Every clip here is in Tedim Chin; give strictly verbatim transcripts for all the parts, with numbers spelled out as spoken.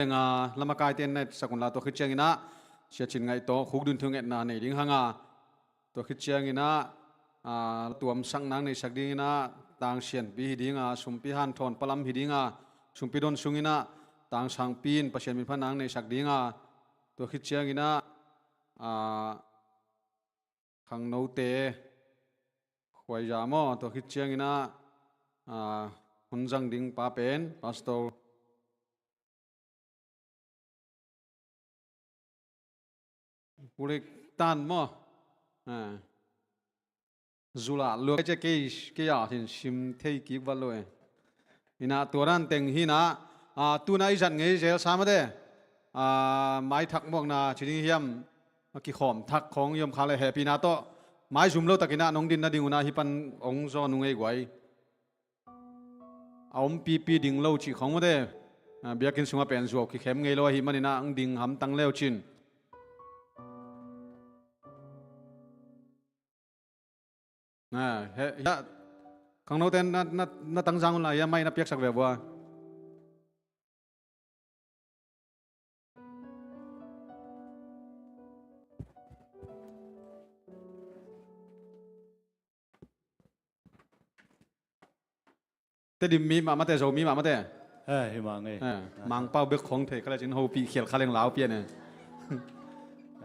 Nga, lamakaite na etsak unla, tua khit cianginah Sia Cin Ngaih tawh khukdin thungetna nei ding hanga, tua khit cianginah, aa, tuamsak nang neisak dinginah tangsianpi hi dinga, sumpi hanthawn palam hi dinga, sumpi don sunginah tangsangpi in Pasian minpha nang neisak dinga, tua khit cianginah, aa, khangnote khuaiza maw, tua khit cianginah, aa, hun zang ding pa pen Pastor Pu Lik Tan maw? Ah. Zula lua kei, kei a hin sim thei kik vat lo e. Inah tua dan teng hinah, ah, tuna i zat ngei zel sa mate. Ah, maithak muakna ci ding hiam, a kikhawm thak khawng i om kha le hehpihna tawh maizum lo takinah nong din nading unah hih pan hong zawn ung ei guai. A ompipi ding lo cih khawng mate. Ah, biakinn sungah pen zuau kikhem ngei lo ahih maninah hong ding hamtang leu cin. Ah, he, he, khangnote na, na, na tangzang unla, hia mai na piaksak ve vua. Tedim mi mah mate, Zo mi mah mate. Eh, hi mah ngei. Eh, Mangpau bek khong thei kha le cin hopih khial kha leng lau pian e.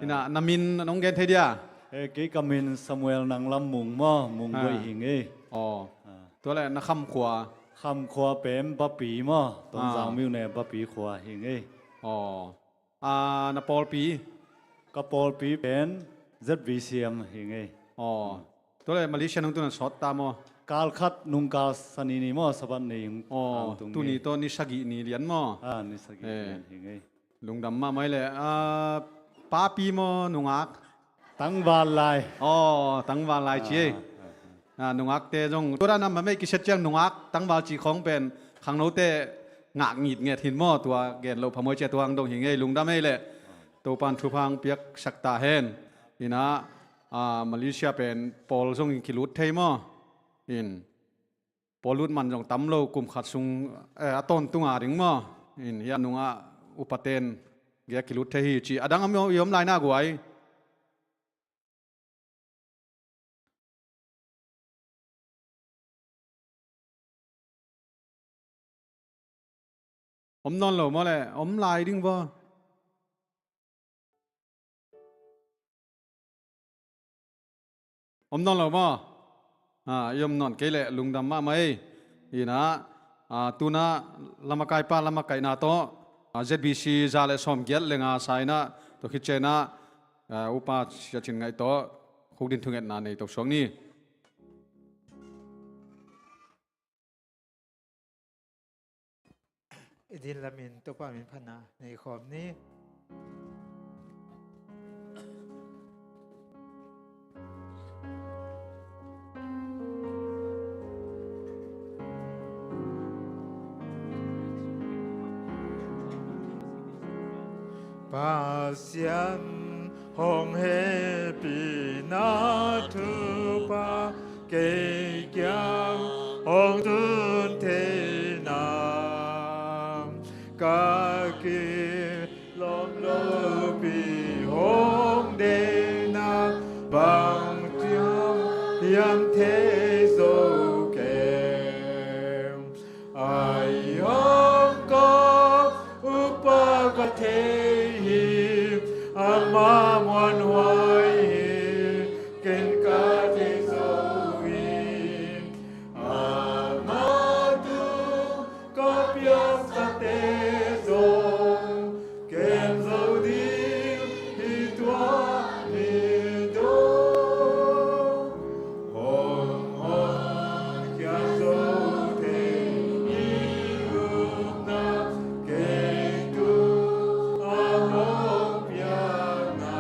Ina, na min nong gen thei dia? Eh, kei ka min Samuel Nang Lam Mung maw, Mung Boih hi ngei. Aw. Ah. Tua le na kham khua? Kham khua pen Bapi maw, Tonzang miu ne Bapi khua hi ngei. Aw. Ah, na pawlpi? Ka pawlpi pen Z B C M hi ngei. Aw. Tua le Malaysia nung tuna sawt ta maw? Kal khat nung kal sani ni maw, Sabat ni hong tuni tawh ni sagih ni lian maw? Ah, ni sagih ni lian hi ngei. Lungdam mahmah ei le. Ah, papi maw, nungak? Tangval lai. Aw, tangval lai ci ei. Ah, nungakte zong tua dan a mamei kiset ciang nungak tangval ci khawng pen khangnote ngak ngitnget hin maw, tua gen loh phamawh cia tua hang dong hi ngei, lungdam ei le. Topan thupha hang piaksak ta hen. Ina, ah, Malaysia pen pawl zong in kilut thei maw? In. Pawl lut man zong tam lo, kum khat sung, eh, a tawntunga ding maw? In, hia nungah upaten gei a kilut thei hi ci. A dang a mi om lai na guai. Om nawn lo maw le, om lai ding vua. Om nawn lo maw? Ah, i om nawn kei leh lungdam mahmah ei. Ina, ah, tuna lamakaipa lamakaihna tawh, ah, Z B C za le sawmgiat le nga sa ina, tua khit ciangina, ah, upa Sia Cin Ngaih tawh khukdin thungetna nei to suak ni. I din lamin Topa min phatna nei khawm ni. Pasian hong hehpihna thupha kei kiang hong tun theihna, ka kilawm lopi hong deihna, bang ciang hiam thei zo kei. Ai hong ko upa ka thei hi, ama muanhuai hi, ken ka thei zo hi. Ama tung ka piaksate zong kem zo ding hi tua ni dong. Hong honkhia zo thei i upna, kei tung a hong piakna.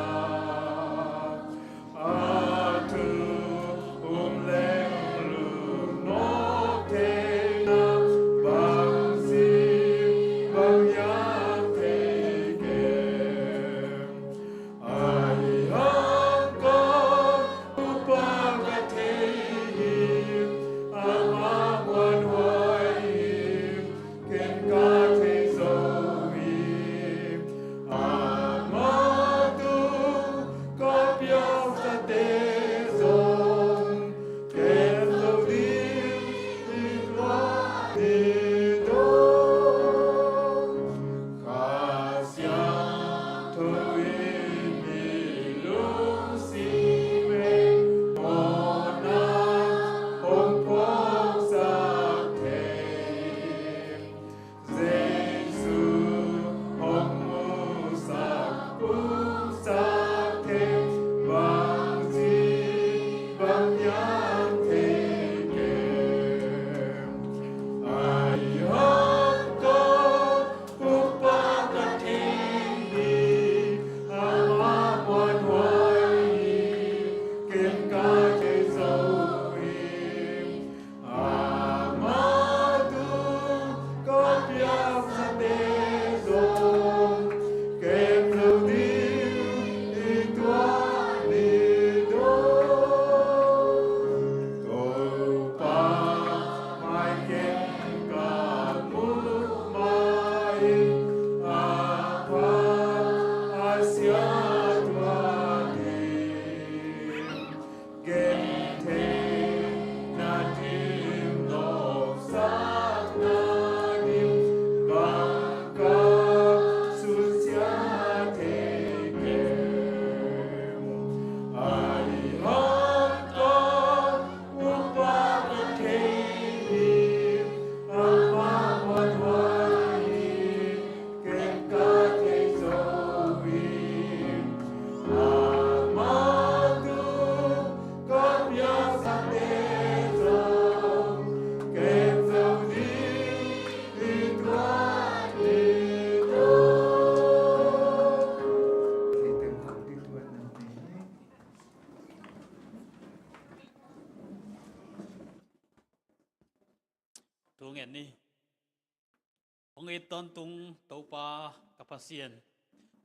Tawntung Topa ka Pasian,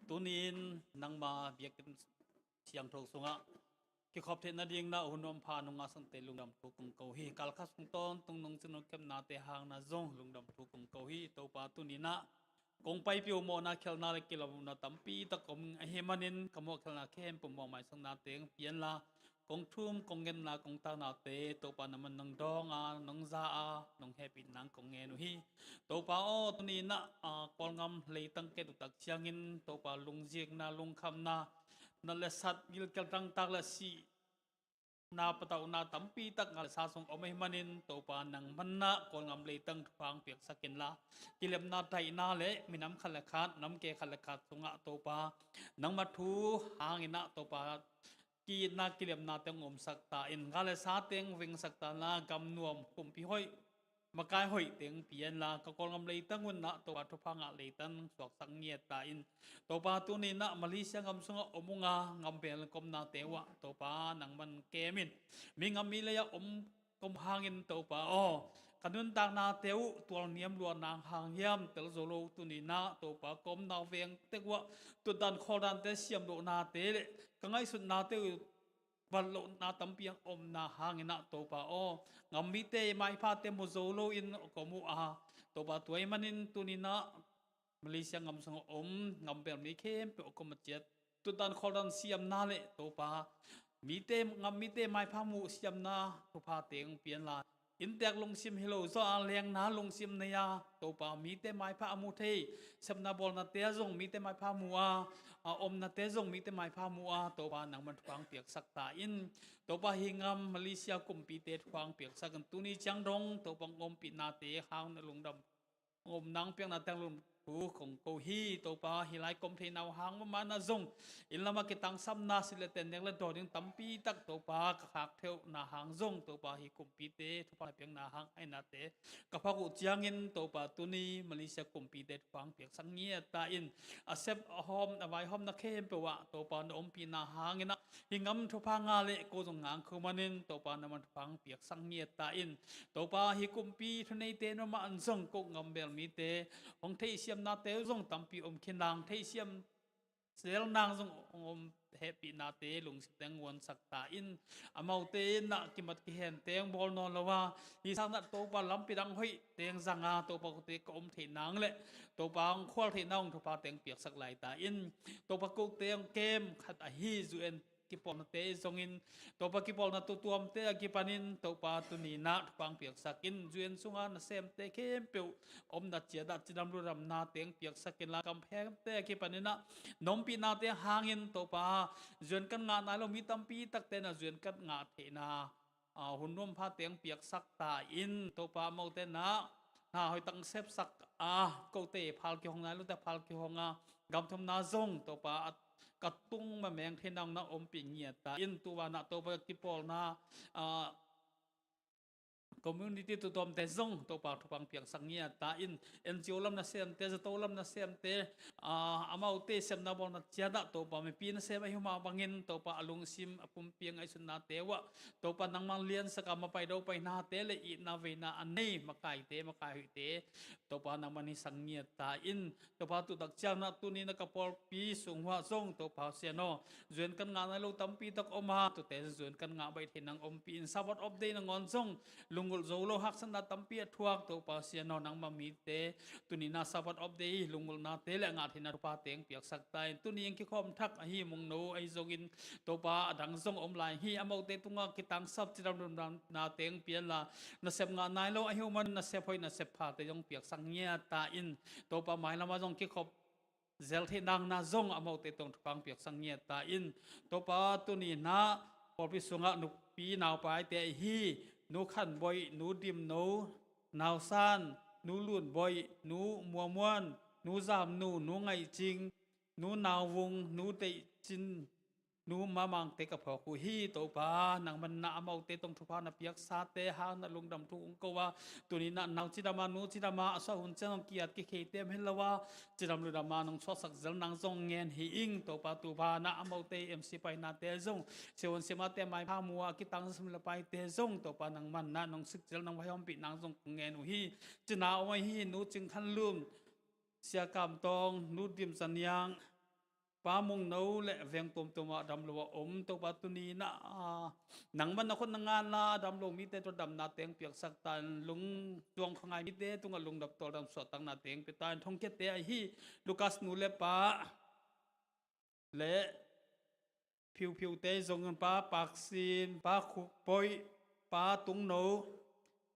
tuni-in nangma biakinn siangtho sungah kikhop theih nading na hun nuam pha nong ngahsakte lungdam thu kong ko hi. Kal khat sung tawntung nong cing nong kepnate hang na zong lungdam thu kong ko hi. Topa, tuni-in ah kong paipih uh mawhna khialhna le kilawmna tampi tak om ahih manin ka mawh khialhna khempeuh mawh maisakna teng pia inla, kong thum kong ngetna kong taknate Topa nangman nong dawng a, nong za a, nong hehpih nang kong ngen uh hi. Topa aw, tuni-in ah, ah, Kawlgam leitang ka et uh tak ciangin Topa lungzikna, lungkhamna, nat le sat, gilkial tangtak le sihna patauhna tampi tak ngah le sa sung om ahih manin Topa nangman ah Kawlgam leitang thupha hong piaksak inla, kilemna daihna le minam khat le khat, namke khat le khat sungah Topa nangma thu hangin ah Topa ki-itna kilemna teng omsak ta in, gal le sa teng vengsak ta inla, gam nuam, kumpi hoih, makai hoih teng pia inla, ka Kawlgam leitang un ah Topa thupha ngah leitang suaksak ngiat ta in. Topa, tuni-in ah Malaysia gam sungah om ung a, gam bel komnate uh ah Topa nangman kem in. Mi gam mi lei ah om ka om hangin Topa aw, ka nuntaknate uh tualniam luat nang hang hiam tel zo lo, tuni-in ah Topa ka omna veng tek uh ah tutdan khawldante siam lohnate le ka ngaihsutnate uh bat lohna tampi a omna hangin ah Topa aw, gam mite maiphate mu zo loin ka om uh a, Topa tua ahih manin tuni-in ah Malaysia gam sungah om gam bel mi khempeuh a kom a ciat tutdan khawldan siamna le Topa mite, gam mite maipha mu siamna thupha teng pia inla, inntek lungsim hi lo zaw a, lengna lungsim nei a, Topa mite maipha a mu thei, sepna bawlnate ah zong mite maipha mu a, a omnate zong mite maipha mu a, Topa nangman thupha hong piaksak ta in. Topa hih gam Malaysia kumpite thupha hong piaksak in, tuni ciang dong Topa hong ompihnate hang na lungdam om nang piakna teng lungdam thu kong ko hi. Topa hih lai ka om theihna uh hang mahmah na zong inn lamah kitangsapna, silh le ten, nek le daw ding tampi tak Topa ka khak theihna hang zong Topa hih kumpite thupha piakna hang a innate ka phak uh ciangin Topa tuni Malaysia kumpite thupha hong piaksak ngiat ta in. A sep a hawm a vaihawmna khempeuh ah Topa na ompihna hangin ah hih gam thupha ngah le ko zong ngah kho manin Topa nangman thupha hong piaksak ngiat ta in. Topa hih kumpi thuneite nangmah in zong ko gam bel mite hong theihsiamnate uh zong tampi om khin nang, theihsiam zel nang zong hong om, hehpihnate lungsim teng guansak ta in. Amaute in ah kimat kihen teng bawl nawn lo a, hih sang ah Topa lampi dang hoih teng zang a, Topa kote ka om theih nang le Topa hong khual theih nang thupha teng piaksak lai ta in. Topa kote hong kem khat ahi U N kipawlnate zongin, Topa kipawlna tuamtuamte a kipanin Topa tuni-in ah thupha hong piaksak in. U N sunga nasemte khempeuh omna ciat ah cidam ludamna teng piaksak inla, kamphengte a kipanin ah na ompihnate hangin Topa U N kan ngah nai lo mi tampi takte in ah U N kan ngah theihna, a, hun nuam pha teng piaksak ta in. Topa amaute in ah na hoih tak sepsak a, kote phal kihong nai lote phal kihong a, gam thumna zong Topa a ka tung mameng thei nang na ompih ngiat ta in. Tu vanah Topa kipawlna, a, community tuamtuamte zong Topa thupha hong piaksak ngiat ta in. N G O lam nasemte, zato lam nasemte, a, amaute sepna bawlna ciat ah Topa mipi nasem ahi uh mah bangin Topa a lungsim a pumpi a ngaihsutnate uh ah Topa nangman liansak a, mapai dopainate le itna veina a nei makaite, makai hoihte Topa nangman hisak ngiat ta in. Topa tu tak ciang ah tuni-in ah ka pawlpi sung uh ah zong Topa Pasian aw, U N kan ngah nai lo tampi tak om a, tute U N kan ngah baih thei nang ompih in. Sabbath of day nangawn zong lunggulh zo lo, haksatna tampi a thuak Topa Pasian aw, nangma mite tuni-in ah Sabbath of day lunggulhnate le ngah theihna thupha teng piaksak ta in. Tuni-in kikhawm thak ahi Mungno ahi zongin Topa a dang zong om lai hi, amaute tungah kitangsap cidam ludamna teng pia inla, nasep ngah nai lo ahi uh man nasep hoih nasep phate zong piaksak ngiat ta in. Topa mailam ah zong kikhop zel theih nang na zong amaute tawh thupha hong piaksak ngiat ta in. Topa tuni-in ah pawlpi sungah nupi naupaite ahi Nu Khan Boih, Nu Dim No, Nau San, Nu Lun Boih, Nu Mua Muan, Nu Zam Nu, Nu Ngaih Cing, Nu Nau Vung, Nu Deih Cin, Nu Mamang te ka phawk uh hi. Topa nangman na amaute tawh thupha na piaksate hang na lungdam thu kong ko a, tuni-in ah nau cidam a, nu cidam a, a suah hun ciang zong ki-at kikheite om hi lo a, cidam ludam a nong suahsak zel nang zong ngen hi ing. Topa tu vanah amaute M C painate zong, siavuan siamahte maipha mu a, kitangsap le paite zong Topa nangman na nong sik zel nang vaihawmpih nang zong kong ngen uh hi. Cina om ahi Nu Cing Khan Lun, Sia Kam Tawng, Nu Dim Za Niang, Pa Mung No le veng tuamtuam ah dam lo a om Topa tuni in ah, nangman na khut na ngan la a dam lo mite tawh damna teng piaksak ta in, lungtuang kha ngai mite tungah lungdam tawldam suahtakna teng pia ta in, thongkiate ahi Lukas nu le pa le Phiuphiu te zong in Pa Pak Sin, Pa Khuk Poih, Pa Tung No,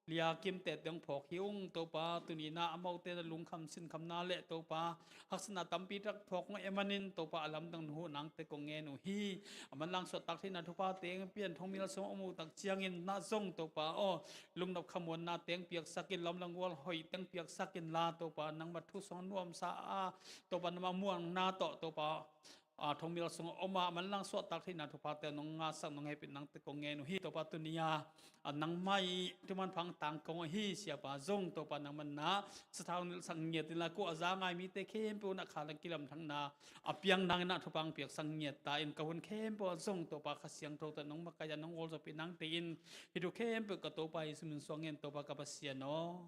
Lia Kim te teng phawk hi ung Topa, tuni in ah amaute na lungkham sinkhamna le Topa haksatna tampi tak phawk ngah e manin Topa a lamdang na huh nangte kong ngen uh hi. A manlang suahtak theihna thupha teng pian thongmil sung om uh tak ciangin na zong Topa aw, lungnop khamuanna teng piaksak in, lamlang gual hoih teng piaksak in la Topa, nangma thu sung nuamsa a Topa, nangma muanna tawh Topa, a, thongmil sung a om a manlang suahtak theihna thuphate nong ngahsak nong hehpih nangte kong ngen uh hi Topa, tuni a, a, nangmah i thuman phang tangkong ahi Siapa zong Topa nangman na sathau nilhsak ngiat in la, kua a za ngai mite khempeuh na kha le kilamdanna a piang nangin ah thupha piaksak ngiat ta in, ka hun khempeuh ah zong Topa Kha Siangtho tawh nong makaih a nong gualzawhpih nangte in hih thu khempeuh ka Topa Jesu min suang ngen Topa ka Pasian aw.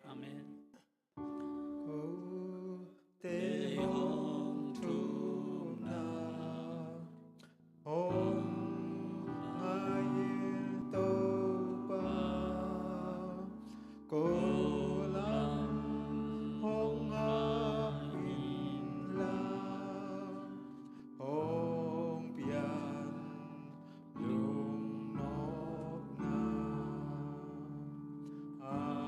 Amen. Kote hong thumna hong ngai in Topa, ko lam hong ngak in la, hong pian lungnopna. Amen.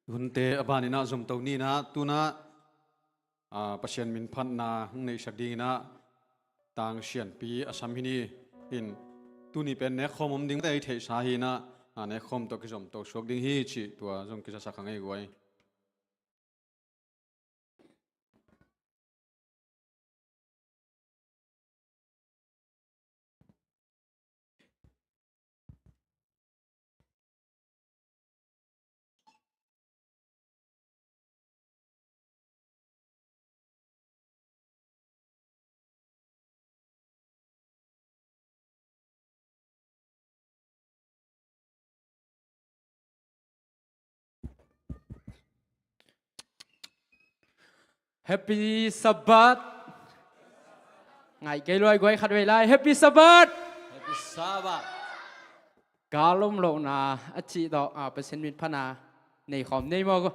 Hunte a ban in ah zomto ni in ah, tu in ah, aa, Pasian min phatna hong neihsak ding in ah tang sianpi a sam hi ni. In tuni pen nekkhawm om ding te i theihsa hi in ah, aa, nekkhawm tawh kizomto suak ding hi cih tua zong kizasak hang ei guai. Happy Sabbath. Ngai kei lua ei guai, khat vei lai. Happy Sabbath. Happy Sabbath. Gal om lohna a cih tawh, a, Pasian min phatna nei khawm nei maw.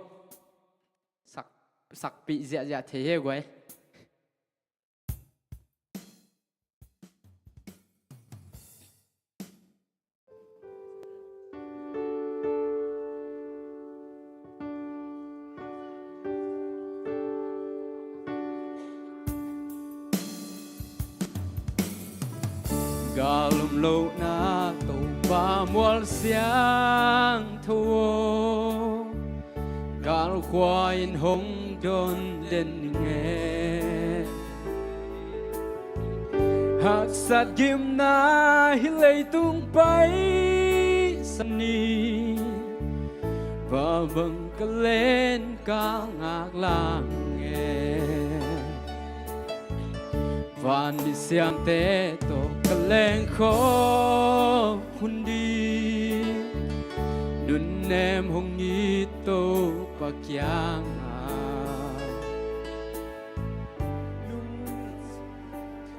Sak, sakpih ziahziah thei hi ei guai. Gal om lohna Topa mual siangtho aw, galkhua in hong don den ning e. Haksat gimna hih leitung paisan ni, bang bang ka len ka ngak lang e. Van misiangte tawh ka leng khawm hun ding, nunnem hong it Topa kiangah.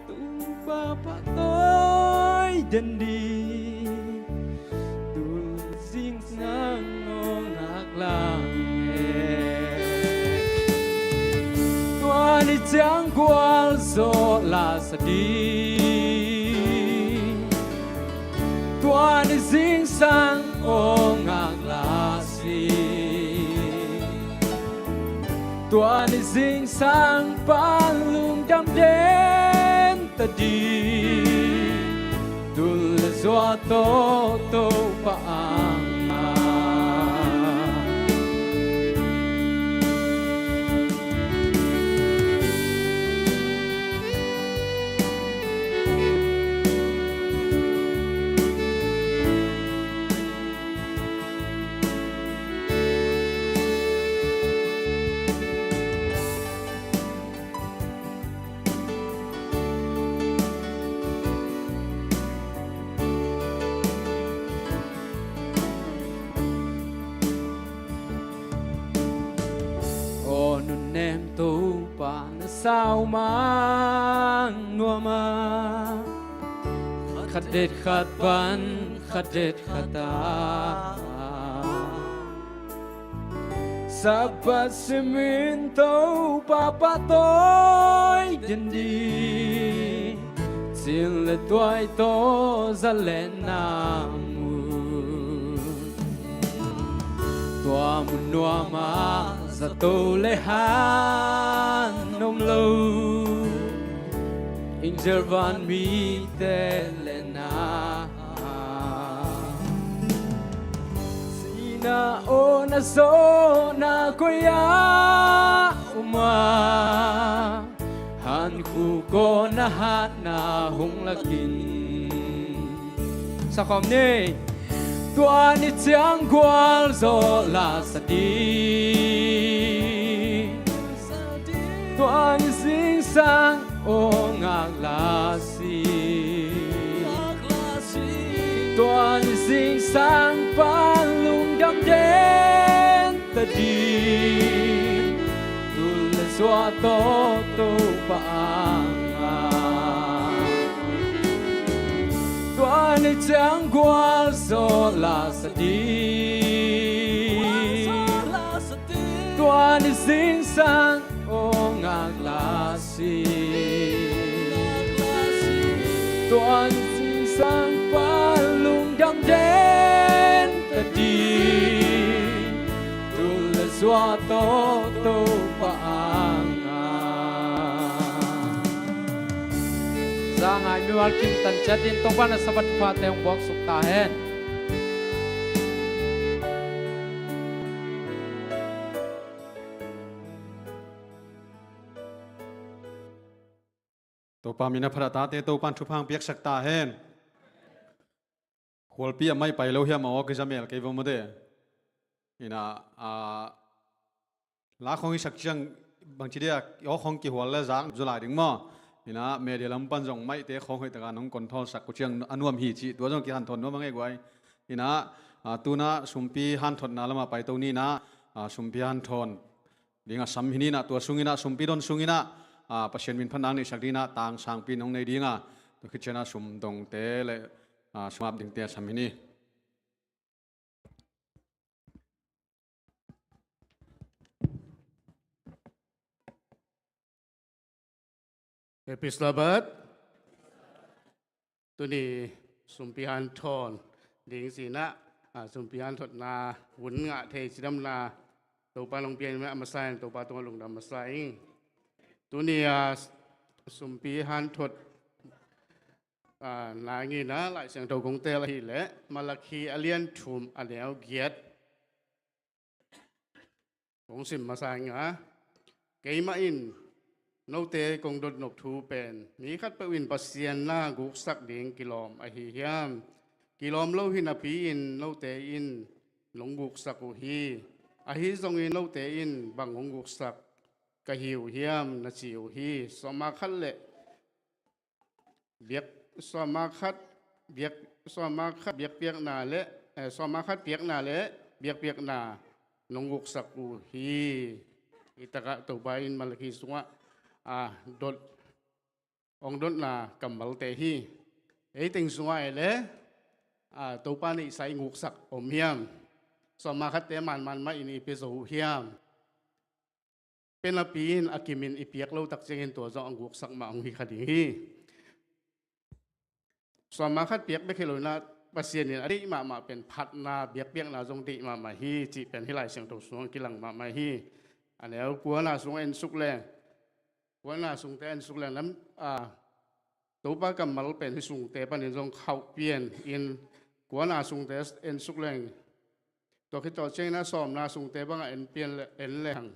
Topa pahtawi den ding, tu zingsang aw ngak lang e. Tua ni ciang gualzawh lasa ding, tua ni zingsang aw ngak lasa ding, tua ni zingsang pan lungdam den ta ding, tul le zua tawh Topa angah. Nem Topa na sau mang nuam a, khat det khat pan khat det khat a, Sabbath simin Topa pahtawi den ding, cin le tuai tawh zalenna mun. Tua mun nuam ah zato le han om lo, angel vanmite le na sihna, awhna, zawhna koi ah om a, hankhuk awhna hatna hong lakin. Sakhawm ni. Tua ni ciang gualzo lasa ding, tua ni zingsang aw ngak lasi, tua ni zingsang pan lungdam den ta ding, tul le suah tawh Topa a ngak. Tua ni ciang gualzo lasa ding, tua ni zingsang aw ngak lasi, tua ni zingsang pan lungdam den ta ding, tul le suah tawh Topa a ngak. Za ngai mimal kim tan ciat in Topa na Sabbath pahte hong buaksuk ta hen. Topa min a phat a, tate Topa in thupha hong piaksak ta hen. Khualpi a mai pai lo hiam, a awk i za mel kei va mawte. Ina, a, la khawng i sak ciang bangci dia, awk khawng kihual le zak zu lai ding maw. Ina, media lam pan zong maite khawng hoih taka nong control sak uh ciang a nuam hi cih tua zong kihanthawn nuam a ngei guai. Ina, a, tuna sumpi hanthotna lamah paito ni ina, a, sumpi hanthawn dinga sam hi ni ina, tua sung ina, sumpi don sung ina, a, Pasian min phatna neihsak ding ina tang sangpi nong nei dinga, tua khit ciana sum dongte le, a, sum ap dingte a sam hi ni. Happy Sabbath. Tuni sumpi hanthawn ding ci ina, a, sumpi hanthotna hun ngah thei cidamna Topa nong piak in a masa in Topa tungah lungdam masa ing. Tuni a sumpi hanthot, a, na ngina Lai Siangtho kong tel ahih leh Malakhi a lian thum a neu giat kong sim masa ing a, keimah in note kong dotnop thu pen, mi khatpeuh in Pasian na guksak ding kilawm ahi hiam? Kilawm lo hi napi-in note in nong guksak uh hi. Ahi zongin note in bang hong guksak ka hi uh hiam na ci uh hi. Sawma khat le biak, sawma khat biak, sawma khat biakpiakna le, eh, sawma khat piakna le biakpiakna nong guksak uh hi. Hi takah Topa in Malakhi sungah, a, dot, hong dotna kammalte hi. Ei teng sungah ei le, a, Topa neihsa i guksak om hiam? Sawma khatte manman mah in i pia zo uh hiam? Pen a pi in a kimin i piak lo tak ciangin tua zong a guksak mah hong hi kha ding hi. Sawma khat piak bek hi lo ina, Pasian in a deih mahmah pen phatna biakpiakna zong deih mahmah hi cih pen hih Lai Siangtho sungah kilang mahmah hi. A neu kuana sungah en suk leng, kuana sungte en suk leng lam, a, Topa kammal pen hih sungte panin zong khauh pian in kuana sungte en suk leng. Tua khit tawh ciangin a sawmna sungte bangah en pian le, en le hang.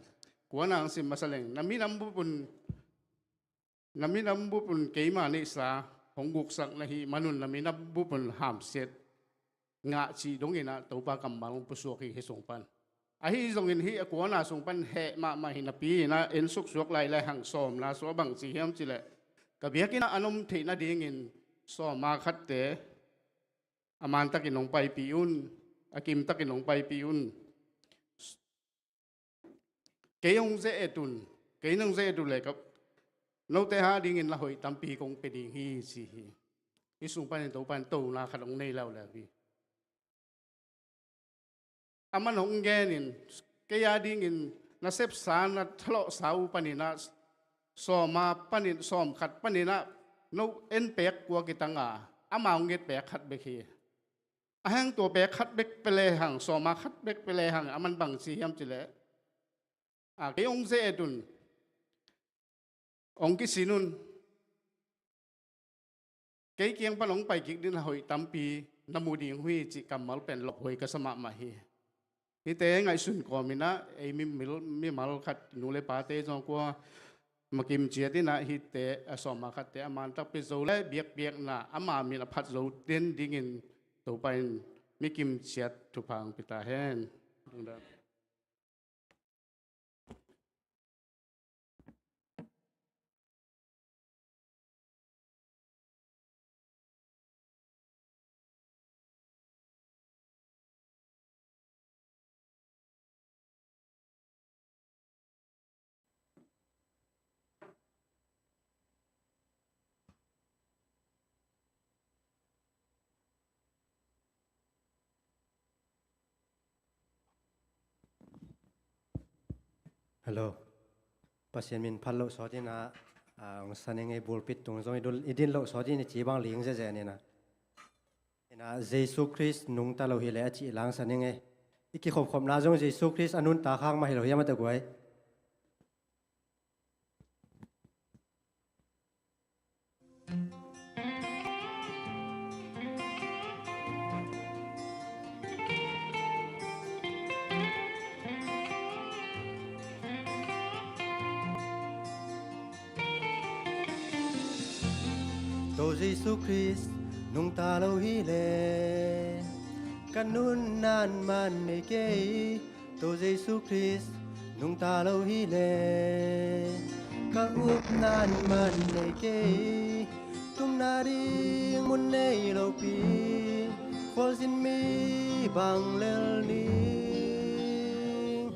Kuana hong sim masa leng. Na minam bup un, na minam bup un keima neihsa hong guksak na hih manun na minam bup un hamsiat ngah cih dongin a Topa kammal hong pusuak hi hih sung pan. Ahi zongin hih a kuana sung pan heh mahmah hi napi ina en suksuak lai le hang sawmna sungah bang ci hiam cih leh, ka biakinn ah an om theih nadingin sawma khatte a mantakin hong paipih un, a kimtakin hong paipih un. Kei hong ze-et un, kei nong ze-et uh leh ka, note adingin la hoih tampi kong pia ding hi ci hi. Hih sung panin Topa in tona khat hong nei leuleu hi. Aman hong genin, kei adingin na sepsa na thalawhsa uh paninah, sawma panin, sawmkhat paninah no en pek kua kitanga, ama hong nget pek khat bek hi. A heng tua pek khat bek pia lehang, sawma khat bek pia lehang, aman bang ci hiam cileh, a, kei hong ze-et un, hong kisin un, kei kiang pan hong pai kik ding a hoih tampi na mu ding uh hi cih kammal pen lawphuai ka sa mahmah hi. Hihte ngaihsun kawminah ei mimil, mimal khat nu le pate zong kua makim ciat inah hihte a sawma khatte a man takpi zo le biakpiakna ama min a phat zo den dingin Topa in mikim ciat thupha hong pia ta hen. Hello. Pasian min phat loh sawt inah, a, hong sa ning ei, pulpit tung zong i dul, i din loh sawt in i ci bang ling zeze inah. Inah Jesu Khrist nungta lo hileh a cih lang sa ning ei. I kikhopkhopna zong Jesu Khrist a nuntak hang mah hi lo hiam a ta guai. To Jesu Khrist nungta lo hileh ka nunnan man nei kei. To Jesu Khrist nungta lo hileh ka upnan man nei kei. Tumna ding mun nei lopi khualzin mi bang lel ning.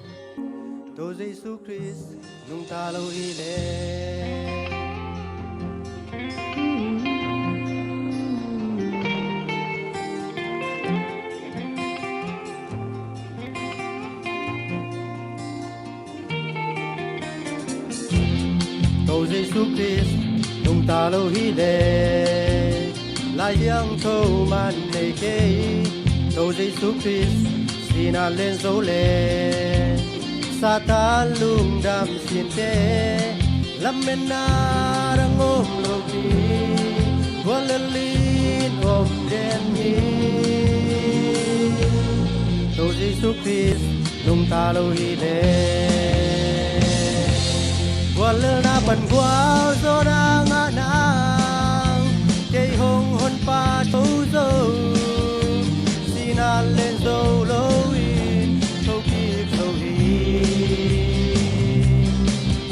To Jesu Khrist nungta lo hileh. To Jesu Khrist nungta lo hileh Lai Siangtho man nei kei. To Jesu Khrist sihna len zo le Satan lungdam sinte, lametna dang om lopi guallel in om den hi. To Jesu Khrist nungta lo hileh guallelna pan gualzawhna ngah nang. Kei hong honpa tho zo, sihna len zo loin thokik zo hi.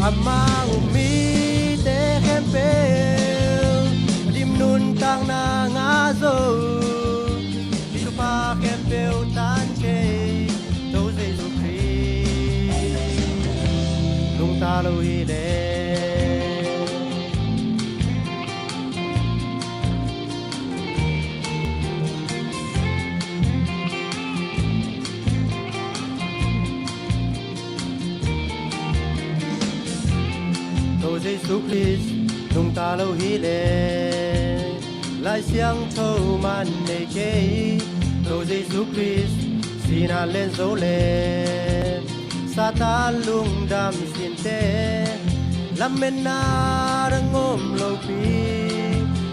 Amah um mite khempeuh a dim nuntakna ngah zo, hih thupha khempeuh tan thei. To Jesu Khrist nungta lo hileh. To Jesu Khrist nungta lo hileh Lai Siangtho man nei kei. To Jesu Khrist sihna len zo le Satan lungdam sinte, lametna dang om lopi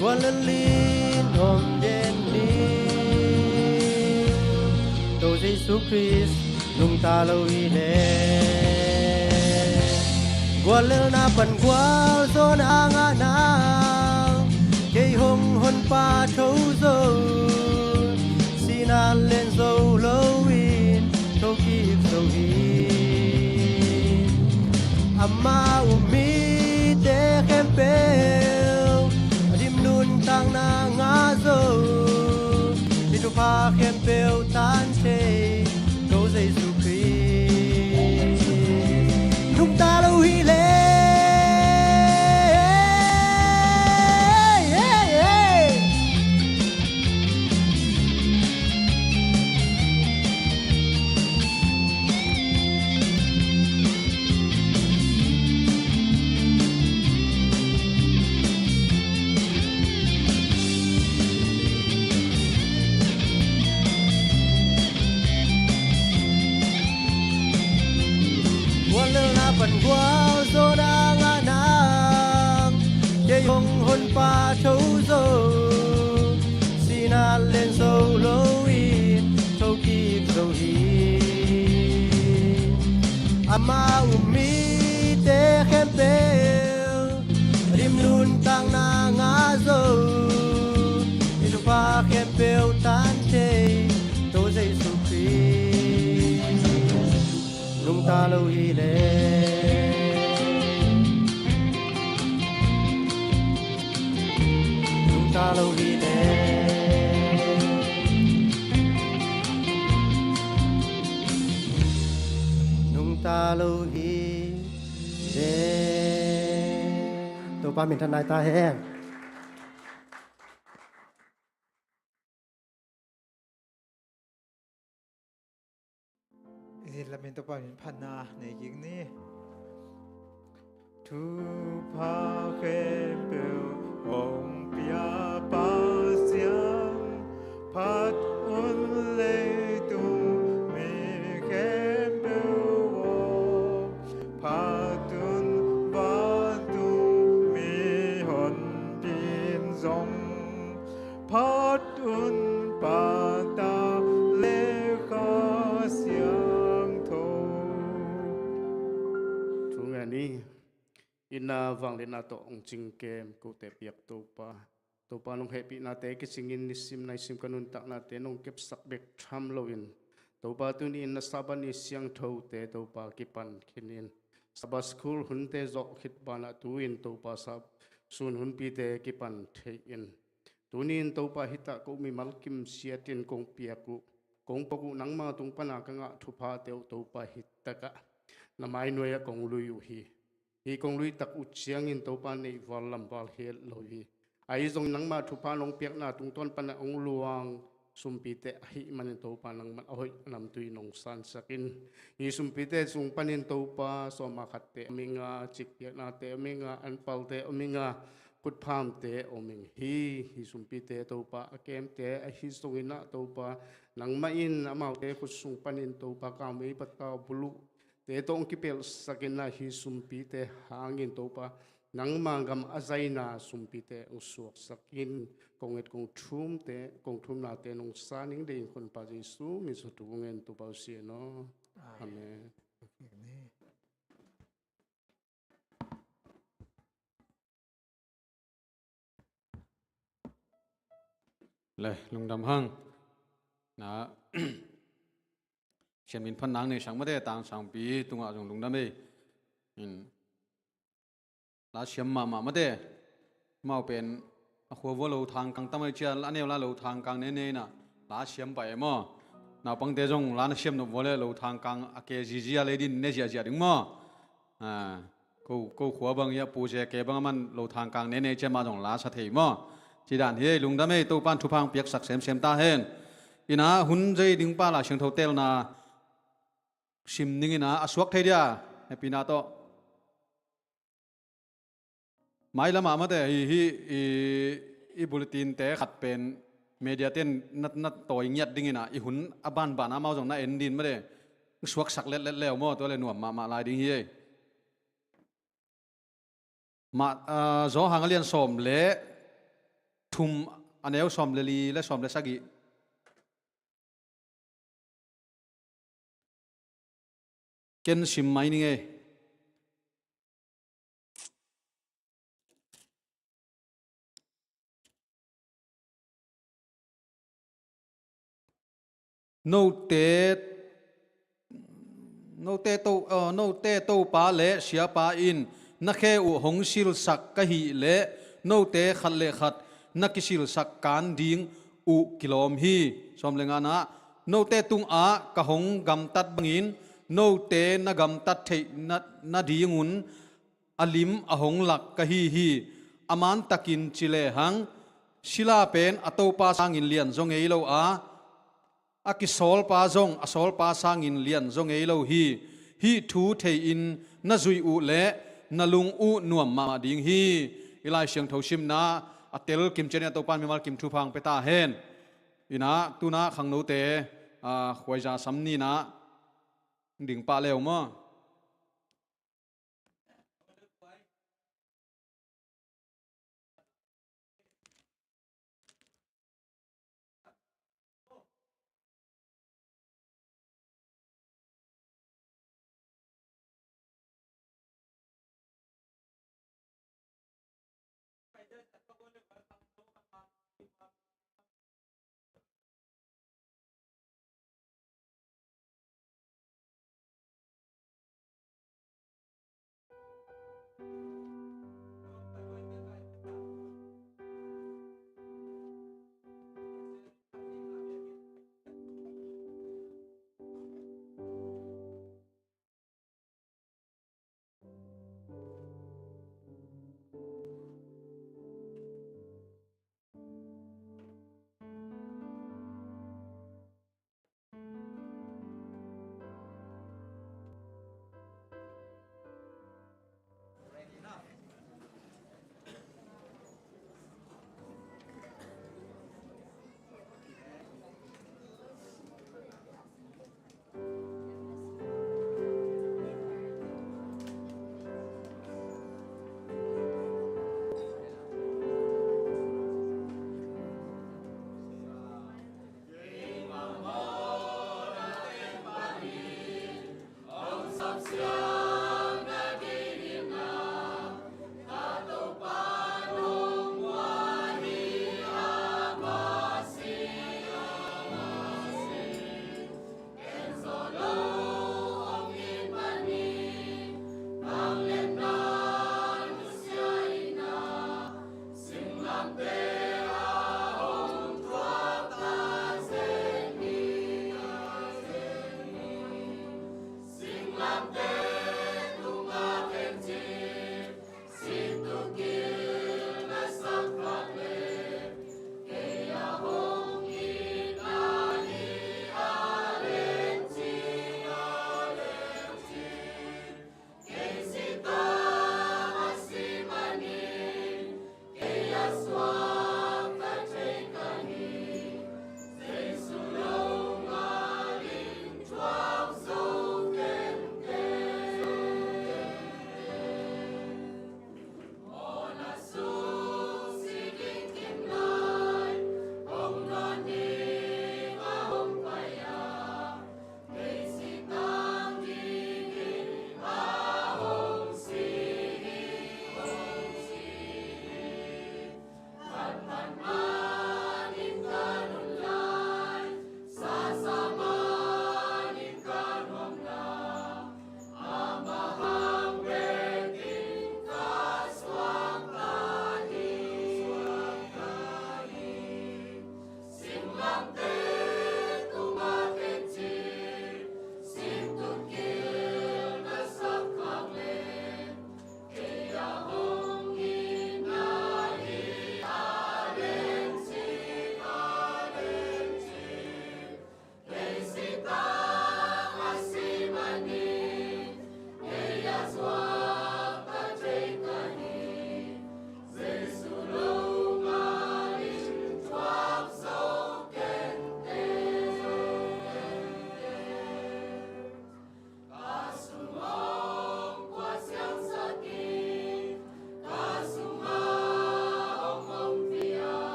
guallel in om den hi. To Jesu Khrist nungta lo hileh guallelna pan gualzawhna ngah nang. Kei hong honpa tho zo, sihna len zo loin thokik zo hi. Amah um mite khempeuh a dim nuntakna ngah zo, hih thupha khempeuh tan thei. To Jesu Khrist Hi le. Guallelhna pan gualzawhna ngah nang, kei hong Honpa tho zo, sihna len zo loin thokik zo hi. Amah um mite khempeuh lim nuntakna ngah zo, i thupha khempeuh tan thei Topa Jesu Khrist. Nungta lo hi le. Nungta lo hi le. Nungta lo hi le. Topa minthanna hi ta hen. Zin lamin Topa min phatna nei kik ni. Thupha khempeuh hong pia Pasian, phat un leitung mi khempeuh aw, phat un vantung mihonpi in zong, phat un Pa, Ta le Kha Siangtho. Thu ngen ni. Itna vangliatna tawh hong cingkem kote piak Topa, Topa nong hehpihnate kicingin nisim naisim ka nuntaknate nong kepsak bek tham loin, Topa tuni-in na Sabbath ni siangthote Topa kipan khinin, Sabbath school hunte zawh khit banah tu-in Topa Sab-, sun hunpite kipan thei-in, tuni-in Topa hitakah ko mimal kimsiatin kong piak uh, kong puak uh nangma tung pana ka ngah thuphate uh Topa hitakah na mainuai-ah kong lui uh hi. Hih kong luitak uh ciangin Topa neihval lamval hi het lo hi. Ahi zongin nangma thupha nong piakna tungtawn pana hong luang sumpite ahih manin Topa nangman a hoih lamtui nong sansak in. Hih sumpite sung panin Topa sawma khatte om ing a, cikpiaknate om ing a, anpalte om ing a, kutphamte om ing hi. Hih sumpite Topa a kemte ahi zongin ah Topa nangmah in amaute khut sung panin Topa kaumei patau buluh te tawh hong kipelhsak in ah hih sumpite hangin Topa nangma gam a zaina sumpite hong suaksak in. Kong et kong thumte, kong thumnate nong san ning dei in Honpa Jesu min suang thu kong ngen Topa uh si hen aw. Amen. Le, lungdam hang. Na, siam min phan nang nei sang mate, tang sangpi tungah zong lungdam ei. In, la siam mahmah mate. Mau pen a khua vua lo thangkang tamai cia, la neu la lo thangkang ne ne na. La siam pai e maw. Naupangte zong la na siam nop vua le lo thangkang a ke zizia le din ne ziahziah ding maw. A, ko, ko khua bang hi a pu ze ke bang a man lo thangkang ne ne cia mah zong la sa thei maw. Ci dan hi ei, lungdam ei, Topan thupha hong piaksak semsem ta hen. Ina hun zei ding pa la siangtho telna sim ning ina a suak thei dia, hehpihna tawh. Mailamah mate hi, hi, i, i bulletin te khat pen media ten na, na tawi ngiat ding ina, i hun a banban a mau zong na en din mate. Suaksak letlet leu maw, tua le nuam mahmah lai ding hi ei. Mah, ah, Zawhang a lian sawm le thum, a neu sawm le li le sawm le sagih. Ken sim mai ning ei. Note, note to, eh, note Topa le Siapa in na khe uh hong silsak ka hih leh note khat le khat na kisilsak kan ding uh kilawm hi. Sawm le ngana, note tungah ka hong gamtat bangin note na gamtat theih na, nadingun a lim a hong lak ka hi hi. A mantakin ci lehang, sila pen a topa sangin lian zaw ngei lo a, a kisawlpa zong a sawlpa sangin lian zaw ngei lo hi. Hih thu thei-in na zuih uh leh na lung uh nuam mahmah ding hi. I Lai Siangtho simna a tel kim cianin a topan mimal kim thupha hong pia ta hen. Inah tuna khangnote, a, khuaiza sam ninah ding pah leu maw?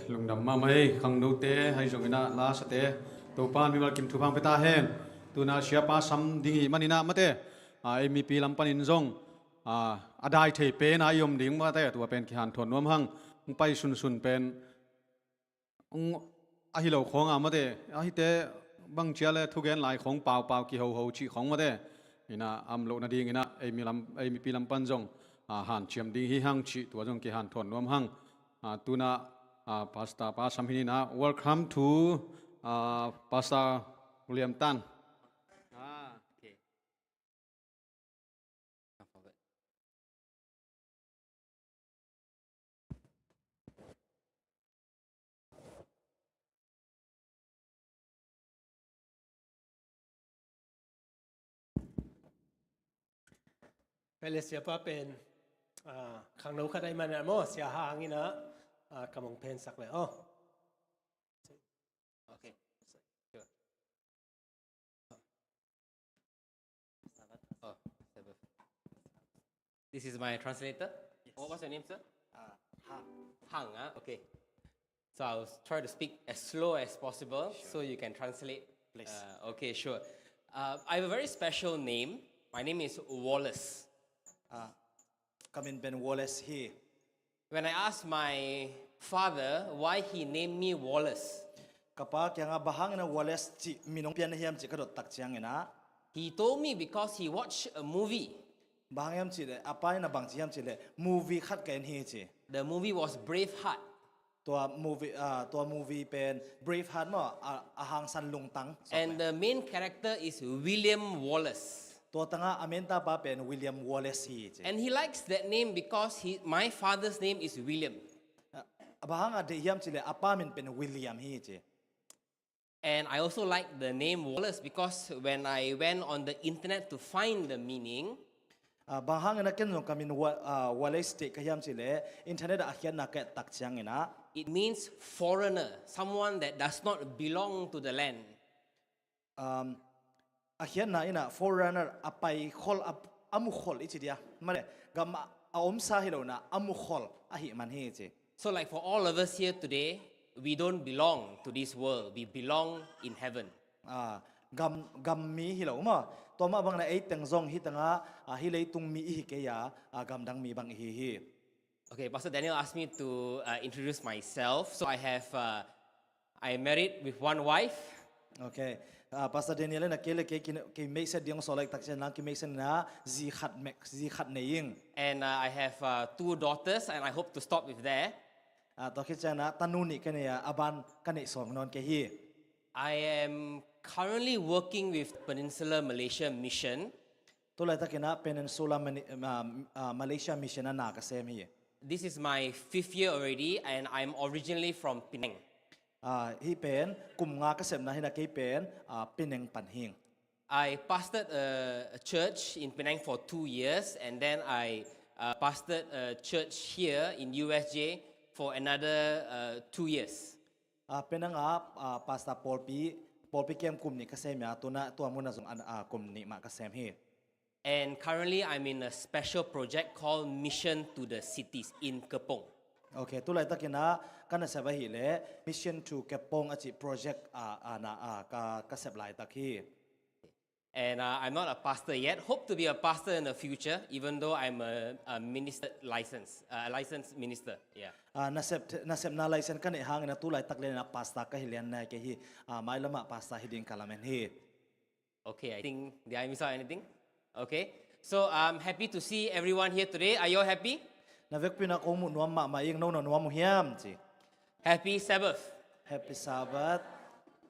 Lungdam mahmah ei, khangnote ahi zongin ah, lasate, Topa'n mimal kim thupha pia ta hen. Tu-in ah siapa sam ding i hih manin ah mate, a, ei mipi lam panin zong, a, a dai thei pen a i om ding mate, tua pen kihanthawn nuam hang. Hong pai sunsun pen, hong, a hi lo khawng a mate, a hihte bang ci a leh thugen lai khawng paupau kihoho cih khawng mate, in ah a om loh nadingin ah ei mi lam, ei mipi lam pan zong, a, hanciam ding hi hang cih tua zong kihanthawn nuam hang. A, tu-in ah, a, Pastor Pa Sam hi-in ah, welcome to, a, Pastor William Tan. Ah, okay. Come forward. Pele siapa pen, ah, khangno khat ahih manin ah maw, sia hang in ah, ah, ka mong phensak leh. Oh. Okay. Sure. Oh, Sabbath. This is my translator. Yes. What was your name, sir? Uh, Hang. Hang, ah? Okay. So I'll try to speak as slow as possible so you can translate. Please. Uh, okay, sure. Uh, I have a very special name. My name is Wallace. Uh, ka min pen Wallace hi. When I asked my father why he named me Wallace, ka pa kiangah bang hangin a Wallace cih min hong piak na hiam cih ka dot tak ciangin ah, he told me because he watched a movie. Bang hang hiam cih leh, a pa in a bang ci hiam cih leh, movie khat ka en hi ci. The movie was Braveheart. Tua movie, ah, tua movie pen Braveheart maw, a, a hangsan lungtang. And the main character is William Wallace. Tua tangah a mentapa pen William Wallace hi ci. And he likes that name because he, my father's name is William. Ah, bang hang a deih hiam cih leh a pa min pen William hi ci. And I also like the name Wallace because when I went on the internet to find the meaning, ah, bang hangin a ken zong ka min Wa-, ah, Wallace deih ka hiam cih leh internet ah a khiatna ka et tak ciangin ah, it means foreigner, someone that does not belong to the land. Um, a khiatna in ah forerunner, a paikhol, a, a mukhol i ci dia. Mate, gam a, a omsa hi lo-in ah a mukhol ahih man hi ci. So like for all of us here today, we don't belong to this world. We belong in heaven. Ah, gam, gam mi hi lo maw. Tua mah bangin ah ei teng zong hih tengah, ah, hih leitung mi i hi kei a, ah, gamdang mi bang i hi hi. Okay, Pastor Daniel asked me to, uh, introduce myself. So I have, uh, I married with one wife. Okay. Ah, Pastor Daniel in ah kei le kei ki, ki meisen ding sawlai tak ciangin ah, ki meisen in ah zi khat me, zi khat nei ing. And, uh, I have, uh, two daughters, and I hope to stop with there. Ah, tua khit ciangin ah tanu nih ka nei a, a ban ka neih sawm nawn kei hi. I am currently working with Peninsula Malaysia Mission. Tu laitakin ah Peninsula Mani-, ah, ah, Malaysia Mission ah na ka sem hi. This is my fifth year already, and I'm originally from Penang. Ah, hih pen kum nga ka sepna hi-in ah kei pen, ah, Penang pan hi ing. I pastored a, a church in Penang for two years, and then I, uh, pastored a church here in U S J for another, uh, two years. Ah, Penang ah, ah, pastor pawlpi, pawlpi kem kum nih ka sem a, tu-in ah tua mun ah zong an, ah, kum nih mah ka sem hi. And currently, I'm in a special project called Mission to the Cities in Kepong. Okay, tu laitakin ah ka nasep ahih leh Mission to Kepong a cih project, ah, ah, na, ah, ka, ka sep laitak hi. And, uh, I'm not a pastor yet. Hope to be a pastor in the future, even though I'm a, a minister license, a licensed minister. Yeah. Ah, nasep, nasepna license ka neih hangin ah tu laitak lian in ah pastor ka hi lian nai kei hi. Ah, mailam ah pastor hi ding ka lamen hi. Okay, I think, did I miss out anything? Okay. So I'm happy to see everyone here today. Are you all happy? Na vekpi-in ah kong muh nuam mahmah ing, no na nuam uh hiam ci. Happy Sabbath. Happy Sabbath.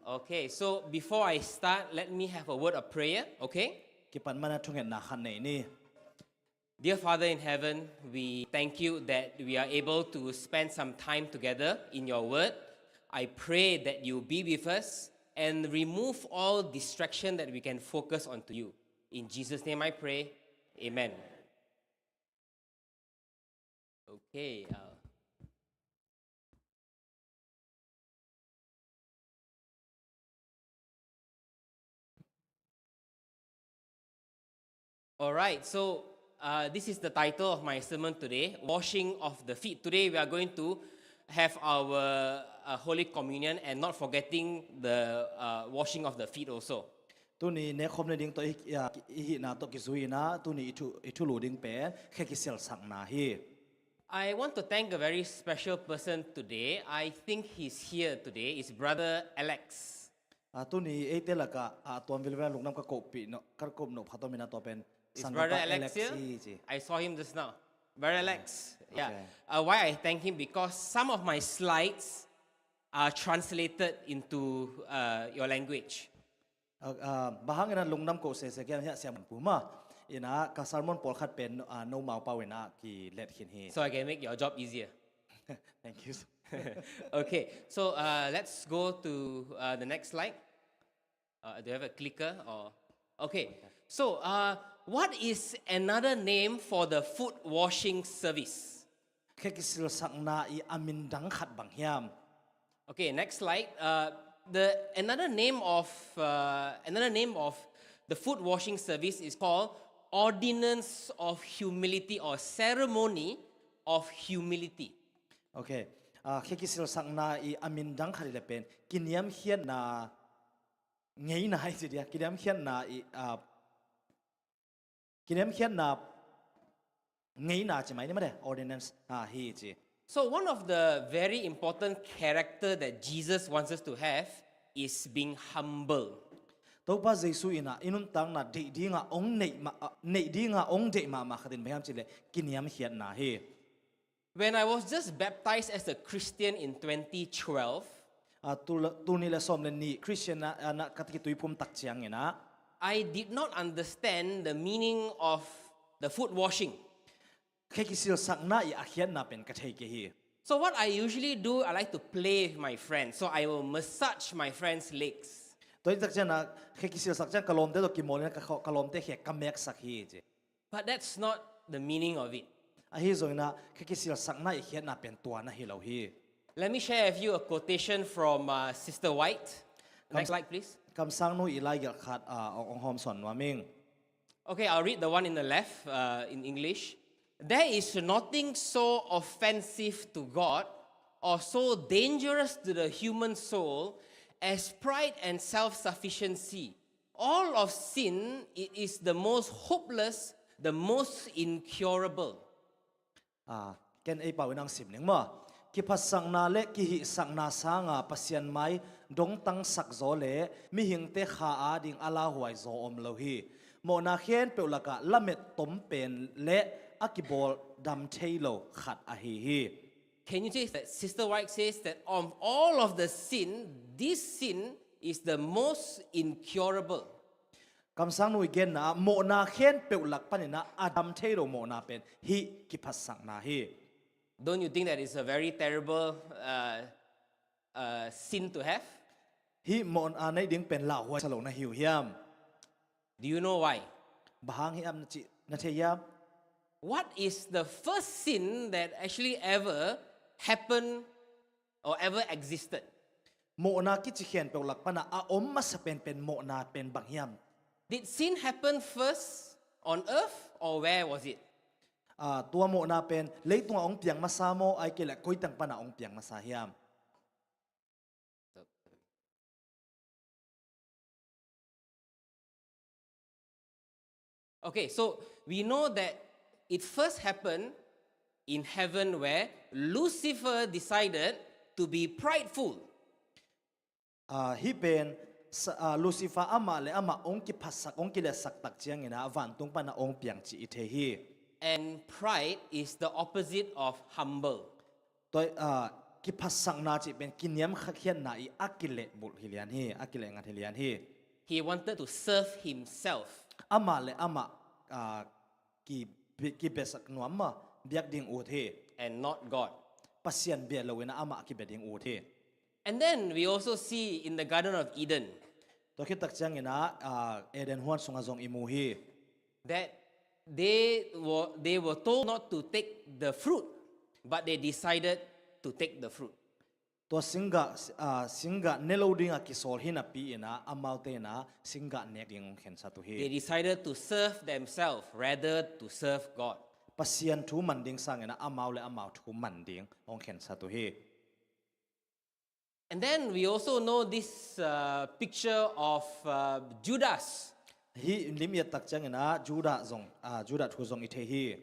Okay, so before I start, let me have a word of prayer, okay? Kipan manin ah thungetna khat nei ni. Dear Father in heaven, we thank you that we are able to spend some time together in your word. I pray that you be with us and remove all distraction that we can focus onto you. In Jesus' name I pray. Amen. Okay, uh, All right, so, uh, this is the title of my sermon today, Washing of the Feet. Today we are going to have our uh, Holy Communion and not forgetting the uh, washing of the feet also. Tuni nekhawm nading tawh i, i, i hihna tawh kizui-in ah, tuni i thu, i thulu ding pen khe kisialsakna hi. I want to thank a very special person today. I think he's here today. It's Brother Alex. Ah, tuni eite lakah, ah, tuam vilvel lungdam ka kohpih no, ka kohpih no phat om in ah, tua pen Is Brother Alex here? I saw him just now. Brother Alex. Yeah. Okay. Uh, why I thank him? Because some of my slides are translated into uh, your language. Ah, ah, bang hangin ah lungdam ko sese kiam hiah siam pu ma. In ah ka sermon pawlkhat pen, ah, nomau pau in ah kilet khin hi. So I can make your job easier. Thank you. Okay, so uh, let's go to uh, the next slide. Uh, do you have a clicker or? Okay. So, uh, what is another name for the foot washing service? Khe kisilsakna i a min dang khat bang hiam? Okay, next slide. Uh, the another name of uh, another name of the foot washing service is called ordinance of humility or ceremony of humility. Okay. Ah, khe kisilsakna i a min dang khat i le pen kiniamkhiatna ngeina hi ci dia, kiniamkhiatna i, ah, kiniamkhiatna ngeina ci mai ni mah de, ordinance, ah, hi ci. So one of the very important character that Jesus wants us to have is being humble. Topa Jesu in ah i nuntakna deih dingah ong neih ma, ah, neih dingah ong deih mahmah khat in bang hiam ci le kiniamkhiatna hi. When I was just baptized as a Christian in twenty twelve, ah, tu, tuni le sawm le nih Christian ah, ah, na ka kituiphum tak ciangin ah, I did not understand the meaning of the foot washing. Khe kisilsakna i a khiatna pen ka thei kei hi. So what I usually do, I like to play with my friends. So I will massage my friends' legs. Tua hi tak ciangin ah, khe kisilsak ciang ka lawmte tawh kimawl in ah ka khaw, ka lawmte khe ka meksak hi ci. But that's not the meaning of it. Ahi zongin ah, khe kisilsakna i khiatna pen tua na hi lo hi. Let me share with you a quotation from uh, Sister White. Next slide, please. Kamsangnu i laigelh khat, ah, ong, ong hawmsawn nuam ing. Okay, I'll read the one in the left uh, in English. There is nothing so offensive to God or so dangerous to the human soul as pride and self-sufficiency. All of sin, it is the most hopeless, the most incurable. Ah, ken ei pau in ang sim ning maw. Kiphatsakna le kihihsakna sanga Pasian mai dongtangsak zaw le mihingte kha ading a lauhuai zaw om lo hi. Mawhna khempeuh lakah lamet tom pen le a kibawl dam thei lo khat ahi hi. Can you see that Sister White says that of all of the sin, this sin is the most incurable? Kamsangnu i genna ah mawhna khempeuh lak panin ah a dam thei lo mawhna pen hih kiphatsakna hi. Don't you think that is a very terrible uh, uh, sin to have? Hih mawhna neih ding pen lauhuai sa lo na hi uh hiam? Do you know why? Bang hang hiam na cih na thei hiam? What is the first sin that actually ever happened or ever existed? Mawhna kici khempeuh lak panah a om masa penpen mawhna pen bang hiam? Did sin happen first on earth or where was it? Ah, tua mawhna pen leitungah hong piang masa maw, ahih kei leh koi teng panah hong piang masa hiam? Okay, so we know that it first happened in heaven where Lucifer decided to be prideful. Ah, hih pen sa, ah, Lucifer amah le amah hong kiphatsak, hong kiletsak tak ciangin ah vantung panah hong piang cih i thei hi. And pride is the opposite of humble. Tua, ah, kiphatsakna cih pen kiniamkhiatna i a kilehbulh hi lian hi, a kilehngat hi lian hi. He wanted to serve himself. Amah le amah, ah, ki, kibiasak nuam mah, biak ding ut hi. And not God. Pasian bia lo in ah amah kibia ding ut hi. And then we also see in the Garden of Eden. Tua khit tak ciangin ah, ah, Eden huan sungah zong i mu hi. That they were, they were told not to take the fruit, but they decided to take the fruit. Tua singgah, ah, singgah ne lo dingah kisawl hi napi in ah amaute in ah singgah nek ding hong khensat uh hi. They decided to serve themselves rather to serve God. Pasian thu man ding sangin ah amau le amau thu man ding hong khensat uh hi. And then we also know this uh, picture of uh, Judas. Hih lim i et tak ciangin ah Judah zong, ah, Judah thu zong i thei hi.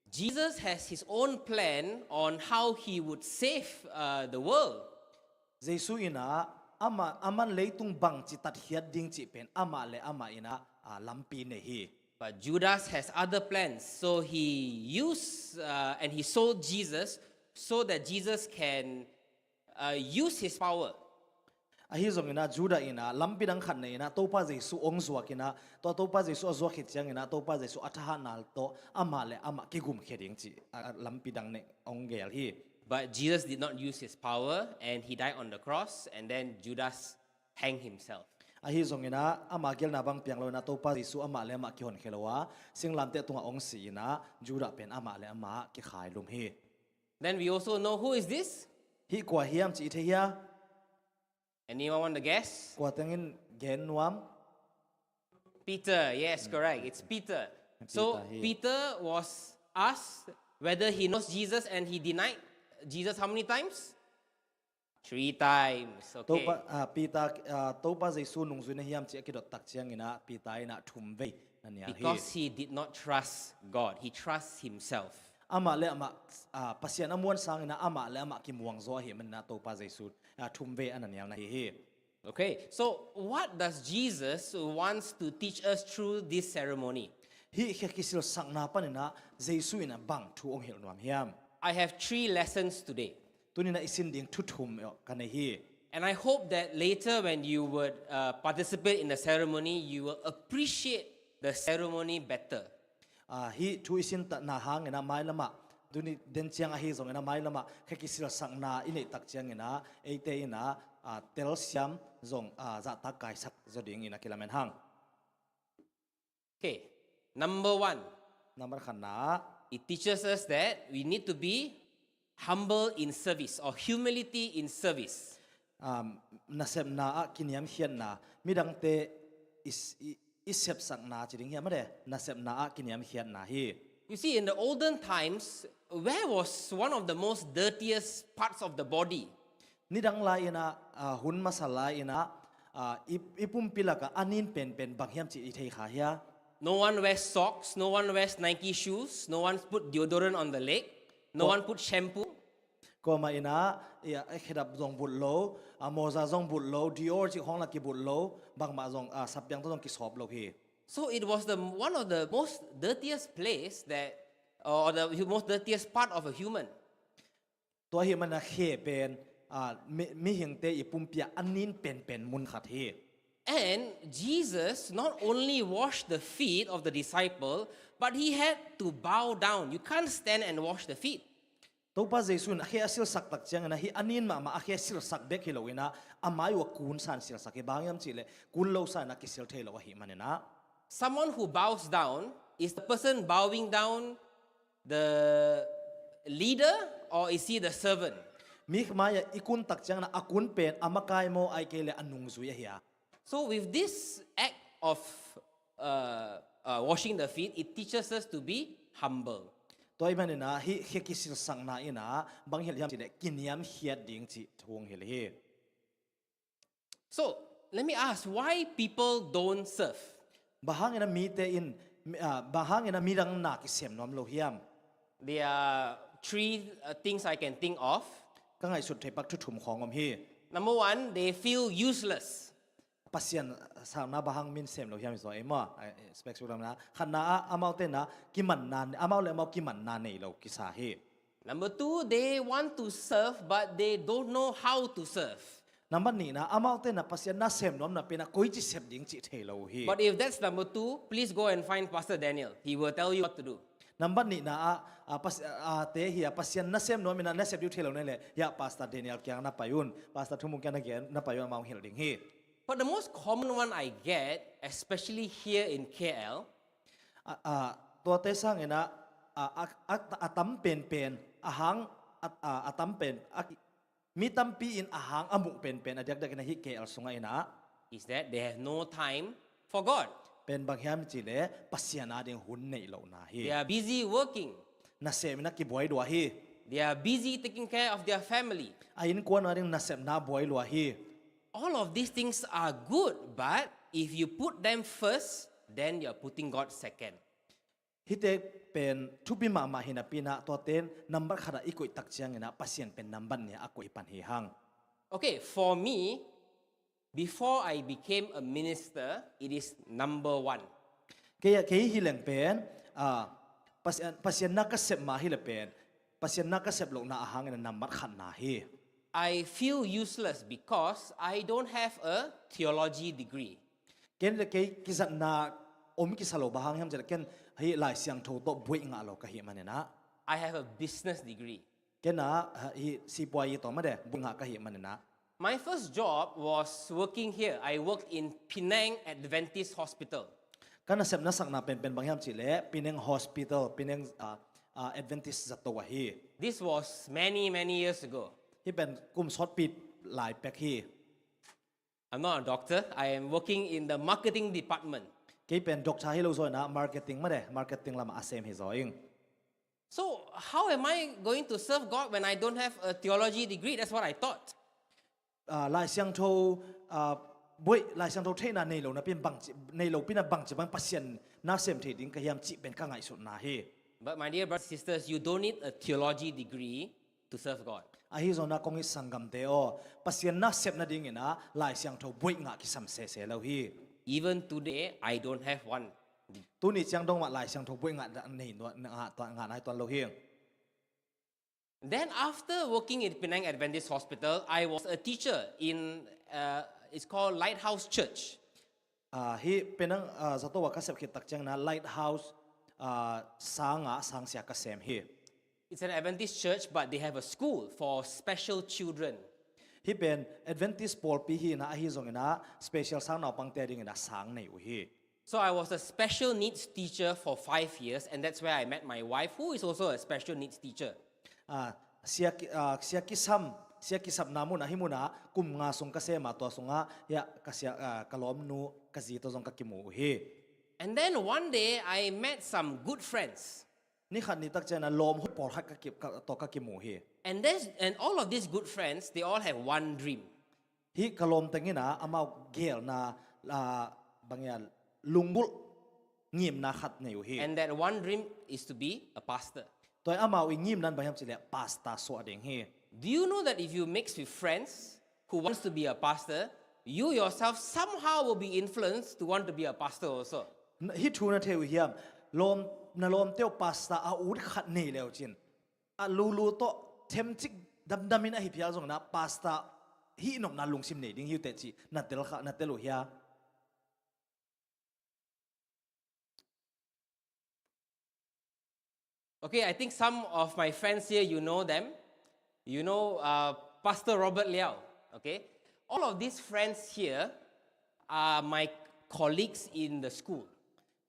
Jesus has his own plan on how he would save uh, the world. Jesu in ah amah, aman leitung bangci tatkhiat ding cih pen amah le amah in ah, ah, lampi nei hi. But Judas has other plans. So he used uh, and he sold Jesus so that Jesus can uh, use his power. Ahi zongin ah Judah in ah lampi dang khat nei in ah Topa Jesu hong zuak in ah, tua Topa Jesu a zuak khit ciangin ah Topa Jesu a thahatna tawh amah le amah kigumkhia ding cih, ah, lampi dang nei hong gel hi. But Jesus did not use his power and he died on the cross, and then Judas hanged himself. Ahi zongin ah ama gelna bang piang lo in ah Topa Jesu amah le amah kihonkhia lo a, singlamteh tungah hong si in ah Judah pen amah le amah kikhailum hi. Then we also know who is this? Hih kua hiam cih i thei hia? Anyone want to guess? Kua tengin gen nuam? Peter, yes, correct. It's Peter. So Peter, he- Peter was asked whether he knows Jesus and he denied Jesus how many times? Three times. Okay. Topa, ah, Peter, ah, Topa Jesu nungzui na hiam cih a kidot tak ciangin ah Peter in ah thum vei na nial hi. Because he did not trust God, he trusts himself. Amah le amah, ah, Pasian a muan sangin ah amah le amah kimuang zaw ahih manin ah Topa Jesu, ah, thum vei a na nial na hi hi. Okay, so what does Jesus wants to teach us through this ceremony? Hih khe kisilsakna panin ah Jesu in ah bang thu hong hilh nuam hiam? I have three lessons today. Tuni in ah i sin ding thu thum ka nei hi. And I hope that later when you would uh, participate in the ceremony, you will appreciate the ceremony better. Ah, hih thu i sin ta na hangin ah mailamah, tuni den ciang ahi zongin ah mailamah khe kisilsakna i neih tak ciangin ah eite in ah, ah, telsiam zong, ah, zahtak kaisak zaw dingin ah kilamen hang. Okay, number one, Nambat khatna ah, it teaches us that we need to be humble in service or humility in service. um, nasepna ah kiniamkhiatna, midangte i s- i, i sepsakna ci ding hiam a de, nasepna ah kiniamkhiatna hi. You see, in the olden times, where was one of the most dirtiest parts of the body? Nidang lai in ah, ah, hun masa lai in ah, ah, i, i pumpi lakah a nin penpen bang hiam cih i thei kha hia? No one wears socks, no one wears Nike shoes, no one put deodorant on the leg, no one put shampoo. Kuamah in ah, i, a khedap zong but lo, a mawza zong but lo, Dior cih khawng la kibut lo, bangmah zong, ah, sapiang tawh zong kisawp lo hi. So it was the one of the most dirtiest place that, or the most dirtiest part of a human. Tua ahih manin ah khe pen, ah, mi, mihingte i pumpi ah a nin penpen mun khat hi. And Jesus not only washed the feet of the disciple, but he had to bow down. You can't stand and wash the feet. Topa Jesu in a khe a silsak tak ciangin ah hih a nin mahmah a khe silsak bek hi lo in ah a mai uh a kun san silsak hi. Bang hiam cih leh kun lo san ah kisil thei lo ahih manin ah. Someone who bows down, is the person bowing down the leader, or is he the servant? Mi mai ah i kun tak ciangin ah a kun pen a makai maw, ahih kei leh a nungzui ahi a. So with this act of uh, uh, washing the feet, it teaches us to be humble. Tua ahih manin ah hih khe kisilsakna in ah bang hilh hiam cih leh kiniamkhiat ding cih thu hong hilh hi. So let me ask, why people don't serve? Bang hangin ah mite in, ah, bang hangin ah midang na kisem nuam lo hiam? There are three uh, things I can think of. Ka ngaihsut thei pak thu thum khawng om hi. Number one, they feel useless. Pasian sangna bang hang min sem lo hiam i zaw ei maw? Ai, specs lam na. Khatna ah amaute in ah kimanna, amau le amau kimanna nei lo kisa hi. Number two, they want to serve, but they don't know how to serve. Nambat nihna, amaute in ah Pasian na sem nuam napi in ah koici sep ding cih thei lo uh hi. But if that's number two, please go and find Pastor Daniel. He will tell you what to do. Nambat nihna ah, ah, pas, ah, te hi a Pasian na sem nuam in ah na sep ding uh thei lo na hih leh, hiah Pastor Daniel kiang na pai un, Pastor Thumung kiang na gen na pai un, amau hong hilh ding hi. But the most common one I get, especially here in K L, Ah, ah, tuate sangin ah, ah, ah, ah, a tam penpen, a hang, ah, ah, a tam pen, ah, mi tampi in a hang a muh penpen, a diakdiak in ah hih K L sungah in ah, is that they have no time for God. Pen bang hiam cih leh Pasian ading hun neih lohna hi. They are busy working. Nasem in ah kibuai dua hi. They are busy taking care of their family. A innkuan a ding nasepna buai lua hi. All of these things are good, but if you put them first, then you're putting God second. Hihte pen thupi mahmah hi napi-in ah, tuate in nambat khat ah i koih tak ciangin ah Pasian pen nambat nih ah a koih pan hi hang. Okay, for me, before I became a minister, it is number one. Kei, kei hi leng pen, ah, Pasian, Pasian na ka sep ma hi leh pen, Pasian na ka sep lohna a hangin ah nambat khatna hi. I feel useless because I don't have a theology degree. Ken le kei kizatna om kisa lo, bang hang hiam cih leh ken hih Lai Siangtho tawh buaih ngah lo ka hih manin ah. I have a business degree. Ken ah hih sipuai tawh mah de buaih ngah ka hih manin ah. My first job was working here. I worked in Penang Adventist Hospital. Ka nasepna sakna penpen bang hiam cih leh Penang Hospital, Penang, ah, ah, Adventist zato ah hi. This was many, many years ago. Hih pen kum sawtpi lai pek hi. I'm not a doctor. I am working in the marketing department. Kei pen doctor hi lo zaw in ah marketing mah de, marketing lam ah a sem hi zaw ing. So how am I going to serve God when I don't have a theology degree? That's what I thought. Ah, Lai Siangtho, ah, buaih, Lai Siangtho theihna nei lo napi-in bangci, nei lo pi-in ah bangci bang Pasian na sem thei ding ka hiam cih pen ka ngaihsutna hi. But my dear brothers and sisters, you don't need a theology degree to serve God. Ahi zongin ah kong it sanggamte aw, Pasian na sep nadingin ah Lai Siangtho buaih ngah kisam sese lo hi. Even today, I don't have one. Tuni ciang dong mah Lai Siangtho buaih ngah nei, ngah, ngah nai tuan lo hi. Then after working in Penang Adventist Hospital, I was a teacher in, uh, it's called Lighthouse Church. Ah, hih Penang, ah, zato ah ka sep khit tak ciangin ah Lighthouse, ah, sang ah sangsia ka sem hi. It's an Adventist church, but they have a school for special children. Hih pen Adventist pawlpi hi-in ah, ahi zongin ah special sang naupangte dingin ah sang nei uh hi. So I was a special needs teacher for five years, and that's where I met my wife, who is also a special needs teacher. Ah, sia ki-, ah, sia kisam, sia kisapna mun ah, hih mun ah kum nga sung ka sem a, tua sungah hih ah ka sia, ah, ka lawmnu, ka zi tawh zong ka kimu uh hi. And then one day I met some good friends. Ni khat ni tak ciangin ah lawm hoih pawlkhat ka ki-, ka, tawh ka kimu hi. And there's, and all of these good friends, they all have one dream. Hih ka lawm teng in ah amau gelna, ah, bang hiam, lunggulh ngimna khat nei uh hi. And that one dream is to be a pastor. Tua amau i ngimna in bang hiam cih leh pastor suah ding hi. Do you know that if you mix with friends who wants to be a pastor, you yourself somehow will be influenced to want to be a pastor also? N-, hih thu na thei uh hiam? Lawm, na lawmte uh pastor a ut khat nei le uh cin, a lulu tawh themcik damdam in ahi phial zongin ah pastor hih nopna lungsim nei ding hi uh teh cih na tel kha, na tel uh hia? Okay, I think some of my friends here, you know them. You know, uh, Pastor Robert Liao, okay? All of these friends here are my colleagues in the school.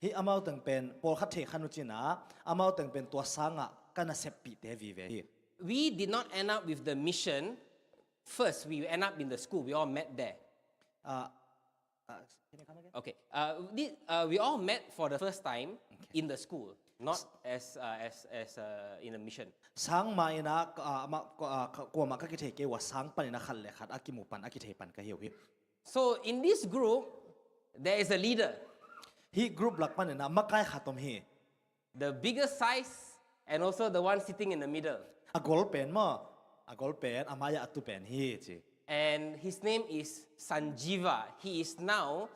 Hih amau teng pen, pawlkhat thei kha nu cin ah, amau teng pen tua sang ah ka naseppihte vive hi. We did not end up with the mission first. We end up in the school. We all met there. Ah, ah, can you come again? Okay. Uh, thi-, uh, we all met for the first time in the school, not as, uh, as, as, uh, in the mission. Sang mah in ah, ah, amah, ah, ka, kuamah ka kithei kei uh a, sang panin ah khat le khat a kimu pan, a kithei pan ka hi uh hi. So in this group, there is a leader. Hih group lak panin ah makai khat om hi. The biggest size and also the one sitting in the middle. A gol pen maw, a gol pen, a mai-ah a tu pen hi ci. And his name is Sanjiva. He is now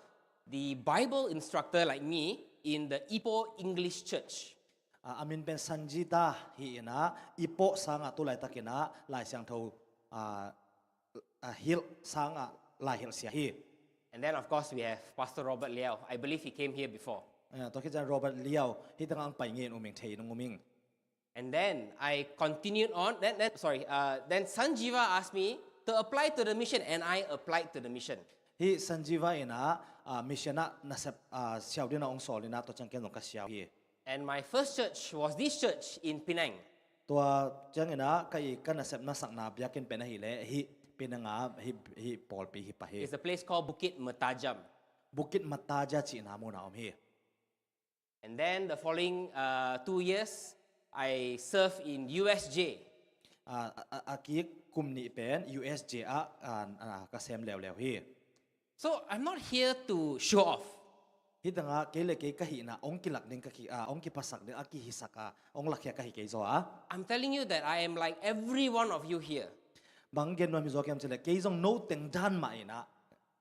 the Bible instructor like me in the Ipoh English Church. Ah, a min pen Sanjita hi in ah, Ipoh sang ah tu laitakin ah Lai Siangtho, ah, ah, hilh sang ah lai hilhsia hi. And then, of course, we have Pastor Robert Liao. I believe he came here before. Ah, tua khit ciang Robert Liao, hih tengah hong pai ngei in um ing, thei in hong um ing. And then I continued on. Then, then, sorry, uh, then Sanjiva asked me to apply to the mission, and I applied to the mission. Hih Sanjiva in ah, ah, mission ah nasep, ah, siau dingin ah hong sawl in ah, tua ciang ken zong ka siau hi. And my first church was this church in Penang. Tua ciangin ah ka i, ka nasepna sakna biakinn pen ahih leh hih Penang ah, hih, hih pawlpi hi pah hi. It's a place called Bukit Mertajam. Bukit Mertajam cihna mun ah om hi. And then the following, uh, two years, I served in U S J. a, a, a, a kik kum nih pen U S J ah, a, a, ka sem leuleu hi. So I'm not here to show off. Hih tengah kei le kei ka hihna hong kilak ding ka ki, a, hong kiphasak ding a kihisak a hong lakhia ka hi kei zaw a. I'm telling you that I am like every one of you here. Bang gen nuam hi zaw ka hiam cih leh kei zong no teng dan mah in ah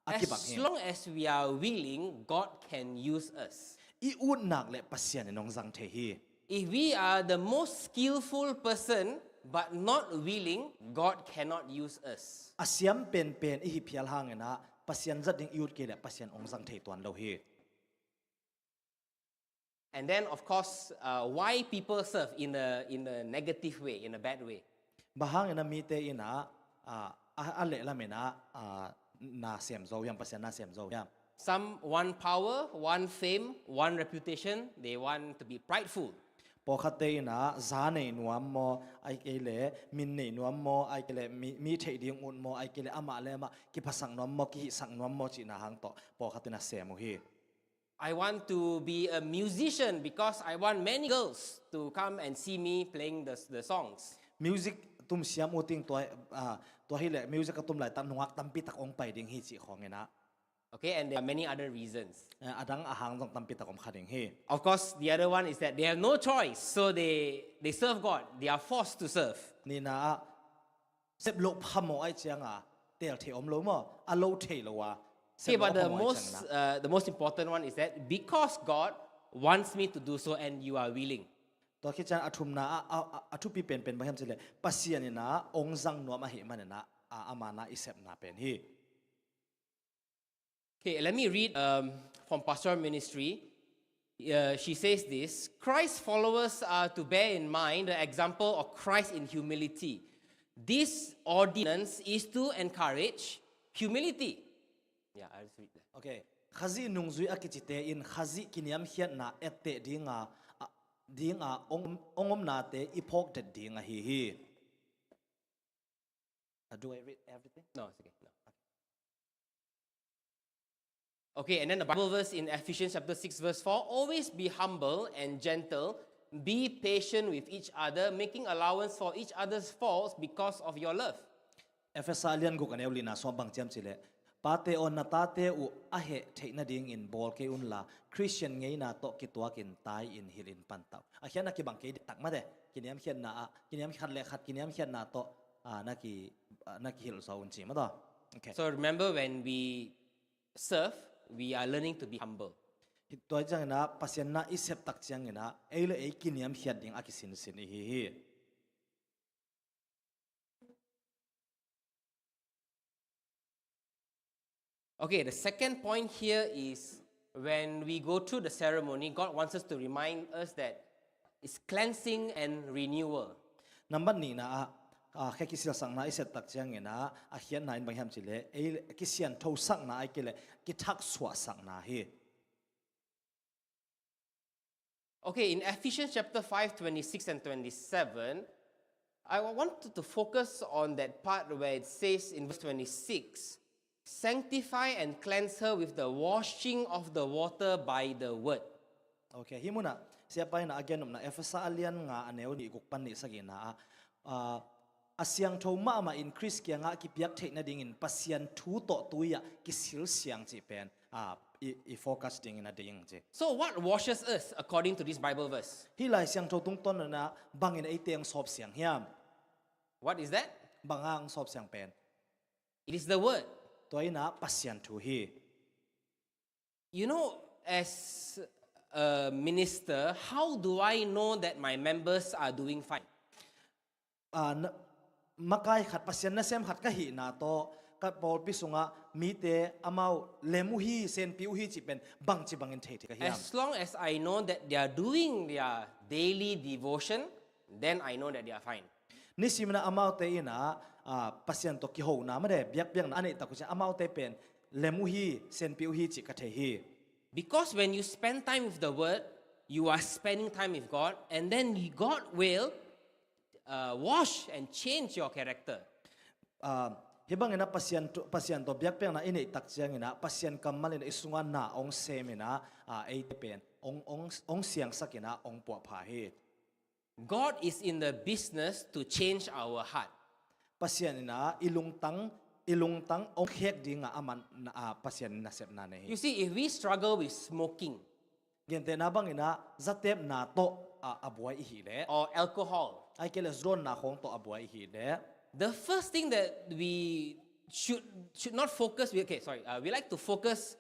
a kibang hi. As long as we are willing, God can use us. I ut nak leh Pasian in hong zang thei hi. If we are the most skillful person but not willing, God cannot use us. A siam penpen i hi phial hangin ah Pasian zat ding i ut kei leh Pasian hong zang thei tuan lo hi. And then, of course, uh, why people serve in a, in a negative way, in a bad way? Bang hangin ah mite in ah, ah, a, a lehlam in ah, ah, na sem zo hiam, Pasian na sem zo hiam? Some want power, want fame, want reputation, they want to be prideful. Pawlkhatte in ah za nei nuam maw, ahih kei leh min nei nuam maw, ahih kei leh mi, mi theih ding ut maw, ahih kei leh amah le amah kiphasak nuam maw, kihihsak nuam maw cihna hang tawh pawlkhat in ah sem uh hi. I want to be a musician because I want many girls to come and see me playing the, the songs. Music tum siam uh ting tua, ah, tua hi leh music a tum laitak nungak tampi tak hong pai ding hi cih khawng in ah. Okay, and there are many other reasons. Eh, a dang a hang zong tampi tak om kha ding hi. Of course, the other one is that they have no choice, so they, they serve God. They are forced to serve. Nihna ah, sep loh phamawh ahih ciangin teel thei om lo maw, a lo thei lo a. Okay, but the most, uh, the most important one is that because God wants me to do so and you are willing. Tua khit ciang a thumna ah, a, a, a thupi penpen bang hiam cih leh Pasian in ah hong zang nuam ahih manin ah, a, ama na i sepna pen hi. Okay, let me read, um, from Pastoral Ministry. Uh, she says this: Christ's followers are to bear in mind the example of Christ in humility. This ordinance is to encourage humility. Yeah, I'll just read that. Okay. Khazih nungzui a kicite in Khazih kiniamkhiatna etteh dinga, a, dinga hong, hong omnate i phawkdet ding ahi hi. Uh, do I read everything? No, it's okay. No. Okay, and then the Bible verse in Ephesians chapter six verse four: "Always be humble and gentle, be patient with each other, making allowance for each other's faults because of your love." Efesa a lian guk a neu lina sungah bang ci hiam cih leh, "Pate aw, na tate uh a heh theih nadingin bawl kei unla, Khristian ngeina tawh kituakin tai-in hilh in pan ta uh." A khiatna kibang kei diktak mate, kiniamkhiatna ah, kiniam khat le khat kiniamkhiatna tawh, ah, na ki, ah, na kihilh zaw un ci mate. Okay. So remember, when we serve, we are learning to be humble. Hi tua ciangin ah, Pasian na i sep tak ciangin ah, ei le ei kiniamkhiat ding a kisinsin i hi hi. Okay, the second point here is when we go through the ceremony, God wants us to remind us that it's cleansing and renewal. Nambat nihna ah, ah, khe kisilsakna i set tak ciangin ah, a khiatna in bang hiam cih leh, ei kisianthosakna ahih kei leh kithaksuahsakna hi. Okay, in Ephesians chapter five, twenty-six and twenty-seven, I wanted to focus on that part where it says in verse twenty-six, "Sanctify and cleanse her with the washing of the water by the word." Okay, hih munah, siapa in a gen nopna Efesa a lian nga a neu nih guk pan nih sagihna ah, ah, a siangtho mahmah in Khrist kiangah kipiak theih nadingin Pasian thu tawh tui ah kisilsiang cih pen, ah, i, i focus dingin a ding ci. So what washes us according to this Bible verse? Hih Lai Siangtho tungtawn in ah bangin eite hong sawpsiang hiam? What is that? Bang a hong sawpsiang pen? It is the word. Tua in ah Pasian thu hi. You know, as a minister, how do I know that my members are doing fine? Ah, na, makai khat, Pasian nasem khat ka hihna tawh, ka pawlpi sungah mite amau lem uh hi, senpi uh hi cih pen bangci bangin thei thei ka hiam? As long as I know that they are doing their daily devotion, then I know that they are fine. Nisim in ah amaute in ah, ah, Pasian tawh kihona mate, biakpiakna a neih tak uh ciang amaute pen lem uh hi, senpi uh hi cih ka thei hi. Because when you spend time with the word, you are spending time with God, and then God will, uh, wash and change your character. Ah, hih bangin ah Pasian thu, Pasian tawh biakpiakna i neih tak ciangin ah Pasian kammal in i sungah na hong sem in ah, ah, eite pen hong, hong, hong siangsak in ah hong puahpha hi. God is in the business to change our heart. Pasian in ah i lungtang, i lungtang hong khek dingah amah, ah, Pasian nasepna nei hi. You see, if we struggle with smoking, gentehna bangin ah zatepna tawh, ah, a buai i hih leh, or alcohol, ahih kei leh zu dawnna khawng tawh a buai i hih leh, the first thing that we should, should not focus, we, okay, sorry, uh, we like to focus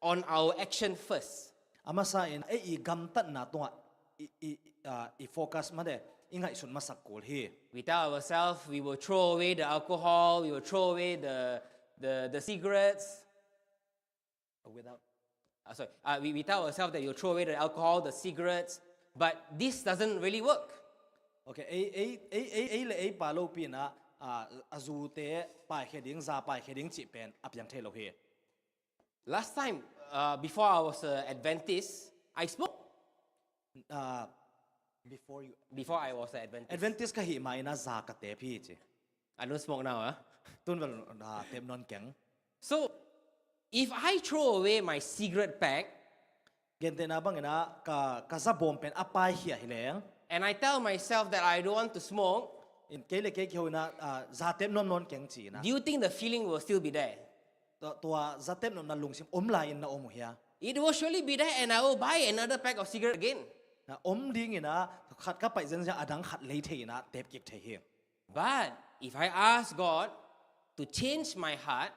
on our action first. A masa in ei i gamtatna tungah i, i, ah, i focus mah de, i ngaihsut masak kul hi. We tell ourselves we will throw away the alcohol, we will throw away the, the, the cigarettes. Without, uh, sorry, uh, we, we tell ourselves that you'll throw away the alcohol, the cigarettes, but this doesn't really work. Okay, ei, ei, ei, ei, ei le ei pa lopi in ah, ah, a zute paikhia ding, za paikhia ding cih pen a piang thei lo hi. Last time, uh, before I was a Adventist, I smoked. Ah, before you, before I was an Adventist. Adventist ka hih ma-in ah za ka tep hi ci. I don't smoke now, ah. Tun vel, ah, tep nawn keng. So, if I throw away my cigarette pack, gentehna bangin ah ka, ka za bawm pen a paikhia hi leng, and I tell myself that I don't want to smoke, in kei le kei kiho in ah, ah, za tep nuam nawn keng ci-in ah, do you think the feeling will still be there? Tua, tua zatep nopna lungsim om lai-in na om uh hia? It will surely be there, and I will buy another pack of cigarette again. Na om dingin ah, khat ka paih zenzen a dang khat lei thei in ah tep kik thei hi. But if I ask God to change my heart,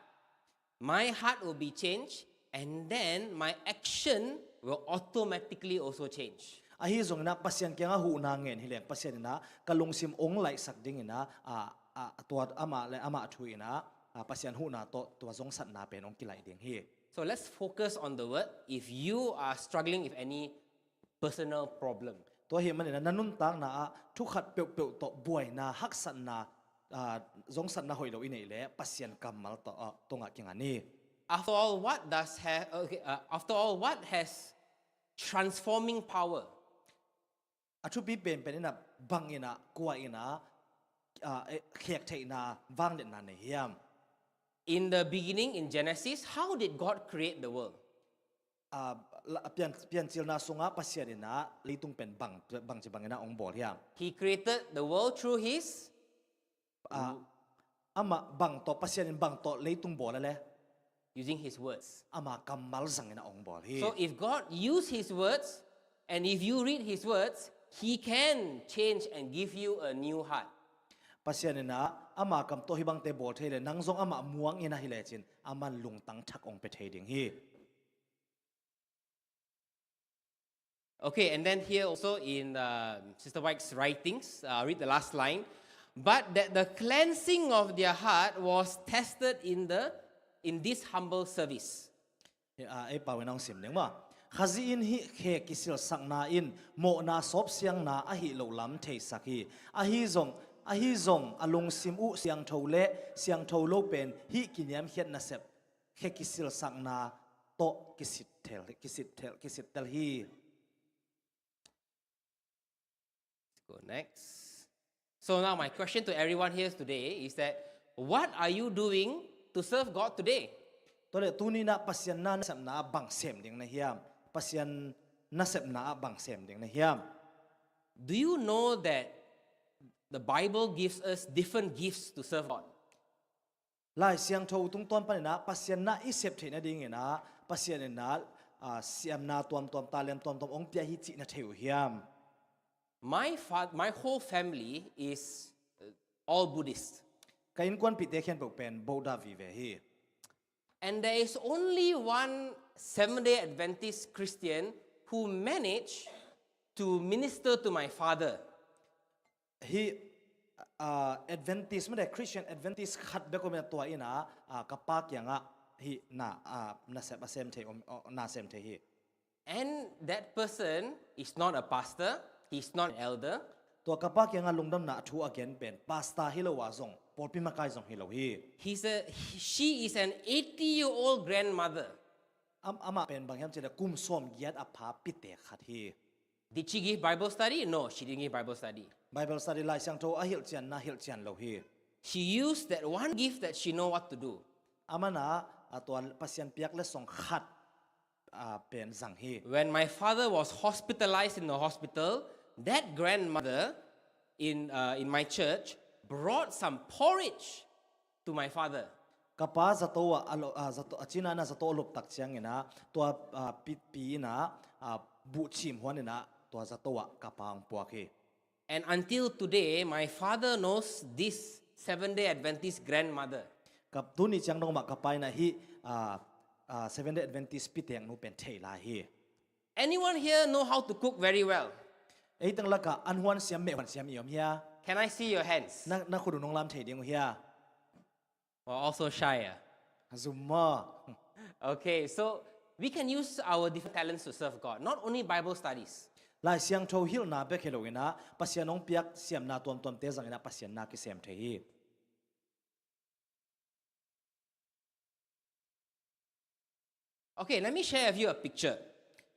my heart will be changed, and then my action will automatically also change. Ahi zongin ah Pasian kiangah huhna ngen hi leng, Pasian in ah ka lungsim ong laihsak dingin ah, a, a, tua amah le amah thu in ah, a, Pasian huhna tawh tua zongsatna pen ong kilaih ding hi. So let's focus on the word. If you are struggling with any personal problem, tua ahih manin ah na nuntakna ah thu khat peuhpeuh tawh buaina, haksatna, ah, zongsatna hoih lo i neih leh Pasian kammal tawh, ah, tungah kinga ni. After all, what does ha-, okay, uh, after all, what has transforming power? A thupi penpen in ah bang in ah, kua in ah, ah, eh, khek theihna, vangliatna nei hiam? In the beginning, in Genesis, how did God create the world? Ah, la-, pian, Piancilna sungah Pasian in ah leitung pen bang, bangci bangin ah ong bawl hiam? He created the world through his, ah, amah bang tawh, Pasian in bang tawh leitung bawl a le? Using his words. Ama kammal zangin ah ong bawl hi. So if God use his words, and if you read his words, he can change and give you a new heart. Pasian in ah ama kam tawh hih bangte bawl thei leh, nang zong amah muang in ah hi lecin, aman lungtang thak ong pia thei ding hi. Okay, and then here also in, uh, Sister White's writings, uh, read the last line. "But that the cleansing of their heart was tested in the, in this humble service." Ah, ei pau in ah ong sim ding maw. Khazih in hih khe kisilsakna in mawhna sawpsiangna ahih loh lam theisak hi. Ahi zong, ahi zong a lungsim uh siangtho le siangtho lo pen hih kiniamkhiat nasep khe kisilsakna tawh kisittel, kisittel, kisittel hi. Let's go next. So now my question to everyone here today is that, what are you doing to serve God today? Tua leh tuni in ah Pasian na nasepna ah bang sem ding na hiam? Pasian nasepna ah bang sem ding na hiam? Do you know that the Bible gives us different gifts to serve God? Lai Siangtho tungtawn panin ah Pasian na i sep theih nadingin ah Pasian in ah, ah, siamna tuamtuam, talent tuamtuam ong pia hi cih na thei uh hiam? My fa-, my whole family is, uh, all Buddhist. Ka innkuanpihte khempeuh pen Buddha vive hi. And there is only one Seventh-day Adventist Christian who managed to minister to my father. Hih, ah, Adventist, mah de Christian Adventist khat bek om in ah, tua in ah, ah, ka pa kiangah hih na, ah, nasep a sem thei om, oh, na sem thei hi. And that person is not a pastor, he's not an elder. Tua ka pa kiangah lungdamna thu a gen pen pastor hi lo a zong, pawlpi makai zong hi lo hi. He's a, he, she is an eighty-year-old grandmother. Am-, amah pen bang hiam cih leh kum sawmgiat a pha pite khat hi. Did she give Bible study? No, she didn't give Bible study. Bible study, Lai Siangtho a hilhcianna hilhcian lo hi. She used that one gift that she know what to do. Aman ah, a tua Pasian piak letsong khat, ah, pen zang hi. When my father was hospitalized in the hospital, That grandmother in, uh, in my church brought some porridge to my father. Ka pa zato ah a lo, ah, zato, a cina na zato a lop tak ciangin ah, tua, ah, pi, pi in ah, ah, buhcim huan in ah, tua zato ah ka pa hong puak hi. And until today, my father knows this Seventh Day Adventist grandmother. Ka tuni ciang dong mah ka pa in ah hih, ah, ah, Seventh Day Adventist pi teng nu pen thei lai hi. Anyone here know how to cook very well? Ei teng lakah an huan siam, meh huan siam i om hia? Can I see your hands? Na, na khut uh nong lam thei ding uh hia? We're also shy, ah? Zum maw. Okay, so we can use our different talents to serve God, not only Bible studies. Lai Siangtho hilhna bek hi lo in ah, Pasian hong piak siamna tuamtuamte zang in ah Pasian na kisem thei hi. Okay, let me share with you a picture.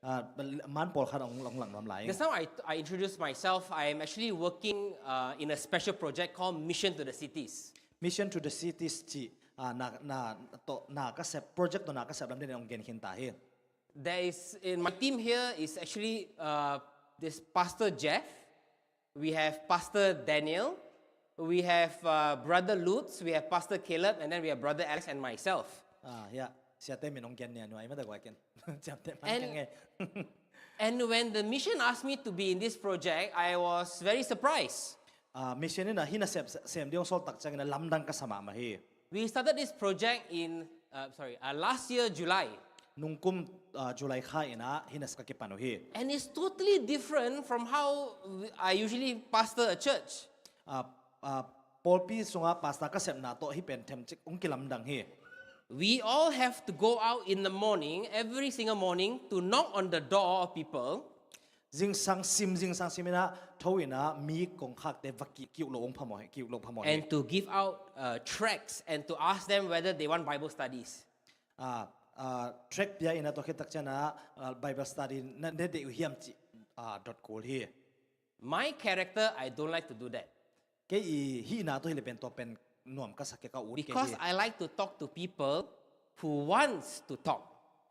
Ah, man pawlkhat hong, hong lang nuam lai. Just now I, I introduced myself. I am actually working, uh, in a special project called Mission to the Cities. Mission to the Cities cih, ah, na, na, tawh, na ka sep, project tawh na ka sep lam den hong gen khin ta hi. There is, in my team here is actually, uh, this Pastor Jeff, we have Pastor Daniel, we have, uh, Brother Lutz, we have Pastor Caleb, and then we have Brother Alex and myself. Ah, ya. Siate min hong gen nia nuai mata guai ken. Ciamte man keng e. And when the mission asked me to be in this project, I was very surprised. Ah, mission in ah hih nasep sem ding hong sawl tak ciangin ah lamdang ka sa mahmah hi. We started this project in, uh, sorry, uh, last year, July. Nungkum, ah, July kha in ah hih nasep ka kipan uh hi. And it's totally different from how I usually pastor a church. Ah, ah, pawlpi sungah pastor ka sepna tawh hih pen themcik hong kilamdang hi. We all have to go out in the morning, every single morning, to knock on the door of people. Zingsang sim, zingsang sim in ah, tho in ah, mi kongkhakte va ki, kiuh lo hong phamawh hi, kiuh lo phamawh hi. And to give out, uh, tracts and to ask them whether they want Bible studies. Ah, ah, tract pia in ah tua khit tak ciang ah, ah, Bible study na, na deih uh hiam cih, ah, dot kul hi. My character, I don't like to do that. Kei i hihna tawh hi le pen tua pen nuam ka sa kei ka ut kei hi. Because I like to talk to people who wants to talk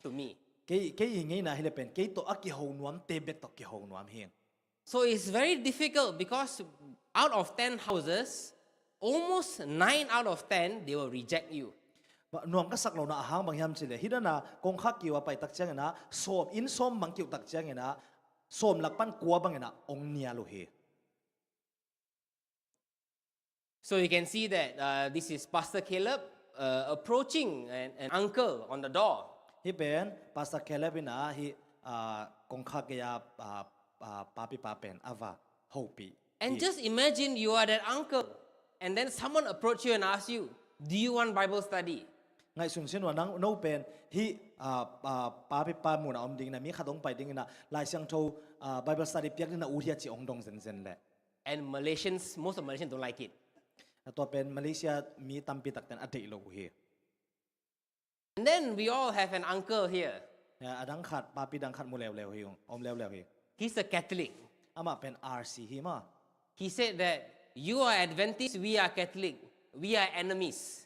to me. Kei, kei i ngeina hi le pen kei tawh a kiho nuamte bek tawh kiho nuam hi. So it's very difficult because out of ten houses, almost nine out of ten, they will reject you. Ba, nuam ka sak lohna a hang bang hiam cih le, hih dan a kongkhak kiu a pai tak ciangin ah, sawm, inn sawm bang kiuh tak ciangin ah, sawm lak pan kua bangin ah hong nial uh hi. So you can see that, uh, this is Pastor Caleb, uh, approaching an, an uncle on the door. Hih pen Pastor Caleb in ah hih, ah, kongkhak gei a, ah, ah, papi pa pen a va hopih. And hi. Just imagine you are that uncle, and then someone approach you and ask you, "Do you want Bible study?" Ngaihsun sin uh a, nang no pen hih, ah, ah, papi pa mun a om ding in ah, mi khat hong pai ding in ah, Lai Siangtho, ah, Bible study piak ding in ah ut hia cih hong dong zenzen leh. And Malaysians, most of Malaysians don't like it. Tua pen Malaysia mi tampi takten a deih lo uh hi. And then we all have an uncle here. Ya, a dang khat, papi dang khat mu leuleu hi, om leuleu hi. He's a Catholic. Amah pen R C hi maw. He said that, "You are Adventist, we are Catholic, we are enemies."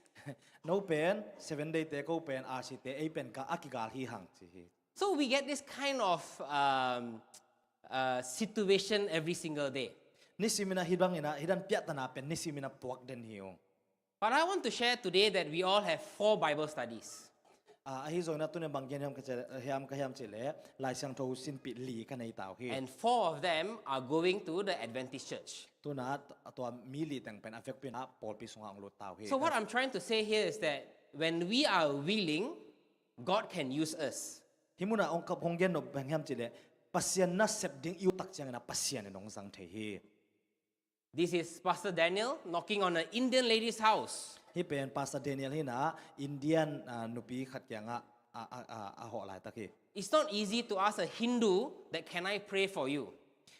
No pen Seven Day te, ko pen R C te, ei pen ka a kigal hi hang ci hi. So we get this kind of, um, uh, situation every single day. Nisim in ah hih bangin ah, hih dan piahtana pen nisim in ah puak den hi ung. But I want to share today that we all have four Bible studies. Ah, ahi zongin ah tuni bang gen hiam ka cih, hiam ka hiam cih leh, Lai Siangtho sinpih li ka nei ta uh hi. And four of them are going to the Adventist church. Tu-in ah, tua mi li teng pen a vekpi in ah pawlpi sungah hong lut ta uh hi. So what I'm trying to say here is that when we are willing, God can use us. Hih munah hong kap hong gen nop bang hiam cih leh, Pasian nasep ding i ut tak ciangin ah Pasian in hong zang thei hi. This is Pastor Daniel knocking on an Indian lady's house. Hih pen Pastor Daniel hi in ah Indian, ah, nupi khat kiangah a, a, a, a hawh laitak hi. It's not easy to ask a Hindu that, "Can I pray for you?"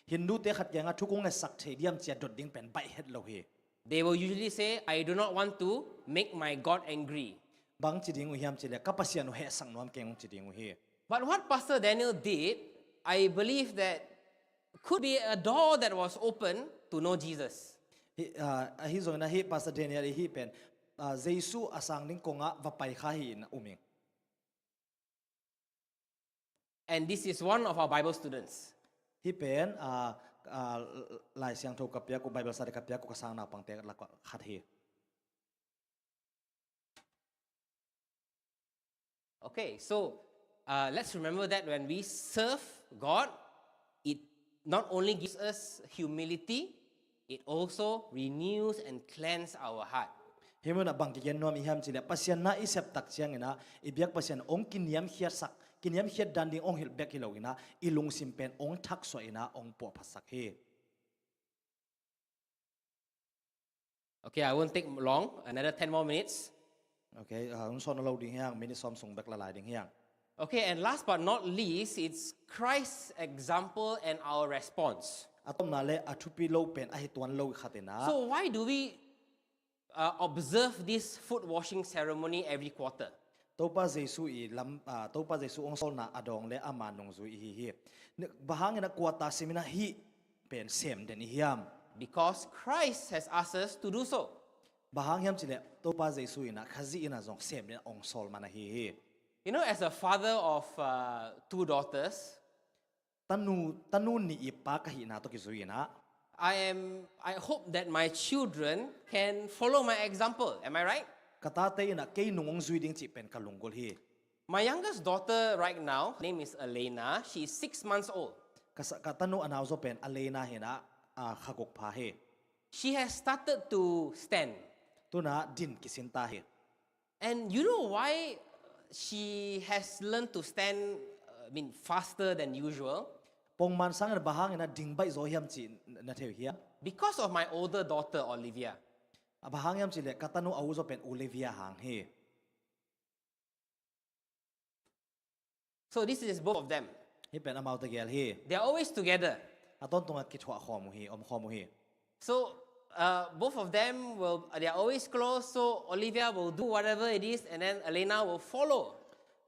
Hindu te khat kiangah thu kong ngetsak thei diam ci-a dot ding pen baih het lo hi. They will usually say, "I do not want to make my God angry." Bang ci ding uh hiam cih leh, ka Pasian uh hehsak nuam keng, ci ding uh hi. But what Pastor Daniel did, I believe that could be a door that was open to know Jesus. Hi, ah, ahi zongin ah hih Pastor Daniel i hih pen, ah, Jesu a sang ding kongah va pai kha hi in um ing. And this is one of our Bible students. Hih pen, ah, Ah, Lai Siangtho ka piak uh, Bible study ka piak uh, ka sang naupangte lak ah khat hi. Okay, so, uh, let's remember that when we serve God, it not only gives us humility, it also renews and cleanses our heart. Hih munah bang kigen nuam i hiam cih leh Pasian na i sep tak ciangin ah i biak Pasian hong kiniamkhiatsak, kiniamkhiat dan ding hong hilh bek hi loin ah i lungsim pen hong thaksuah in ah hong puahphatsak hi. Okay, I won't take long, another ten more minutes. Okay, ah, hun sawt na lo ding hi hang, minute sawm sung bek la lai ding hi hang. Okay, and last but not least, it's Christ's example and our response. A tomna le a thupi lo pen a hi tuan lo khat in ah. So why do we, uh, observe this foot washing ceremony every quarter? Topa Jesu i lam, ah, Topa Jesu hong sawlna a dawng le ama nungzui i hi hi. Ni-, bang hangin ah quarter sim in ah hih pen sem den i hiam? Because Christ has asked us to do so. Bang hang hiam cih leh Topa Jesu in ah Khazih in ah zong sem den hong sawl man ahi hi. You know, as a father of, uh, two daughters, tanu, tanu nih i pa ka hihna tawh kizui in ah, I am, I hope that my children can follow my example. Am I right? Ka tate in ah kei nung hong zui ding cih pen ka lunggulh hi. My youngest daughter right now, her name is Elena. She is six months old. Ka sa-, ka tanu a nau zaw pen Elena hi in ah, ah, kha guk pha hi. She has started to stand. Tu in ah din kisin ta hi. And you know why she has learned to stand, uh, I mean, faster than usual? Pongman sangin bang hangin ah ding baih zaw hiam cih na thei uh hiam? Because of my older daughter, Olivia. A bang hang hiam cih leh ka tanu a u zaw pen Olivia hang hi. So this is both of them. Hih pen amau tegel hi. They are always together. A tawntung ah kithuah khawm uh hi, om khawm uh hi. So, uh, both of them will, they are always close, so Olivia will do whatever it is, and then Elena will follow.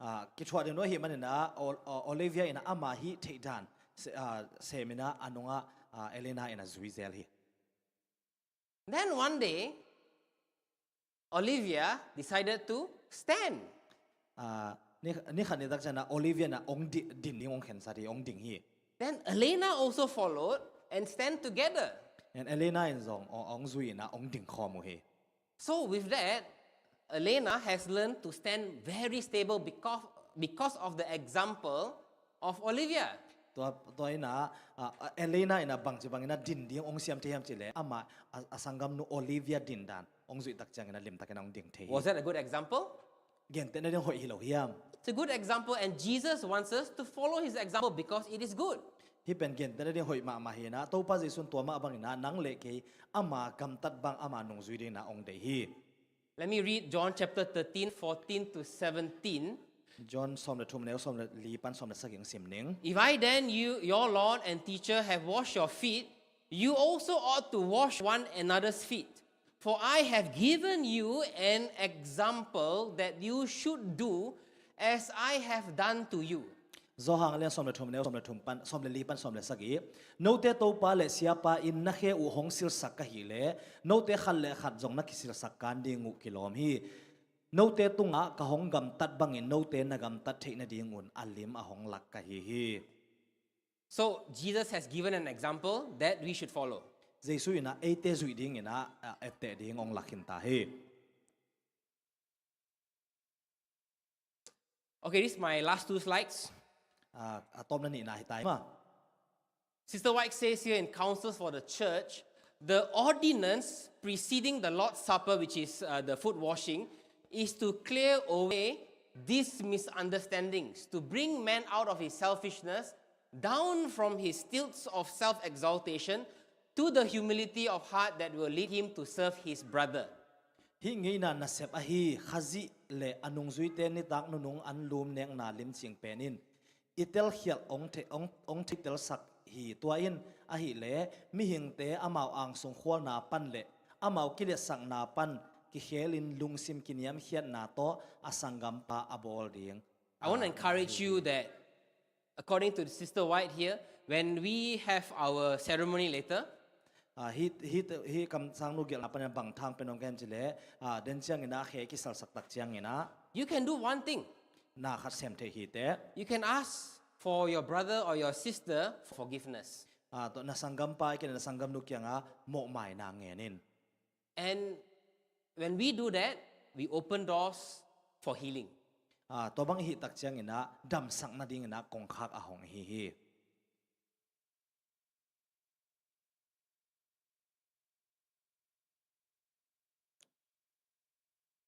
Ah, kithuah den uh ahih manin ah, Ol-, Ol-, Olivia in ah ama hih theih dan se-, ah, sem in ah a nungah, ah, Elena in ah zui zel hi. Then one day, Olivia decided to stand. Ah, ni, ni khat ni tak ciangin ah Olivia in ah hong di-, din ding hong khensat hi, hong ding hi. Then Elena also followed and stand together. And Elena in zong hong, hong zui in ah hong ding khawm uh hi. So with that, Elena has learned to stand very stable because, because of the example of Olivia. Tua, tua in ah, ah, ah, Elena in ah bangci bangin ah din ding hong siam thei hiam cih leh amah a, a sanggamnu Olivia din dan hong zuih tak ciangin ah limtakin ah hong ding thei hi. Was that a good example? Gentehna ding hoih hi lo hiam? It's a good example, and Jesus wants us to follow his example because it is good. Hih pen gentehna ding hoih mahmah hi in ah, Topa Jesu in tua mah bangin ah nang le kei ama gamtat bang, ama nungzui dingin ah hong deih hi. Let me read John chapter thirteen, fourteen to seventeen. John sawm le thum, neu sawm le li pan sawm le sagih hong sim ning. If I then, you, your Lord and teacher, have washed your feet, you also ought to wash one another's feet. For I have given you an example that you should do as I have done to you. Johan a lian sawm le thum, neu sawm le thum pan, sawm le li pan sawm le sagih. Note topa le siapa in na khe uh hong silsak ka hih leh, note khat le khat zong na kisilsak kan ding uh kilawm hi. Note tungah ka hong gamtat bangin note na gamtat theih nadingun a lim a hong lak ka hi hi. So Jesus has given an example that we should follow. Jesu in ah eite zuih dingin ah, ah, etteh ding hong lak khin ta hi. Okay, this is my last two slides. Ah, a tawpna nihna hi ta hi maw. Sister White says here in Counsels for the Church, the ordinance preceding the Lord's Supper, which is, uh, the foot washing, is to clear away these misunderstandings, to bring man out of his selfishness, down from his stilts of self-exaltation, to the humility of heart that will lead him to serve his brother. Hih ngeina nasep ahi Khazih le a nungzuite nitak nunung an lum nekna limcing pen in i telkhialh hong thei-, hong, hong theitelsak hi. Tua in ahih leh mihingte amau angsung khualna pan le amau kiliatsakna pan kikhelin lungsim kiniamkhiatna tawh a sanggampa a bawl ding. I want to encourage you that, according to Sister White here, when we have our ceremony later, Ah, hih, hih, hih kamsangnu gelhna panin bang thang pen hong gen cih leh, ah, den ciangin ah khe kisalsak tak ciangin ah, you can do one thing. Na khat sem thei hi teh. You can ask for your brother or your sister for forgiveness. Ah, tua na sanggampa i kei na sanggamnu kiangah mawhmaina ngen in. And when we do that, we open doors for healing. Ah, tua bang i hih tak ciangin ah damsak nadingin ah kongkhak a hong hi hi.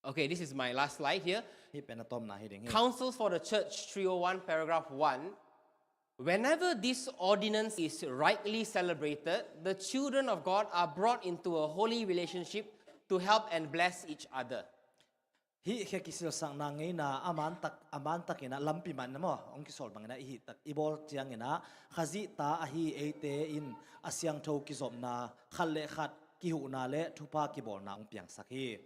Okay, this is my last slide here. Hih pen a tawpna hi ding hi. Counsels for the Church three oh one, paragraph one. Whenever this ordinance is rightly celebrated, the children of God are brought into a holy relationship to help and bless each other. Hih khe kisilsakna ngeina a mantak, a mantakin ah lampi man na maw, hong kisawl bangin ah i hih tak i bawl ciangin ah Khazih ta ahi eite in a siangtho kizopna, khat le khat kihuhna le thupha kibawlna hong piangsak hi.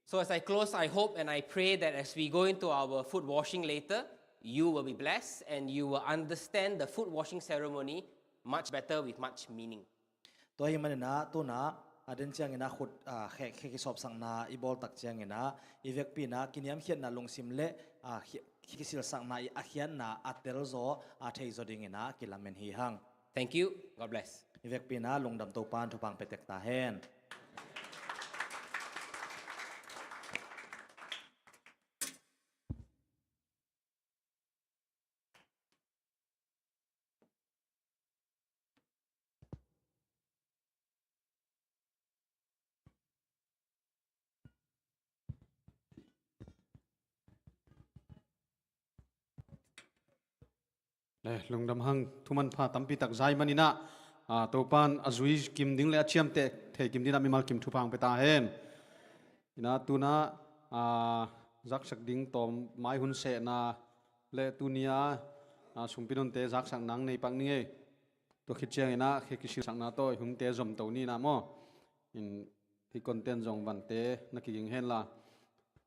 So as I close, I hope and I pray that as we go into our foot washing later, you will be blessed and you will understand the foot washing ceremony much better with much meaning. Tua ahih manin ah tuna a den ciangin ah khut, ah, khe, khe kisawpsakna i bawl tak ciangin ah i vekpi in ah kiniamkhiatna lungsim le, ah, khi-, khi kisilsakna i a khiatna a telzaw, ah, theizaw dingin ah kilamen hi hang. Thank you. God bless. I vekpi in ah lungdam, Topa'n thupha pia tek ta hen. Eh, lungdam hang, thumanpha tampi tak zai manin ah, ah, Topa'n a zui kim ding le a ciamteh thei kim dingin ah mimal kim thupha pia ta hen. Ina tuna, ah, zaksak ding tawm mai hun sehna le tuni a, ah, sumpi nonte zaksak nang nei pak ning ei. Tua khit ciangin ah khe kisilsakna tawh i hunte zomto ni na maw. In hih content zong vante na kiging hen la.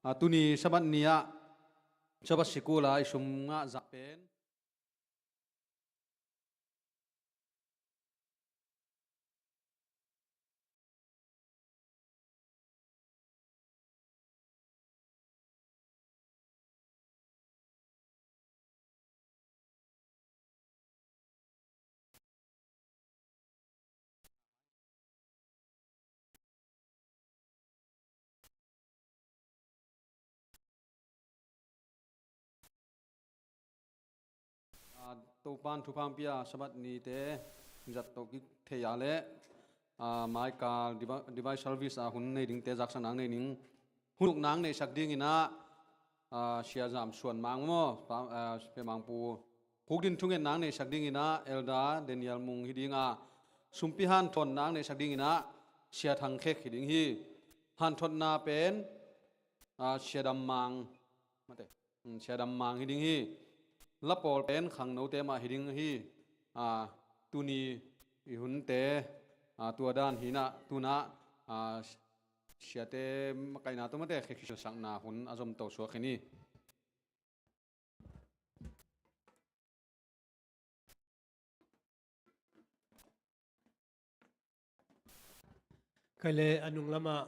Ah, tuni Sabbath ni ah, Sabbath sikul ah i sum ngah zah pen Ah, Topa'n thupha pia Sabbath nite zat to kik thei a le, ah, maikal divi-, divine service a hun nei dingte zaksak nang nei ning. Hun uk nang neisak dingin ah, ah, Sia Zam Suan Mang maw, pa, ah, Pe Mang Pu. Huk din thungen nang neisak dingin ah Elder Daniel Mung hi ding a, sumpi hanthawn nang neisak dingin ah Sia Thang Khek hi ding hi. Hanthotna pen, ah, Sia Dam Mang. Mate. Hmm, Sia Dam Mang hi ding hi. La pawl pen khangnote mah hi ding hi. Ah, tuni i hunte, ah, tua dan hi na, tuna, ah, siate makaihna tawh mate khe kisilsakna hun a zomto suak khin hi. Kei le a nung lamah,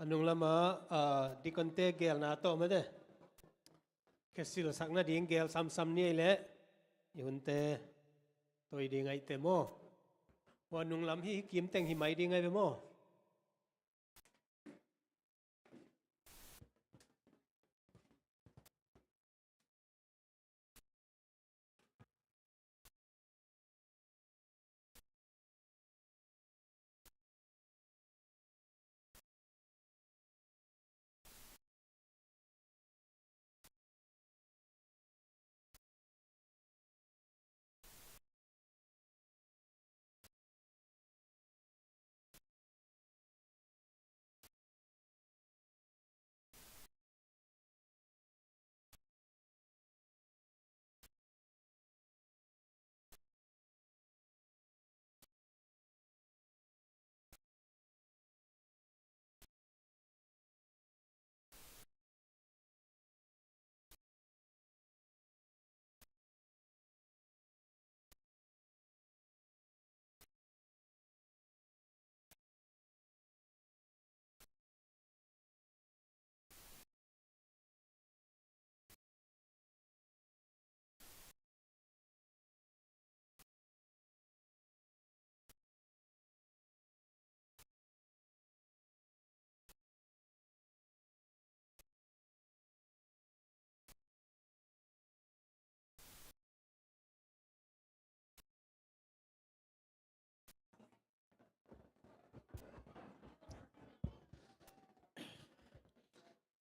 a nung lamah, ah, dikonte gelna tawh mate khe silsak nading gel samsam ni ei leh i hunte toi ding aihte maw. Ua nung lam hi, hi kim teng hi mai ding ai ve maw.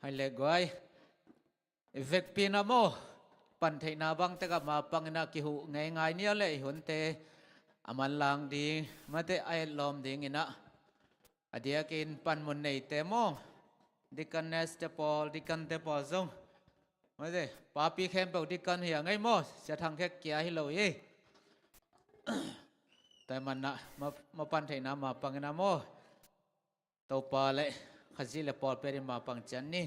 Ai le guai. I vekpi na maw, pan theihna bang tek a mapang in a kihuh ngeingai nia le i hunte a manlang ding, mate a etlawm ding in a, a diakin panmun neite maw, deaconess te pawl, deacon te pawl zong, mate papi khempeuh deacon hi a ngei maw, Sia Thang Khek kia hi lo hi. Tua man a ma, mapan theihna mapang in a maw, Topa le Khazih le pawlpi ading mapang ciat ni.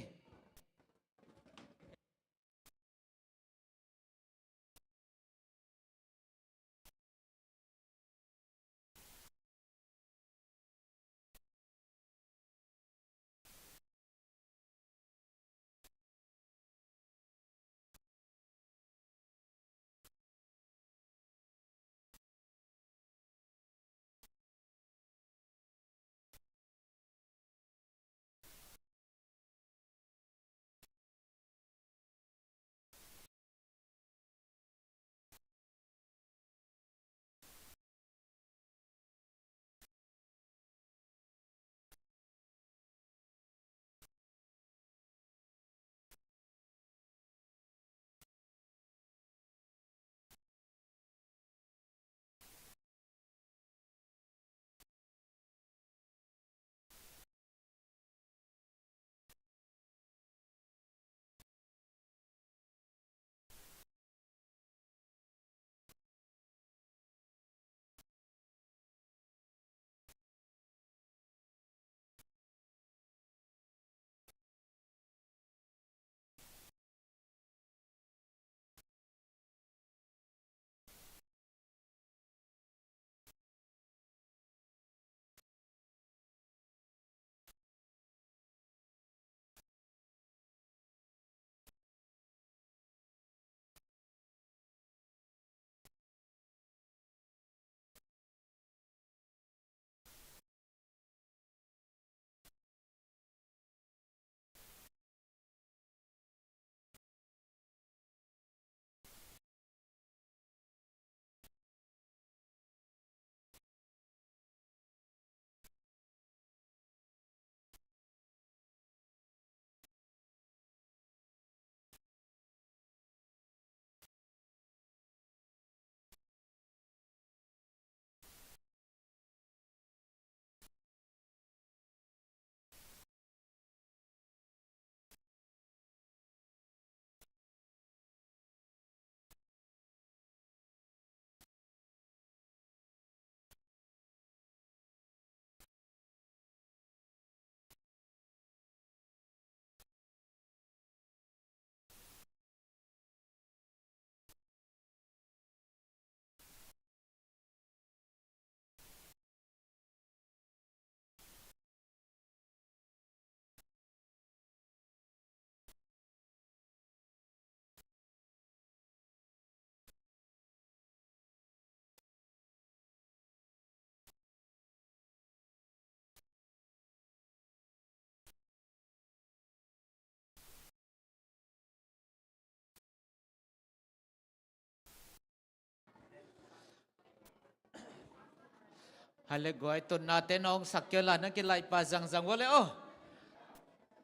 Hale guai, tunna te nong sak kio la na kilaih pa zangzang vua le aw.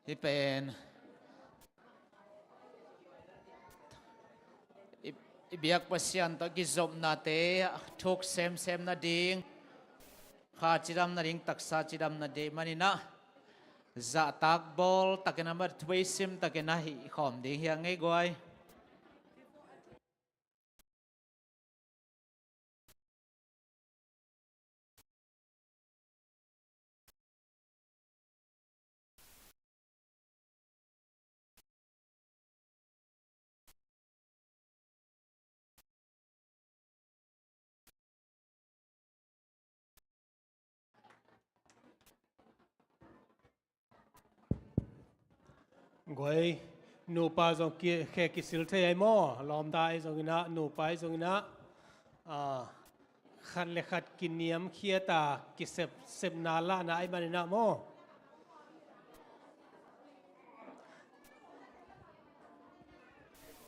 Hi pen i, i biak Pasian tawh kizopnate thuk semsem nading, kha cidam nading, taksa cidam nading manin ah, zahtak bawl takin a mat, thueisim takin a hih khawm ding hi a ngei guai. Guai, nupa zong ki, khe kisil thei ai maw? Lawmta ai zong inah, nupa ai zong inah, ah, khat le khat kiniamkhiat a kisep, sepna lahna ai man inah maw?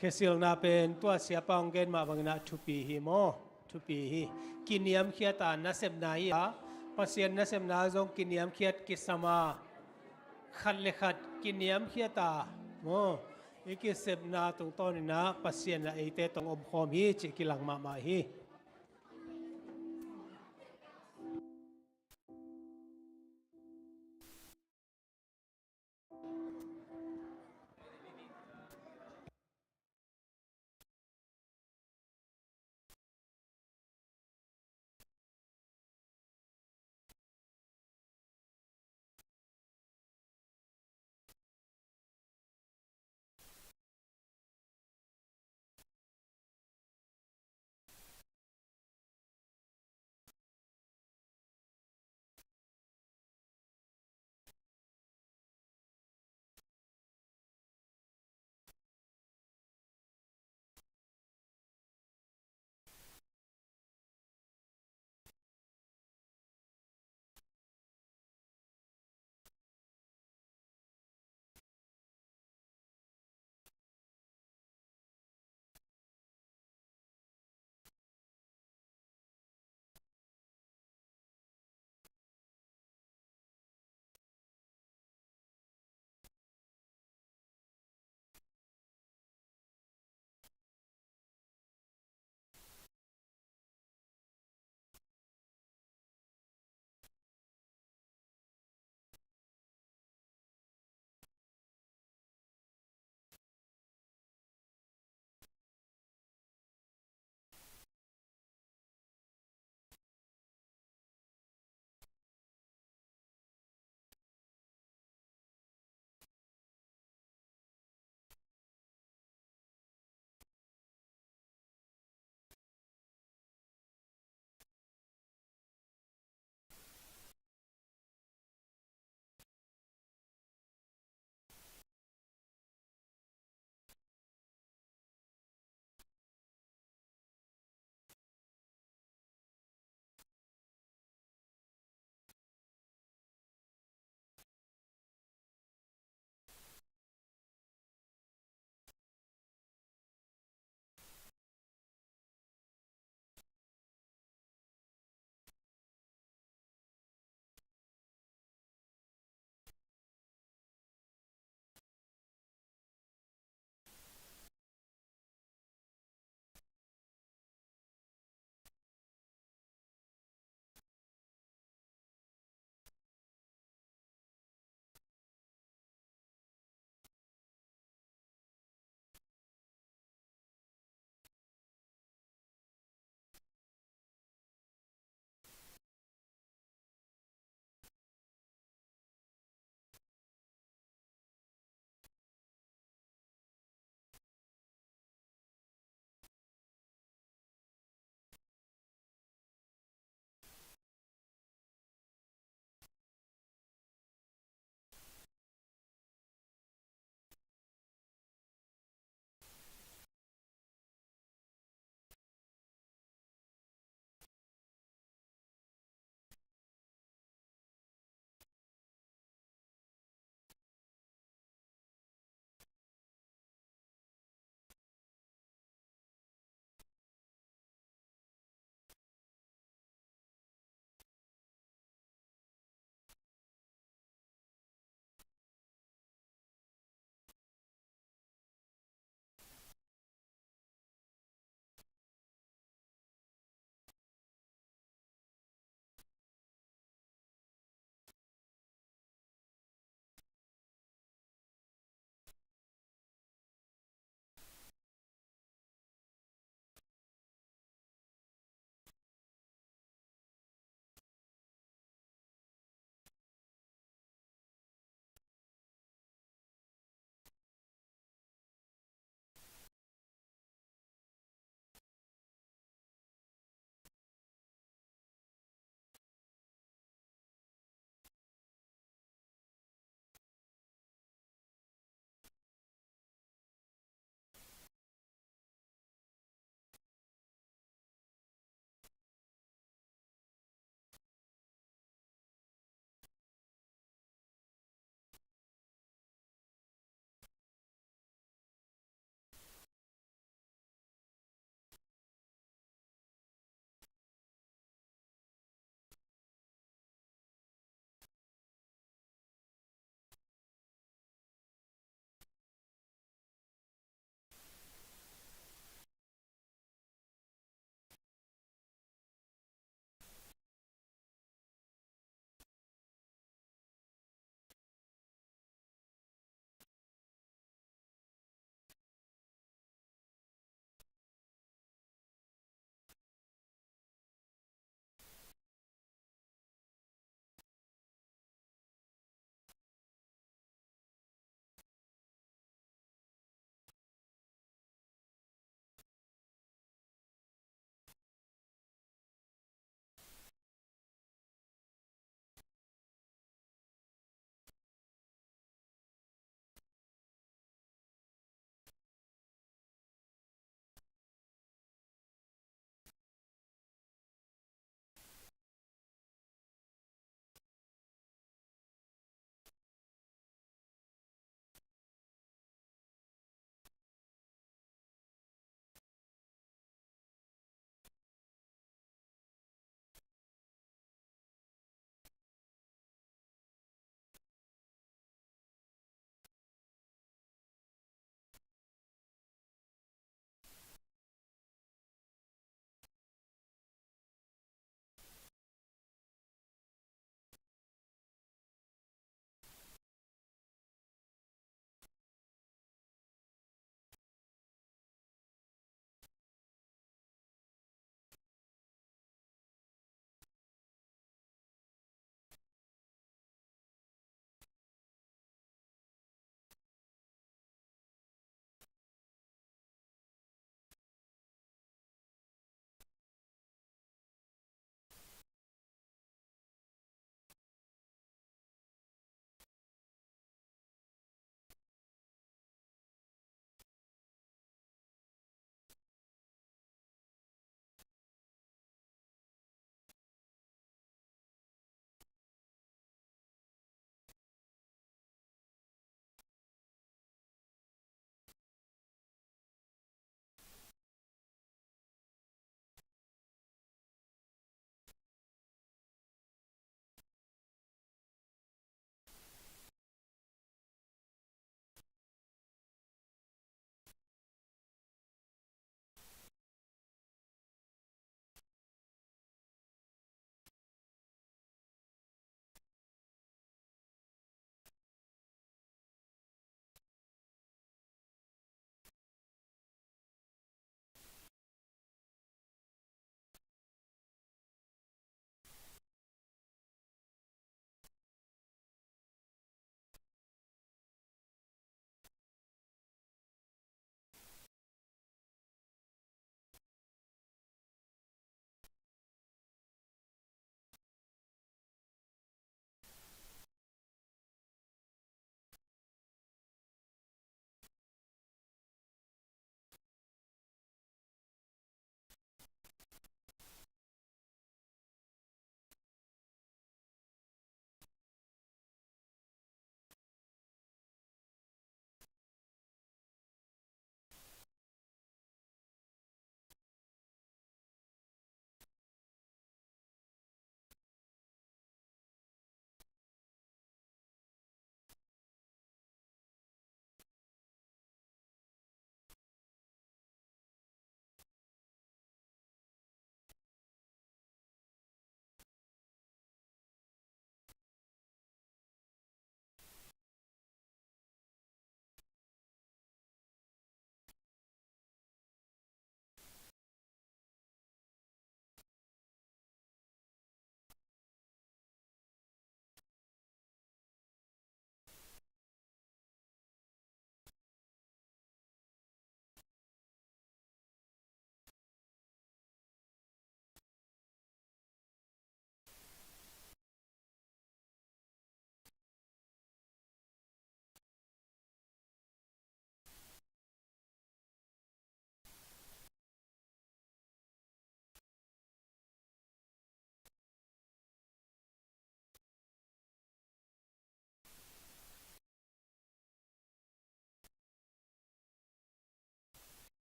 Khesilna pen tua siapa hong gen mah bang inah thupi hi maw? Thupi hi. Kiniamkhiat a nasepna hi a, Pasian nasepna zong kiniamkhiat kisam a, khat le khat Kiniamkhiat a, maw, i kisepna tungtawnin ah Pasian in eite tawh omkhawm hi cih kilang mahmah hi.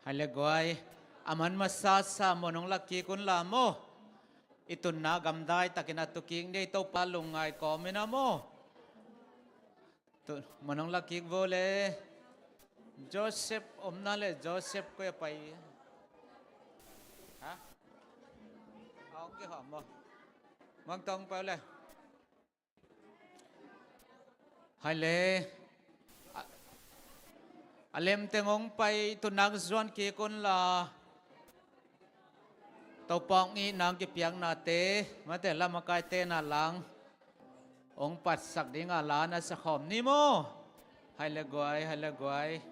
Hai le guai, a man masa sa mun hong la kik un la maw. I tunna gamdai takin a tu kik ni, Topa lungngai kawmin a maw. Tu, mun hong la kik vo le. Joseph omna le, Joseph koi a pai. Ha? A hong kihawm maw. Mang tong pau le. Hai le. A, a lemteng hong pai, tu nak zuan kik un la. Topa hong itna hong kipiaknate, mate, lamakaite na lang hong patsak ding a la na sakhawm ni maw. Hai le guai, hai le guai.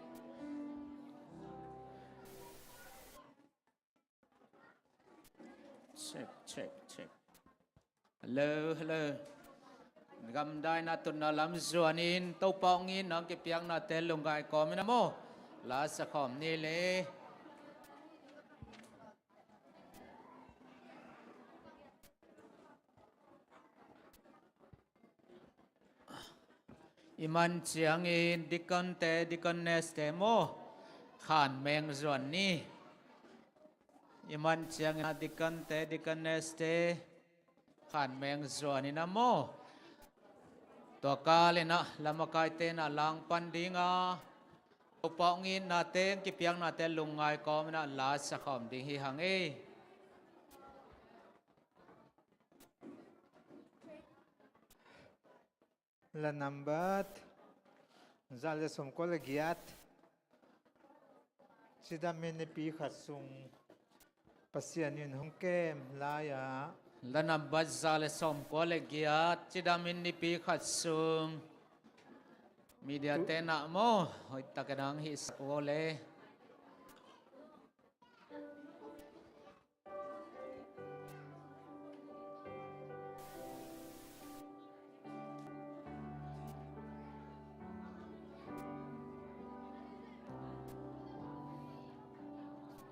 Check, check, check. Hello, hello. Gamdai na tunna lam zuanin, Topa hong itna hong kipiaknate lungngai kawmin a maw. La sakhawm ni le. I man ciangin deaconte, deaconess-te maw, khanmeng zuan ni. I man ciangin deaconte, deaconess-te khanmeng zuanin a maw. Tua kalin a lamakaite na langpan ding a, Topa hong itnate, hong kipiaknate lungngai kawmin a la sakhawm ding hi hang ei. La nambat za le sawmkua le giat. Cidamin nipi khat sung Pasian in hong kem lai-ah. La nambat za le sawmkua le giat. Cidamin nipi khat sung. Media-te na maw, hoihtakin hong hihsak uh le.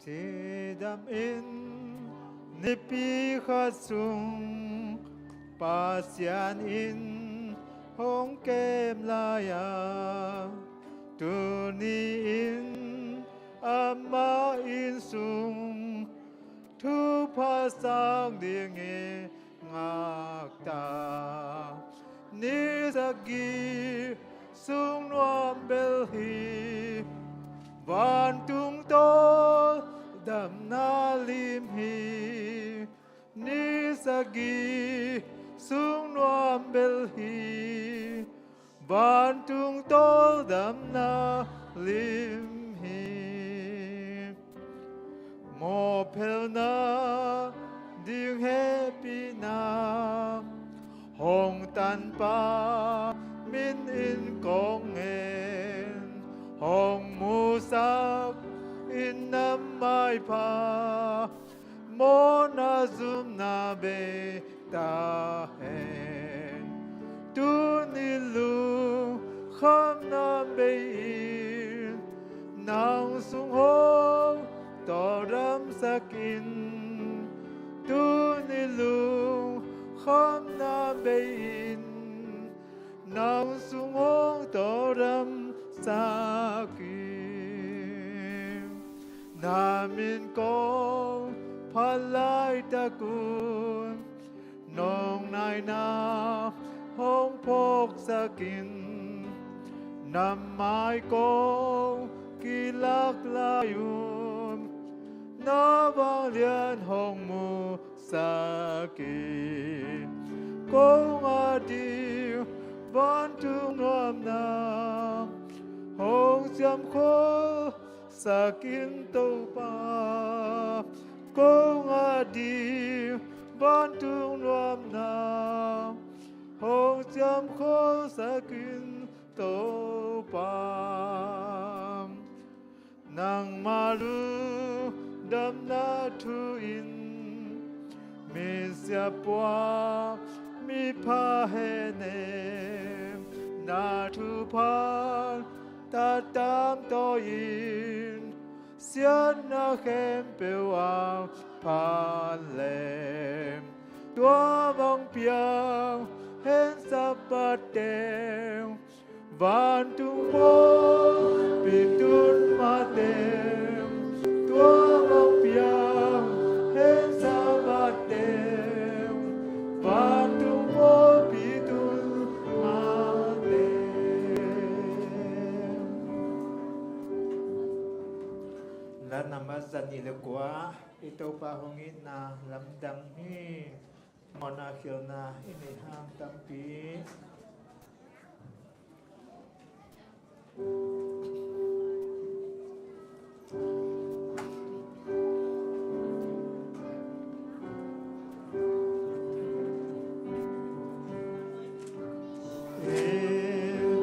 Cidamin nipi khat sung Pasian in hong kem lai-ah, tuni-in ama inn sung thupha sang ding i ngakta. Ni sagih sung nuam bel hi, vantung tawldamna lim hi. Ni sagih sung nuam bel hi, vantung tawldamna lim hi. Mawhphelna ding hehpihna hong tanpa min in kong ngen, hong musak in na maipha mawhna zumna bei ta hen. Tuni lungkhamna bei in nang sung hong tawldamsak in. Tuni lungkhamna bei in nang sung hong tawldamsak in. Na min kong phat laitak un, nong naina hong phawksak in. Na mai kong kilak lai un, na vanglian hong mu sak in. Kong a ding vantung nuamna hong ciamkholsak in Topa. Kong a ding vantung nuamna hong ciamkholsak in Topa. Nangma lungdamna thu in misiapua mipha henem, na thupha tatam tawi in siatna khempeuh a phat leng, tua bang piang Hen Sabbath teng vantung pawlpi tun mah teng, tua bang piang hen Sabbath teng vantung pawlpi tun mah teng. Lat nambat za nih le kua. I Topa hong itna lamdang hi. Mawhna khialhna i neih hang tampi. I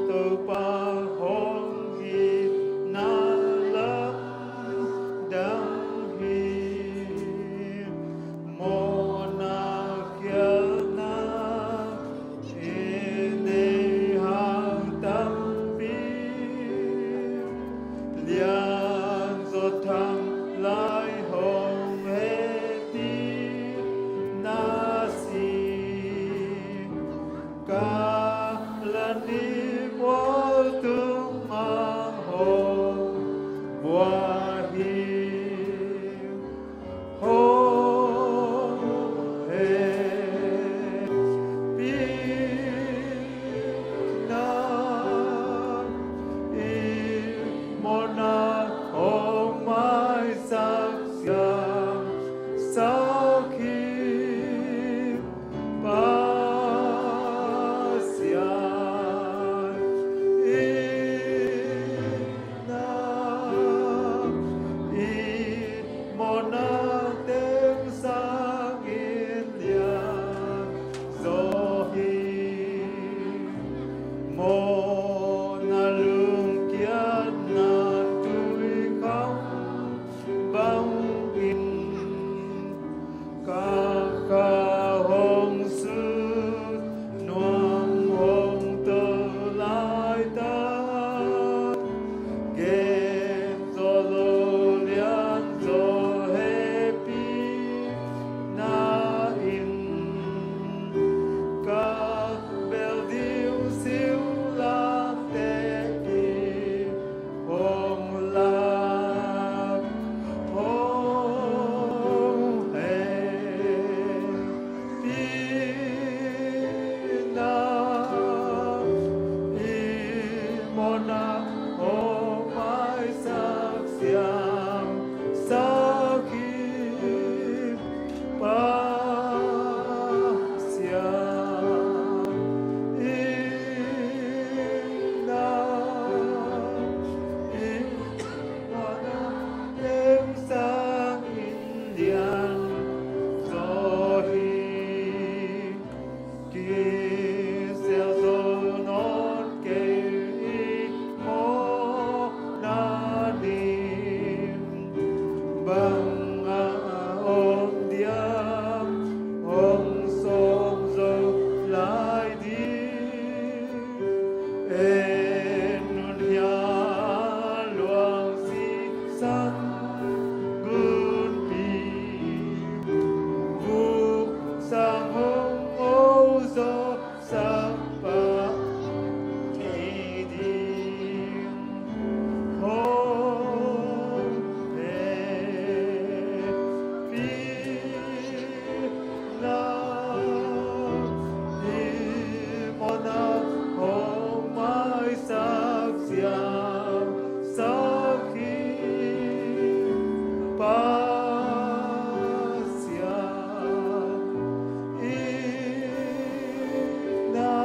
Topa hong itna lamdang hi. Mawhna khialhna i neih hang tampi, Lianzaw Thang Lai hong hehpihna sih, Kalvari mual tungah hong buak hi. Hong hehpihna, i mawhna hong maisak siamsak hi. Pasian, i na, i mawhna teng sangin lianzaw hi. Mawhna lungkiatna tuikhang bangin, ka kha hong sut nuam hong to laitak, gen zaw lo lianzaw hehpihna in, ka bel ding siulam teki hong lak. Hong hehpihna, i mawhna hong maisak siamsak hi. Pasian, i na, i mawhna teng sangin lianzaw hi. Kisial zo nawn kei i mawhna lim, bang a om diam hong sawm zo lai ding. En un hia luang sisan gunpi, vuk sang hong o zaw, sang pa kei ding. Hong hehpihna, i mawhna hong maisak siamsak hi. Pasian, i na,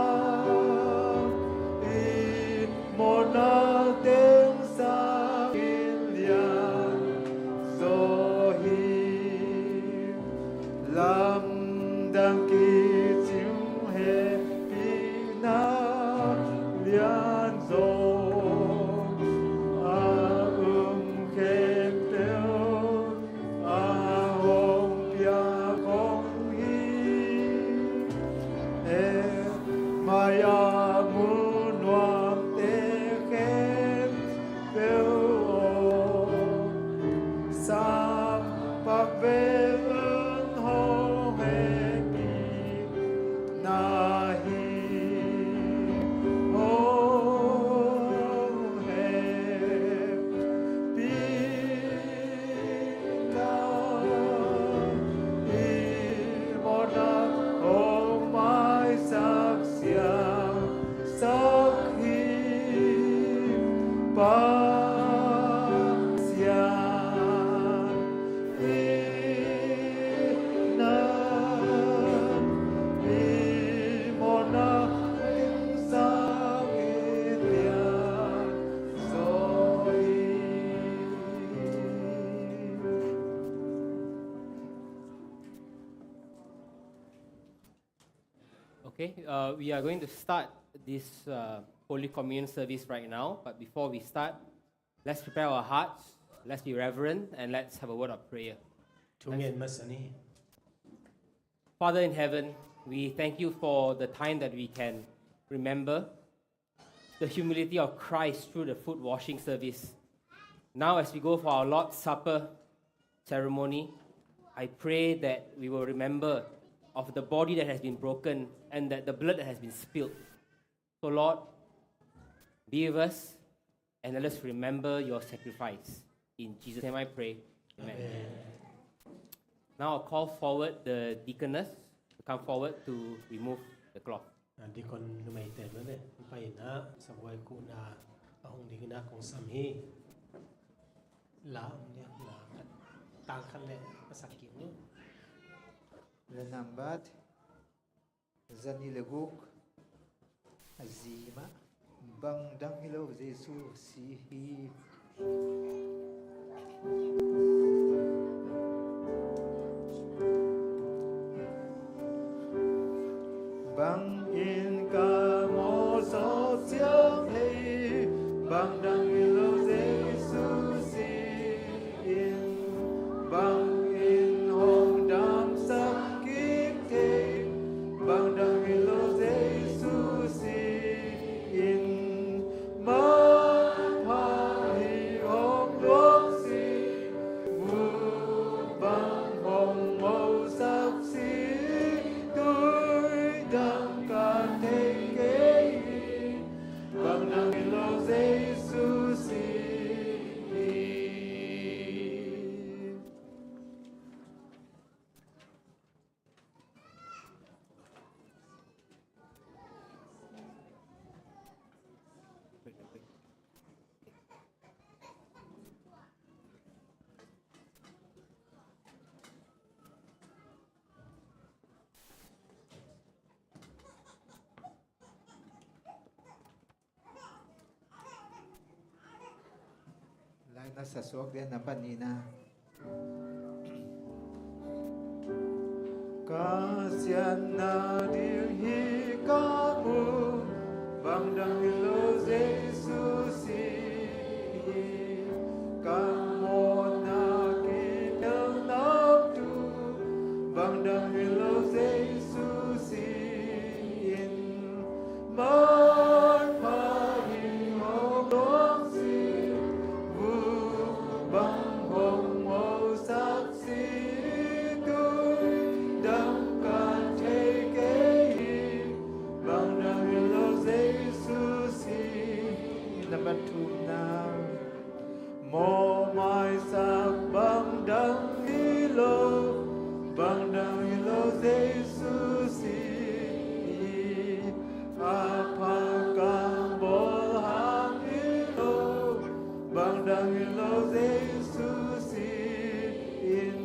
i mawhna teng sangin lianzaw hi. Lamdang kicing hehpihna lianzaw a um khempeuh a hong piak hong hi. Hehmai a mu nuamte khempeuh aw, sam pak vei un, hong hehpihna hi. Okay, uh, we are going to start this uh, Holy Communion service right now. But before we start, let's prepare our hearts, let's be reverent, and let's have a word of prayer. Thu ngen masa ni. Father in heaven, we thank you for the time that we can remember the humility of Christ through the foot washing service. Now, as we go for our Lord's Supper ceremony, I pray that we will remember of the body that has been broken and that the blood that has been spilled. So, Lord, be with us and let us remember your sacrifice. In Jesus' name I pray. Amen. Amen. Now I'll call forward the deaconess to come forward to remove the cloth. Ah, deacon numeite mah ve, pai in ah, sabuai kuhna a hong ding in ah kong sam hi. La om dia, la khat, tang khat le a sak kik ni. La nambat za nih le guk, a zi mah, bang dang hi lo Jesu si hi. Bangin ka mawsaw ciang thei, bang dang hi lo Jesu si in, bangin hong damsak kik thei, bang dang hi lo Jesu si in, man pha hi hong luang si, vuk bang hong mawsak si, tui dang ka thei kei hi, bang dang hi lo Jesu si hi. Lai na sa suak dia nambat nihna. Ka siatna ding hi ka mu, bang dang hi lo Jesu si hi. Ka mawhna kimelna tu, bang dang hi lo Jesu si in. Man pha hi hong luang si, vuk bang hong mawsak si, tui dang ka thei kei hi, bang dang hi lo Jesu si. Nambat thumna. Mawhmaisak bang dang hi lo, bang dang hi lo Jesu si hi. A pha kang bawl hang hi lo, bang dang hi lo Jesu si in.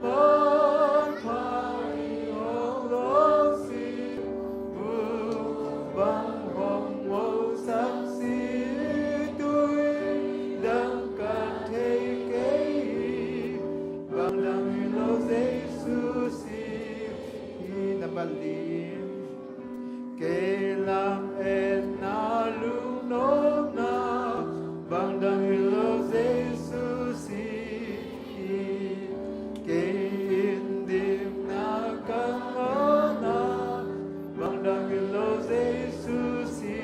Man pha hi hong luang si, vuk bang hong mawsak si, tui dang ka thei kei hi, bang dang hi lo Jesu si hi. Nambat li. Kei lam etna lungnopna, bang dang hi lo Jesu si hi. Kei in dikna ka ngahna, bang dang hi lo Jesu si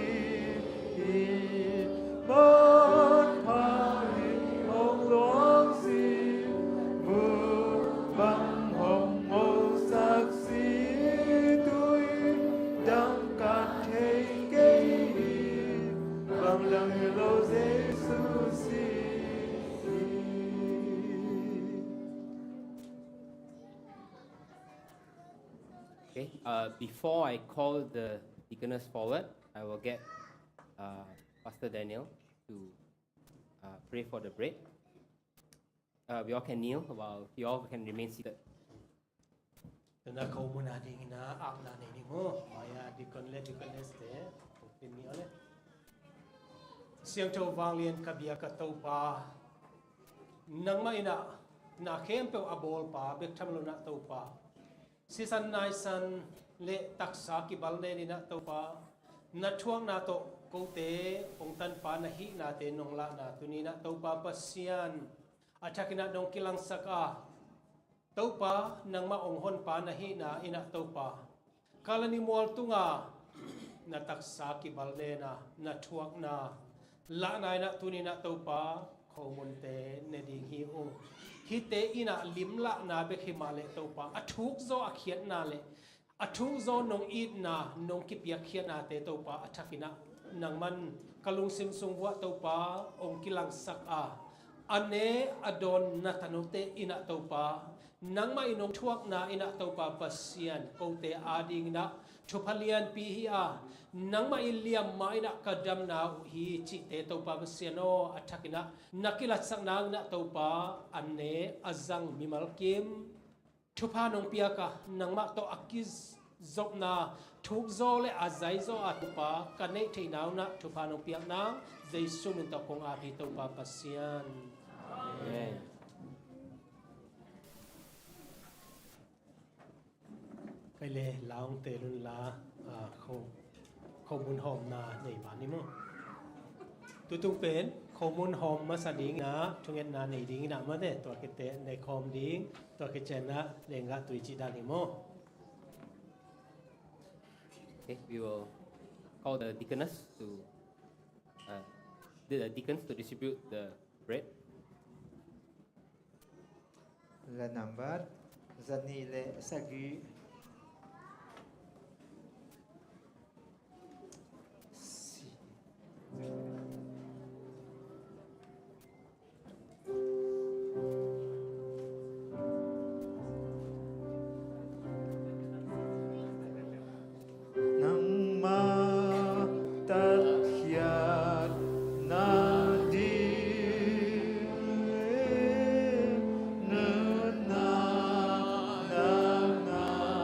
hi. Man pha hi hong luang si, vuk bang hong mawsak si, tui dang ka thei kei hi, bang dang hi lo Jesu si hi. Okay, uh, before I call the deaconess forward, I will get uh, Pastor Daniel to uh, pray for the bread. Uh, we all can kneel while you all can remain seated. Tuna ko mun a ding ina akna nei ni mo. Maya deacon le deaconess te. Pin ni ole. Siangtho vanglian ka bia ka Topa. Nangmah ina na khempeuh a bawlpa bek tham lo na Topa. Sisan naisan le taksa kibalnen in ah Topa, na thuakna tawh kote hong tanpa na hihnate nong lahna tuni in ah Topa Pasian, a thak in ah nong kilangsak a, Topa, nangmah hong honpa na hihna in ah Topa, Kalvari mual tunga na taksa kibalnena, na thuakna lahna in ah tuni in ah Topa, khomunte ne ding hi ung. Hihte in ah limlahna bek hi mah leh Topa, a thukzaw a khiatna le a thukzaw nong itna, nong kipiakkhiatnate Topa, a thak in ah nangman ka lungsim sung vuah Topa hong kilangsak a, a ne a dawn na tanote in ah Topa, nangmah in hong thuakna in ah Topa Pasian, kote ading in ah thupha lianpi hi a, nangmah in liamma in ah ka damna uh hi cihte Topa Pasian aw, a thak in ah na kilatsak nang in ah Topa, a ne a zang mimal kim thupha nong piak a, nangmah tawh a kizopna thukzaw le a zaizaw a Topa ka neih theihna un ah thupha nong piak nang, Jesu min tawh kong ap hi Topa Pasian. Amen. Kei le laung te lun la, ah, kho, khomun hawmna nei mah ni maw? Tutung pen khomun hawm masa ding in ah thungetna nei ding in ah mate, tua khit teh nei khawm ding, tua khit ciang ah lenggah tui cih dan hi maw? Okay, we will call the deaconess to, uh, the deacons to distribute the bread. La nambat zanih le sagih. Nangmah tatkhiat nading le nunna nangmah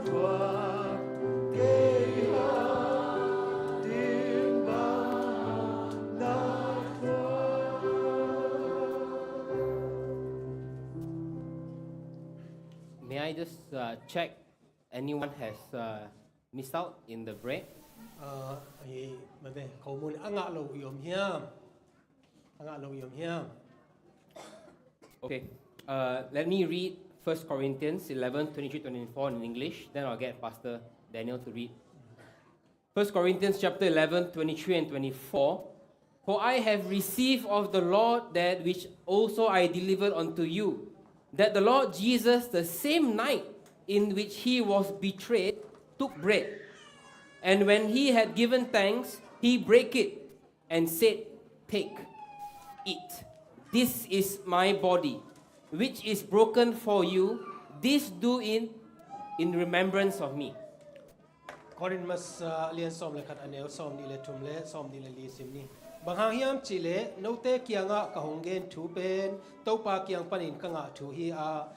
May I just uh, check anyone has uh, missed out in the break? Uh, hi, mate, khomun a ngah lo i om hiam? A ngah lo i om hiam? Okay. Uh, let me read First Corinthians eleven twenty-three twenty-four in English. Then I'll get Pastor Daniel to read. First Corinthians chapter eleven twenty-three and twenty-four. For I have received of the Lord that which also I delivered unto you, that the Lord Jesus, the same night in which he was betrayed, took bread. And when he had given thanks, he brake it and said, "Take, eat. This is my body, which is broken for you. This do in, in remembrance of me." Korin masa lian sawm le khat, a neu sawm nih le thum le sawm nih le li sim ni. Bang hang hiam cihleh, note kiangah ka hong gen thu pen Topa kiang panin ka ngah thu hi a,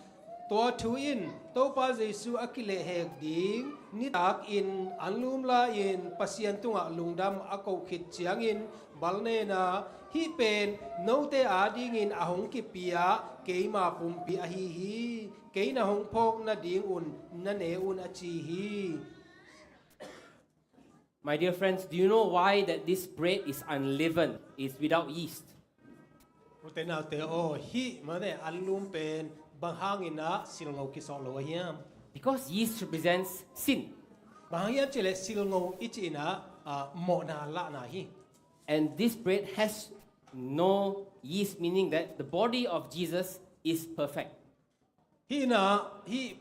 tua thu in Topa Jesu a kilehhek ding nitakin anlum la-in Pasian tungah lungdam a koh khit ciangin balnena, "Hih pen note adingin a hong kipia keima pumpi ahi hi. Kei na hong phawk nadingun na ne un," a ci hi. My dear friends, do you know why that this bread is unleavened, is without yeast? Ute naute aw, hih mate anlum pen bang hangin ah silngo kisawh lo a hiam? Because yeast represents sin. Bang hang hiam cihleh silngo i cihna, ah, mawhna lahna hi. And this bread has no yeast, meaning that the body of Jesus is perfect. Hih inah, hih,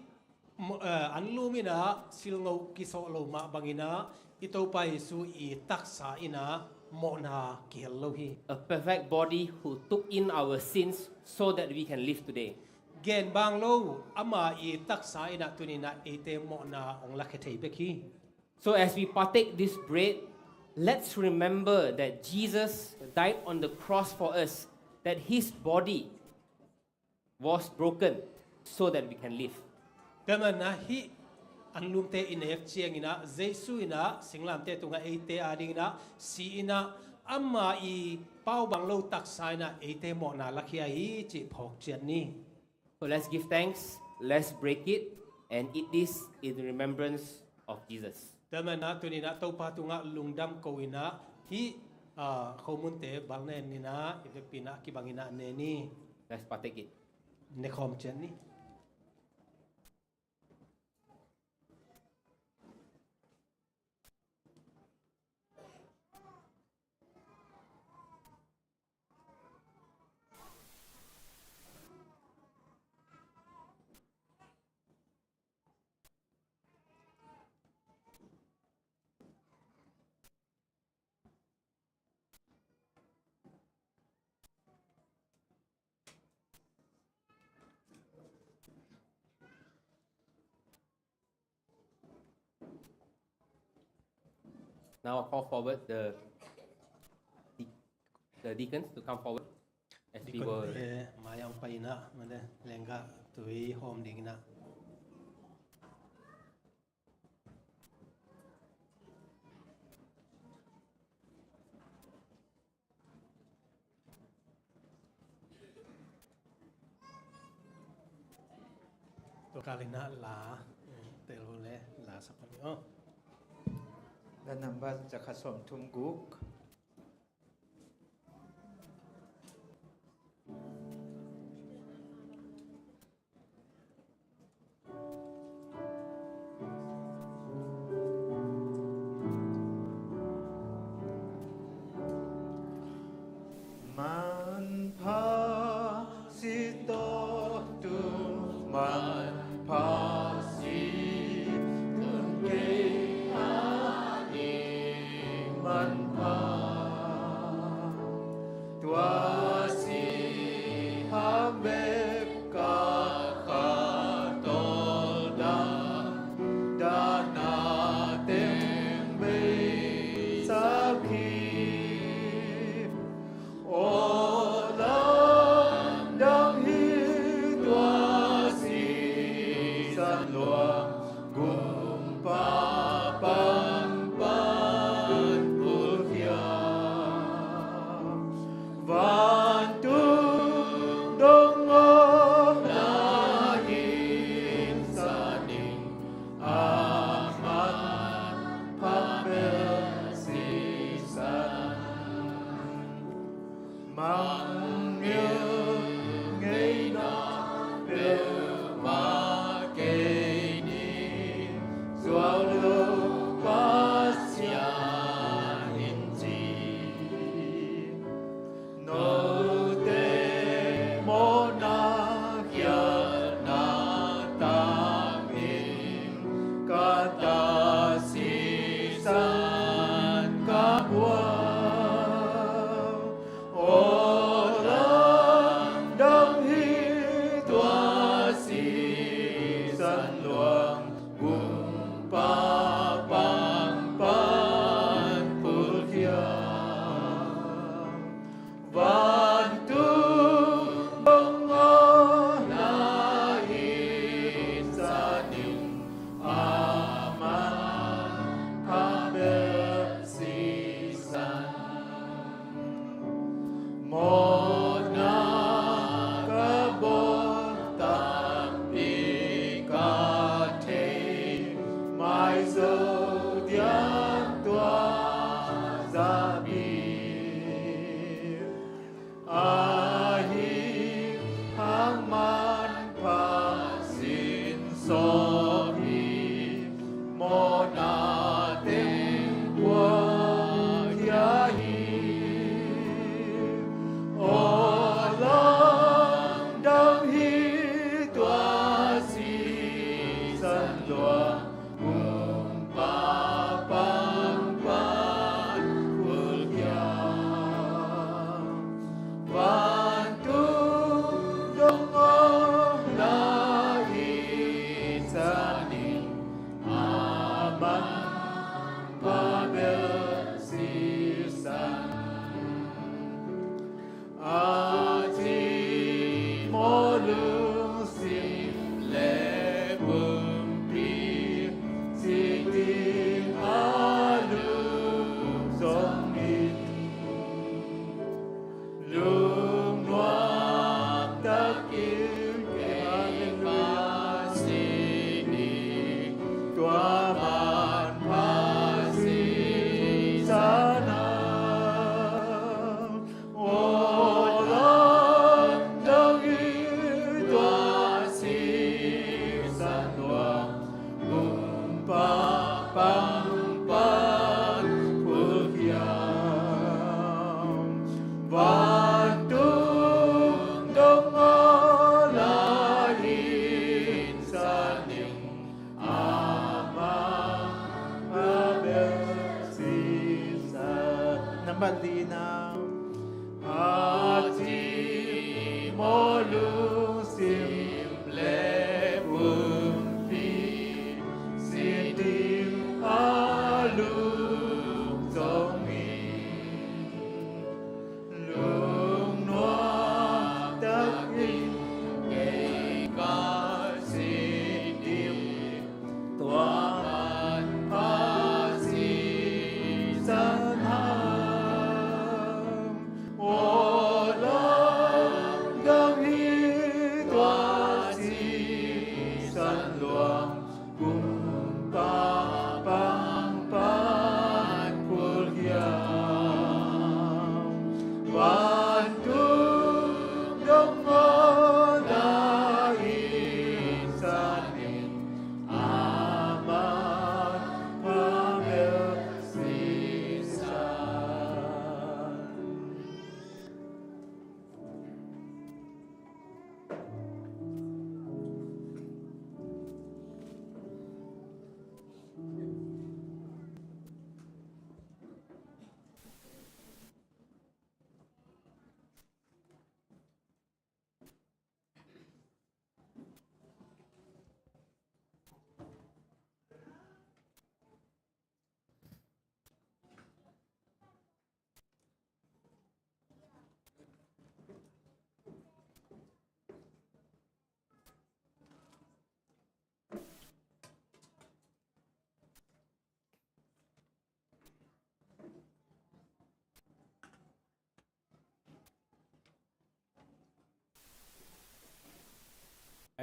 eh, anlum inah silngo kisawh lo mah banginah i Topa Jesu i taksa inah mawhna kihel lo hi. A perfect body who took in our sins so that we can live today. Gen bang lo, ama i taksa inah tuninah eite mawhna hong lakhia thei bek hi. So as we partake this bread, let's remember that Jesus died on the cross for us, that his body was broken so that we can live. Tua manin ah hih anlumte i nek ciangin ah Jesu inah singlamteh tungah eite adingin ah si inah ama i paubang lo taksa inah eite mawhna lakhia hi cih phawk ciat ni. So let's give thanks, let's break it, and eat this in remembrance of Jesus. Tua manin ah tuninah Topa tungah lungdam ko inah hih, ah, khomunte balnen inah i vekpi inah kibang inah ne ni. Let's partake it. Nekhawm ciat ni. Now I'll call forward the, the deacons to come forward as we will. Deaconte mai-ah hong pai inah, mate, lenggah tui hawm ding inah. Tua kal inah la, tel uh le la sa pan ni aw. La nambat za khat sawm thum guk. Manpha si tawh tu, manpha si tun kei a ding, manpha A man pha bel sisan, mangngilh ngeina peuhmah kei ni, zuau lo Pasian in ci. Note mawhna khialhna tangin ka ta sisan ka buang. Aw lamdang hi tua sisan luang, kumpa pang pan kulkhia. Vantung dong aw na inn san in, a man pha bel sisan. Mawhna ka bawl tampi ka thei, mai zo diam tua zahpi. Ahi hang manpha sin sawm hi, mawhna teng puakhia hi. Aw lamdang hi tua sisan luang, kumpa pang pan kulkhia. Vantung dong aw na inn san in, a man pha bel sisan. A cimawh lungsim le pumpi, si ding a lum zong in, lungnuam takin kei ka si ding, tua manpha sisan a. Aw lamdang hi tua sisan luang, kumpa pang pan kulkhia. Vantung dong aw na inn san in, a man pha bel sisan. Nambat lina. A cimawh lungsim le pumpi, si ding a lum zong in, lungnuam takin kei ka si ding, tua manpha sisan a. Aw lamdang hi tua sisan luang, kumpa pang pan kulkhia. Vantung dong aw na inn san in, a man pha bel sisan.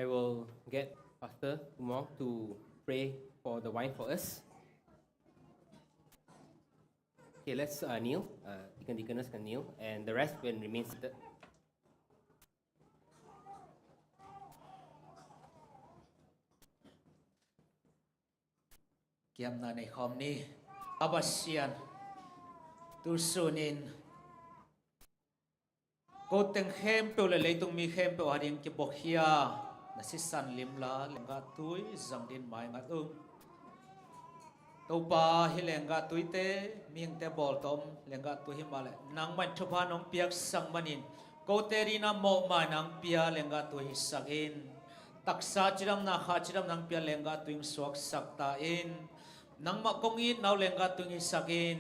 I will get Pastor Umong to pray pour the wine for us. Okay, let's uh, kneel. Uh, deacon, deaconess can kneel, and the rest can remain seated. Kiamna nei khawm ni. A Pasian, tu sunin ko teng khempeuh le leitung mi khempeuh a ding kibuakhia na sisan limla lenggah tui zang din maingat ung. Topa, hih lenggah tuite mihingte bawltom lenggah tui hi mah leh nangmah in thupha nong piaksak manin kote dingin a mawhmai nang pia lenggah tui hisak in. Taksa cidamna, kha cidamna nang pia lenggah tui hong suaksak ta in. Nangmah kong itna uh lenggah tui hong hisak in.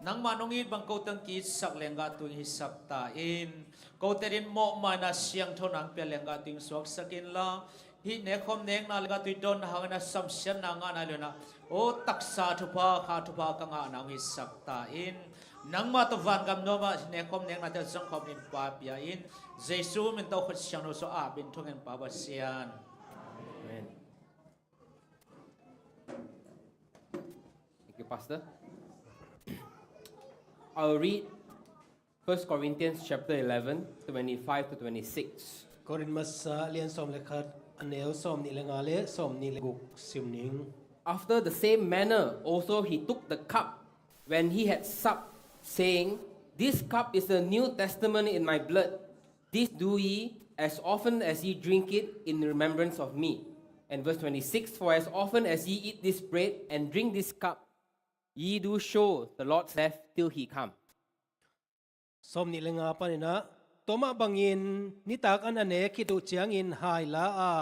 Nangmah nong it bang kote hong ki-itsak lenggah tui hong hisak ta in. Kote dingin mawhmaina siangtho nang pia lenggah tui hong suaksak inla, hih nekkhawm nekna lenggah tui dawnna hangin a samsiatna ngahna leh na, aw taksa thupha, kha thupha ka ngahna hong hisak ta in. Nangmah tawh vangam nuamah nekkhawm neknate zangkhawm in Pa pia in. Jesu min tawh khut siangtho sungah ap in thungen Pa Pasian. Amen. Thank you, Pastor. I'll read First Corinthians chapter eleven, twenty-five to twenty-six. Korin masa lian sawm le khat, a neu sawm nih le nga le sawm nih le guk sim ning. After the same manner also he took the cup when he had supped, saying, "This cup is the New Testament in my blood. This do ye as often as ye drink it in remembrance of me." And verse twenty-six, "For as often as ye eat this bread and drink this cup, ye do show the Lord's death till he come." Sawm nih le nga paninah, tua mah bangin nitak an a nek khit uh ciangin hai la a,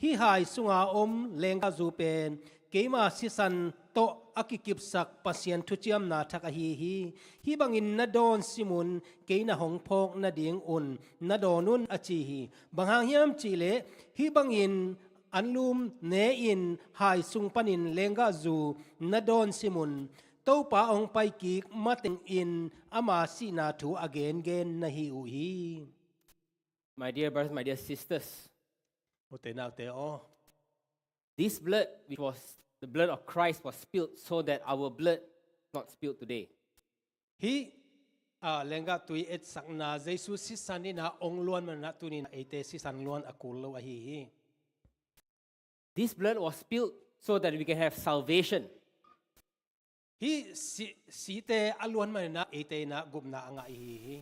hih hai sunga om lenggahzu pen keima sisan tawh a kikipsak Pasian thuciamna thak ahi hi. Hih bangin na dawn simun, kei na hong phawk nadingun na dawn un, a ci hi. Bang hang hiam cihleh hih bangin anlum ne-in hai sung panin lenggahzu na dawn simun, Topa hong paikik matengin ama sihna thu a gengen na hi uh hi. My dear brothers, my dear sisters, ute naute aw, this blood, which was the blood of Christ, was spilled so that our blood not spilled today. Hih, ah, lenggah tui etsakna Jesu sisan inah hong luan manah tuninah eite sisan luan a kul lo ahi hi. This blood was spilled so that we can have salvation. Hih si-, site a luan maninah eite inah gupna a ngah ihi hi.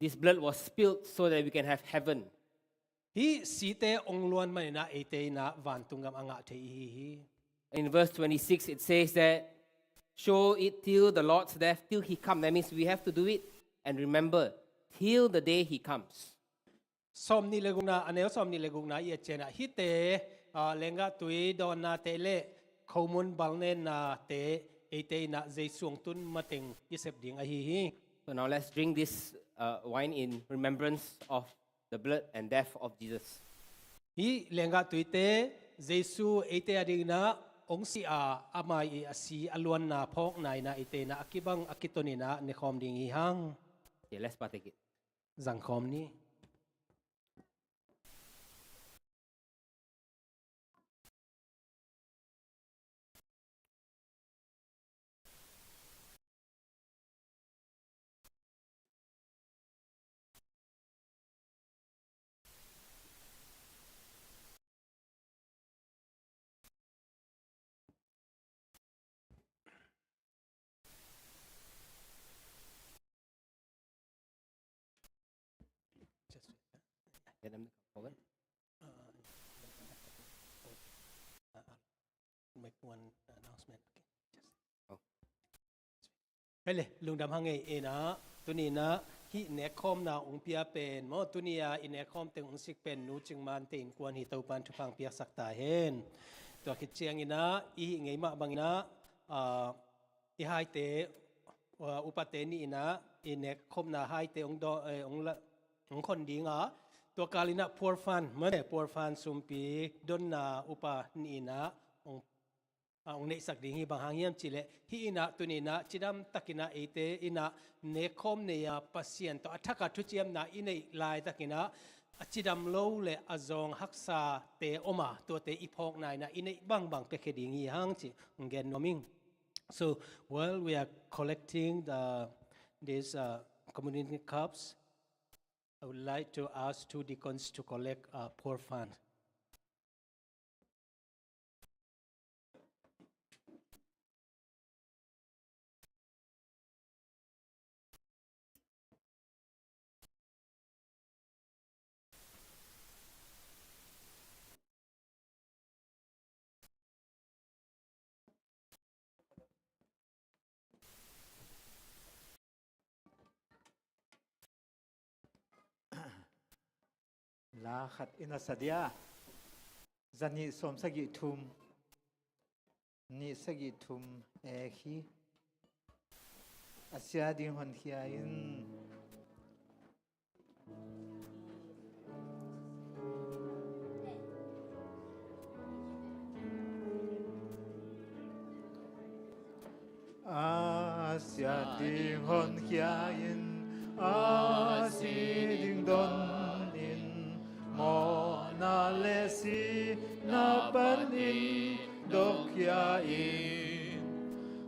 This blood was spilled so that we can have heaven. Hih site hong luan maninah eite inah vantung gam a ngah thei ihi hi. In verse twenty-six, it says that, "Show it till the Lord's death, till he come." That means we have to do it and remember till the day he comes. Sawm nih le gukna, a neu sawm nih le gukna i et ciangah hihte, ah, lenggah tui dawnnate le khomun balnennate eite inah Jesu hong tun mateng i sep ding ahi hi. So now let's drink this, uh, wine in remembrance of the blood and death of Jesus. Hih lenggah tuite Jesu eite a dinginah hong si a, ama i a si a luanna phawkna inah eite inah a kibang a kitoninah nekhawm ding hi hang. Okay, let's partake it. Zangkhawm ni. Make one announcement. Okay. Just, oh. Hei le, lungdam hang ei inah, tuninah hih nekkhawmna hong pia pen maw, tuni-a i nekkhawm teng hong sik pen Nu Cing Mante innkuan hi. Topan thupha hong piaksak ta hen. Tua khit cianginah i hih ngei mah banginah, ah, i haite, ah, upate nih inah i nekkhawmna haite hong daw, eh, hong la, hong khon dinga, tua kal inah Poor Fund, mate, Poor Fund sumpi donna upa nih inah hong, ah, hong neihsak ding hi. Bang hang hiam cihleh hih inah tuni inah cidam takinah eite inah nekkhawm nei-a Pasian tawh a thakah thuciamna i neih laitakinah, a cidam lo le a zawng haksate om a, tuate i phawk naina i neih bangbang piakhia ding hi hang cih gen nuam ing. So while we are collecting the, these, uh, community cups, I would like to ask two deacons to collect, uh, poor fund. La khat in a sa dia, zanih sawmsagih thum, nih sagih thum ek hi. A sia ding honkhia in. A sia ding honkhia in, a si ding don in, mawhna le sihna panin dawkkhia in.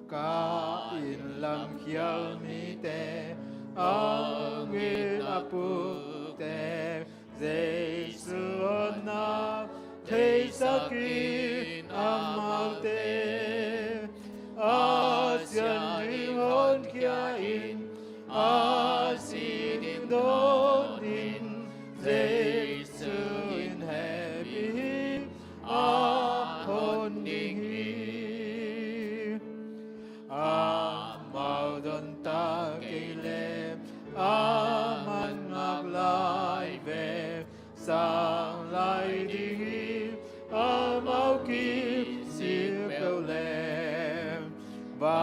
Ka inn lam khial mite, a mit a pukte, Jesu honna theisak in amaute. A sia ding honkhia in, a si ding don in, Jesu in hehpih hi, a hon ding hi. Amau don ta kei leh, a man ngak lai ve, sang lai ding hi. Amau kisil peuh leh, va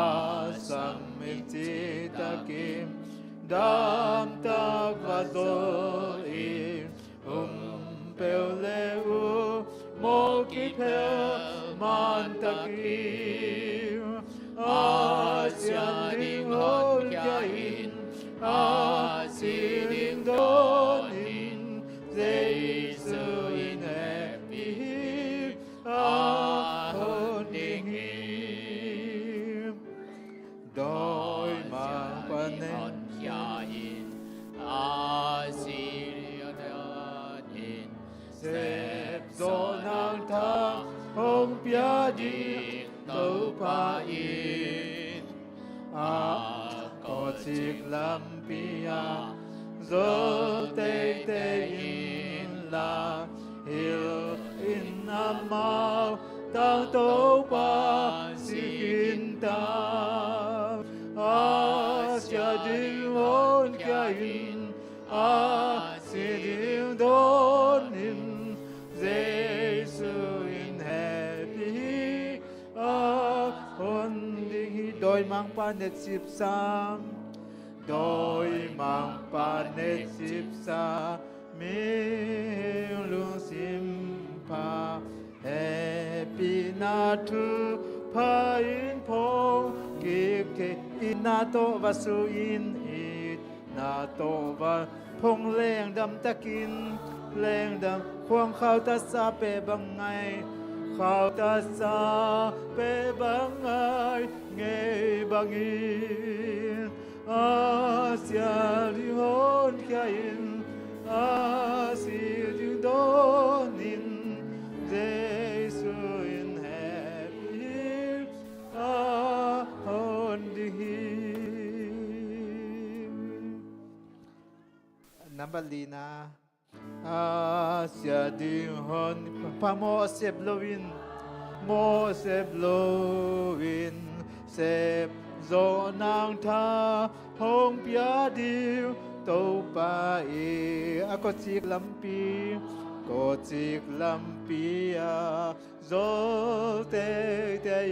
sam in citakin, damtak va zawl in. Um peuh leh uh, mawh kiphel mantakin. A sia ding honkhia in, a si ding don in, Jesu in hehpih hi, a hon ding hi. Dawimangpa'n honkhia in, a si ding don in, sepzawh nang tha hong pia ding Topa in. A kawcik lampi ah zol teitei inla, hilh in amau, tang Topa sih khin ta. A sia ding honkhia in, a si ding don in, Jesu in hehpih hi, a hon ding hi. Dawimangpa netsipsa, dawimangpa netsipsa, mihing lungsim pha, hehpihna thupha in phawk kik thei, itna tawh va su in, itna tawh va phong, lengdam takin lengdam, khuang khautatsa peh bang ngai, khautatsa peh bang ngai ngei bangin. A sia ding honkhia in, a si ding don in, Jesu in hehpih hi, a hon ding hi. Number lina. A sia ding hon, pha, mawh sep loin, mawh sep loin, sepzawh nang tha hong pia ding Topa i. A kawcik lampi, kawcik lampi ah zol teitei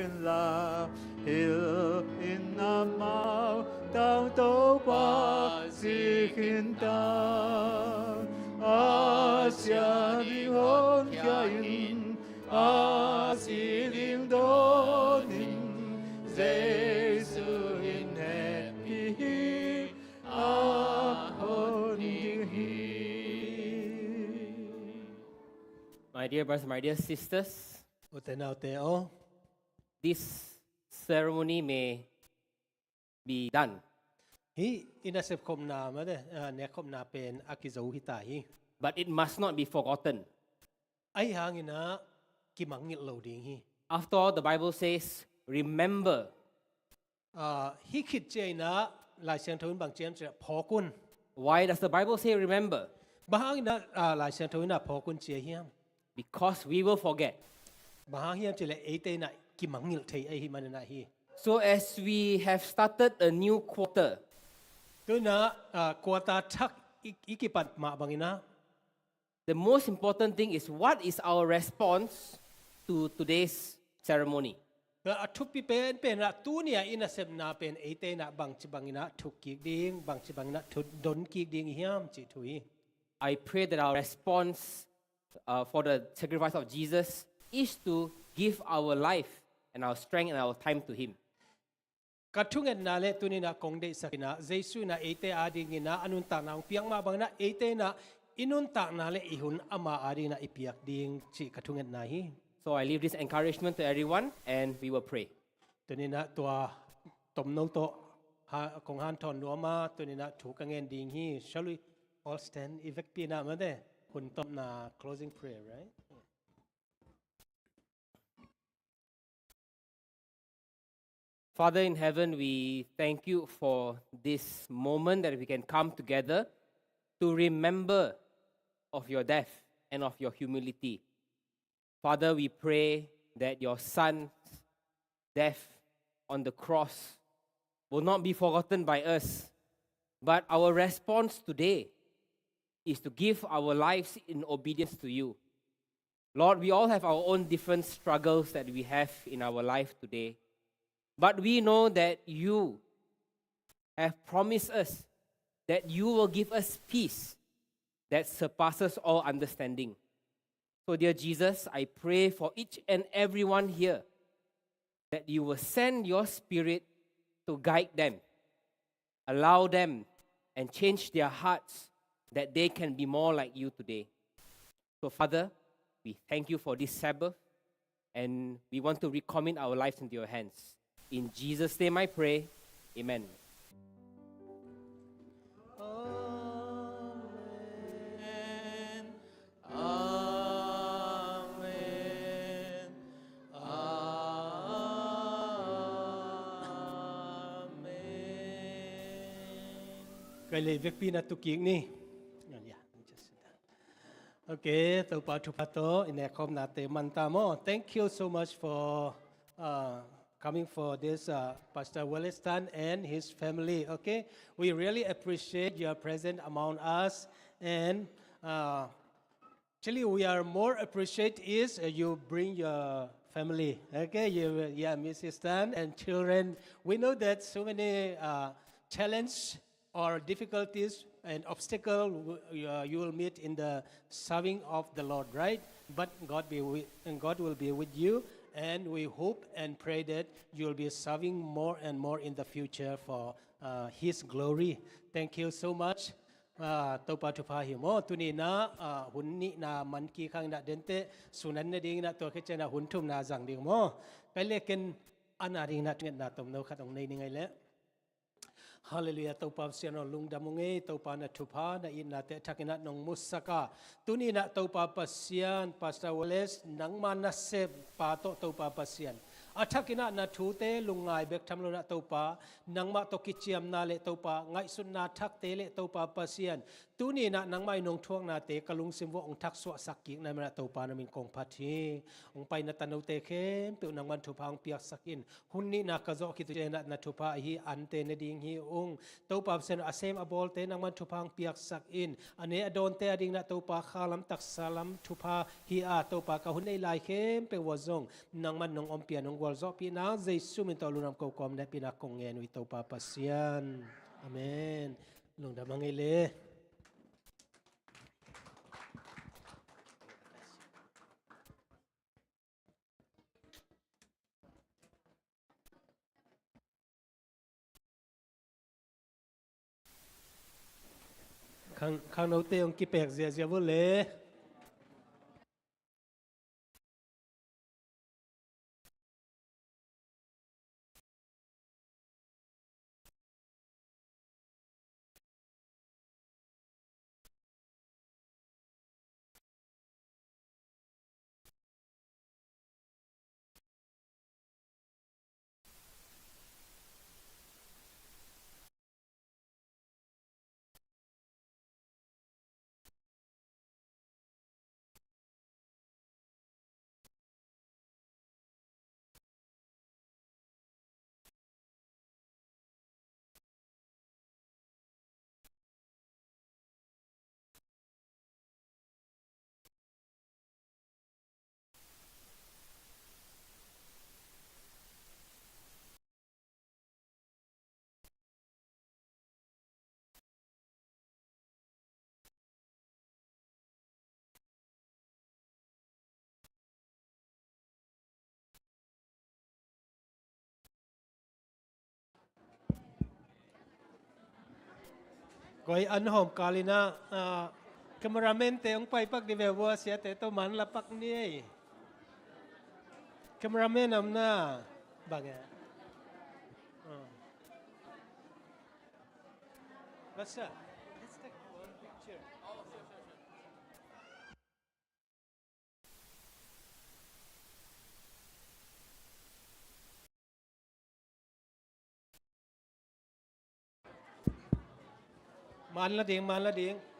inla, hilh in amau, tang Topa sih khin ta. A sia ding honkhia in, a si ding don in, Jesu in hehpih hi, a hon ding hi. Dear brothers, my dear sisters, Ute naute aw, this ceremony may be done, hih i nasep khopna mate, ah, nek khopna pen a kizo hi ta hi. But it must not be forgotten. Ahi hangin ah kimangngilh lo ding hi. After all, the Bible says, "Remember." Ah, hih khit ciangin ah Lai Siangtho in bang ci hiam cih leh phawk un. Why does the Bible say remember? Bang hangin ah, ah, Lai Siangtho in ah phawk un ci hiam? Because we will forget. Bang hang hiam cih leh eite in ah kimangngilh thei ahih manin ahi hi. So as we have started a new quarter, tu-in ah, ah, quarter thak i, i kipat mah bangin ah, the most important thing is, what is our response to today's ceremony? A thupi penpen ah tuni-a i nasepna pen eite in ah bangci bangin ah thuk kik ding, bangci bangin ah thuk don kik ding i hiam cih thu hi. I pray that our response, uh, for the sacrifice of Jesus is to give our life and our strength and our time to Him. Ka thungetna le tuni-in ah kong deihsak in ah, Jesu in ah eite adingin ah a nuntakna hong piak mah bangin ah, eite in ah i nuntakna le i hun Ama adingin ah i piak ding cih ka thungetna hi. So I leave this encouragement to everyone, and we will pray. Tuni-in ah tua tomno tawh ha, kong hanthawn nuam a, tuni-in ah thu ka ngen ding hi. Shall we all stand? I vekpi-in ah mate, hun tawpna closing prayer, right? Father in heaven, we thank you for this moment that we can come together to remember of your death and of your humility. Father, we pray that your Son's death on the cross will not be forgotten by us, but our response today is to give our lives in obedience to you. Lord, we all have our own different struggles that we have in our life today. But we know that you have promised us that you will give us peace that surpasses all understanding. So, dear Jesus, I pray for each and everyone here that you will send your Spirit to guide them, allow them, and change their hearts that they can be more like you today. So, Father, we thank you for this Sabbath, and we want to recommit our lives into your hands. In Jesus' name I pray. Amen. Amen. Amen. Amen. Kei le vekpi-in ah tu kik ni. Yeah, just sit down. Okay, Topa thupha tawh i nekkhawmnate man ta maw. Thank you so much for, uh, coming for this, uh, Pastor Wallace Tan and his family. Okay, we really appreciate your presence among us, and, uh, actually, we are more appreciate is, uh, you bring your family, okay? You, yeah, Missus Tan and children. We know that so many, uh, challenges or difficulties and obstacle w-, uh, you will meet in the serving of the Lord, right? But God be with, and God will be with you, and we hope and pray that you will be serving more and more in the future for, uh, His glory. Thank you so much. Ah, Topa thupha hi maw. Tuni-in ah, ah, hun nihna man kik hangin ah denteh sun an ne dingin ah, tua khit ciangin ah hun thumna zang ding maw. Kei le ken an a dingin ah thungetna tomno khat hong nei ning ei leh. Halleluiah, Topa Pasian aw, lungdam ung ei. Topa, na thupha na itnate a thakin ah nong musak a, tuni-in ah Topa Pasian, Pastor Wallace, nangma nasep pa tawh Topa Pasian, a thakin ah na thute lungngai bek tham lo-in ah Topa, nangmah tawh kiciamna le Topa, ngaihsutna thakte le Topa Pasian, tuni-in ah nangmah in hong thuaknate ka lungsim vuah hong thaksuahsak kik na hih manin ah Topa, na min kong phat hi. Hong paina tanote khempeuh nangman thupha hong piaksak in. Hun nihna ka zawh khit uh ciangin ah na thupha ahi ante ne ding hi ung. Topa Pasian, a sem a bawlte nangman thupha hong piaksak in. A ne a dawnte a dingin ah Topa, kha lam taksa lam thupha hi a, Topa, ka hun nei lai khempeuh uah zong nangman nong ompih a, nong gualzawhpih nang Jesu min tawh lungdam ko kawm, na hehpihna kong ngen uh hi, Topa Pasian. Amen. Lungdam hang ei le. Khang, khangnote hong kipek ziahziah vua le. Oi, an hawm kal in ah, ah, cameraman te hong pai pak dih ve, vua siate tawh man la pak ni ei. Cameraman om na bang e. Ah. Basta, let's take one picture. Man la ding, man la ding.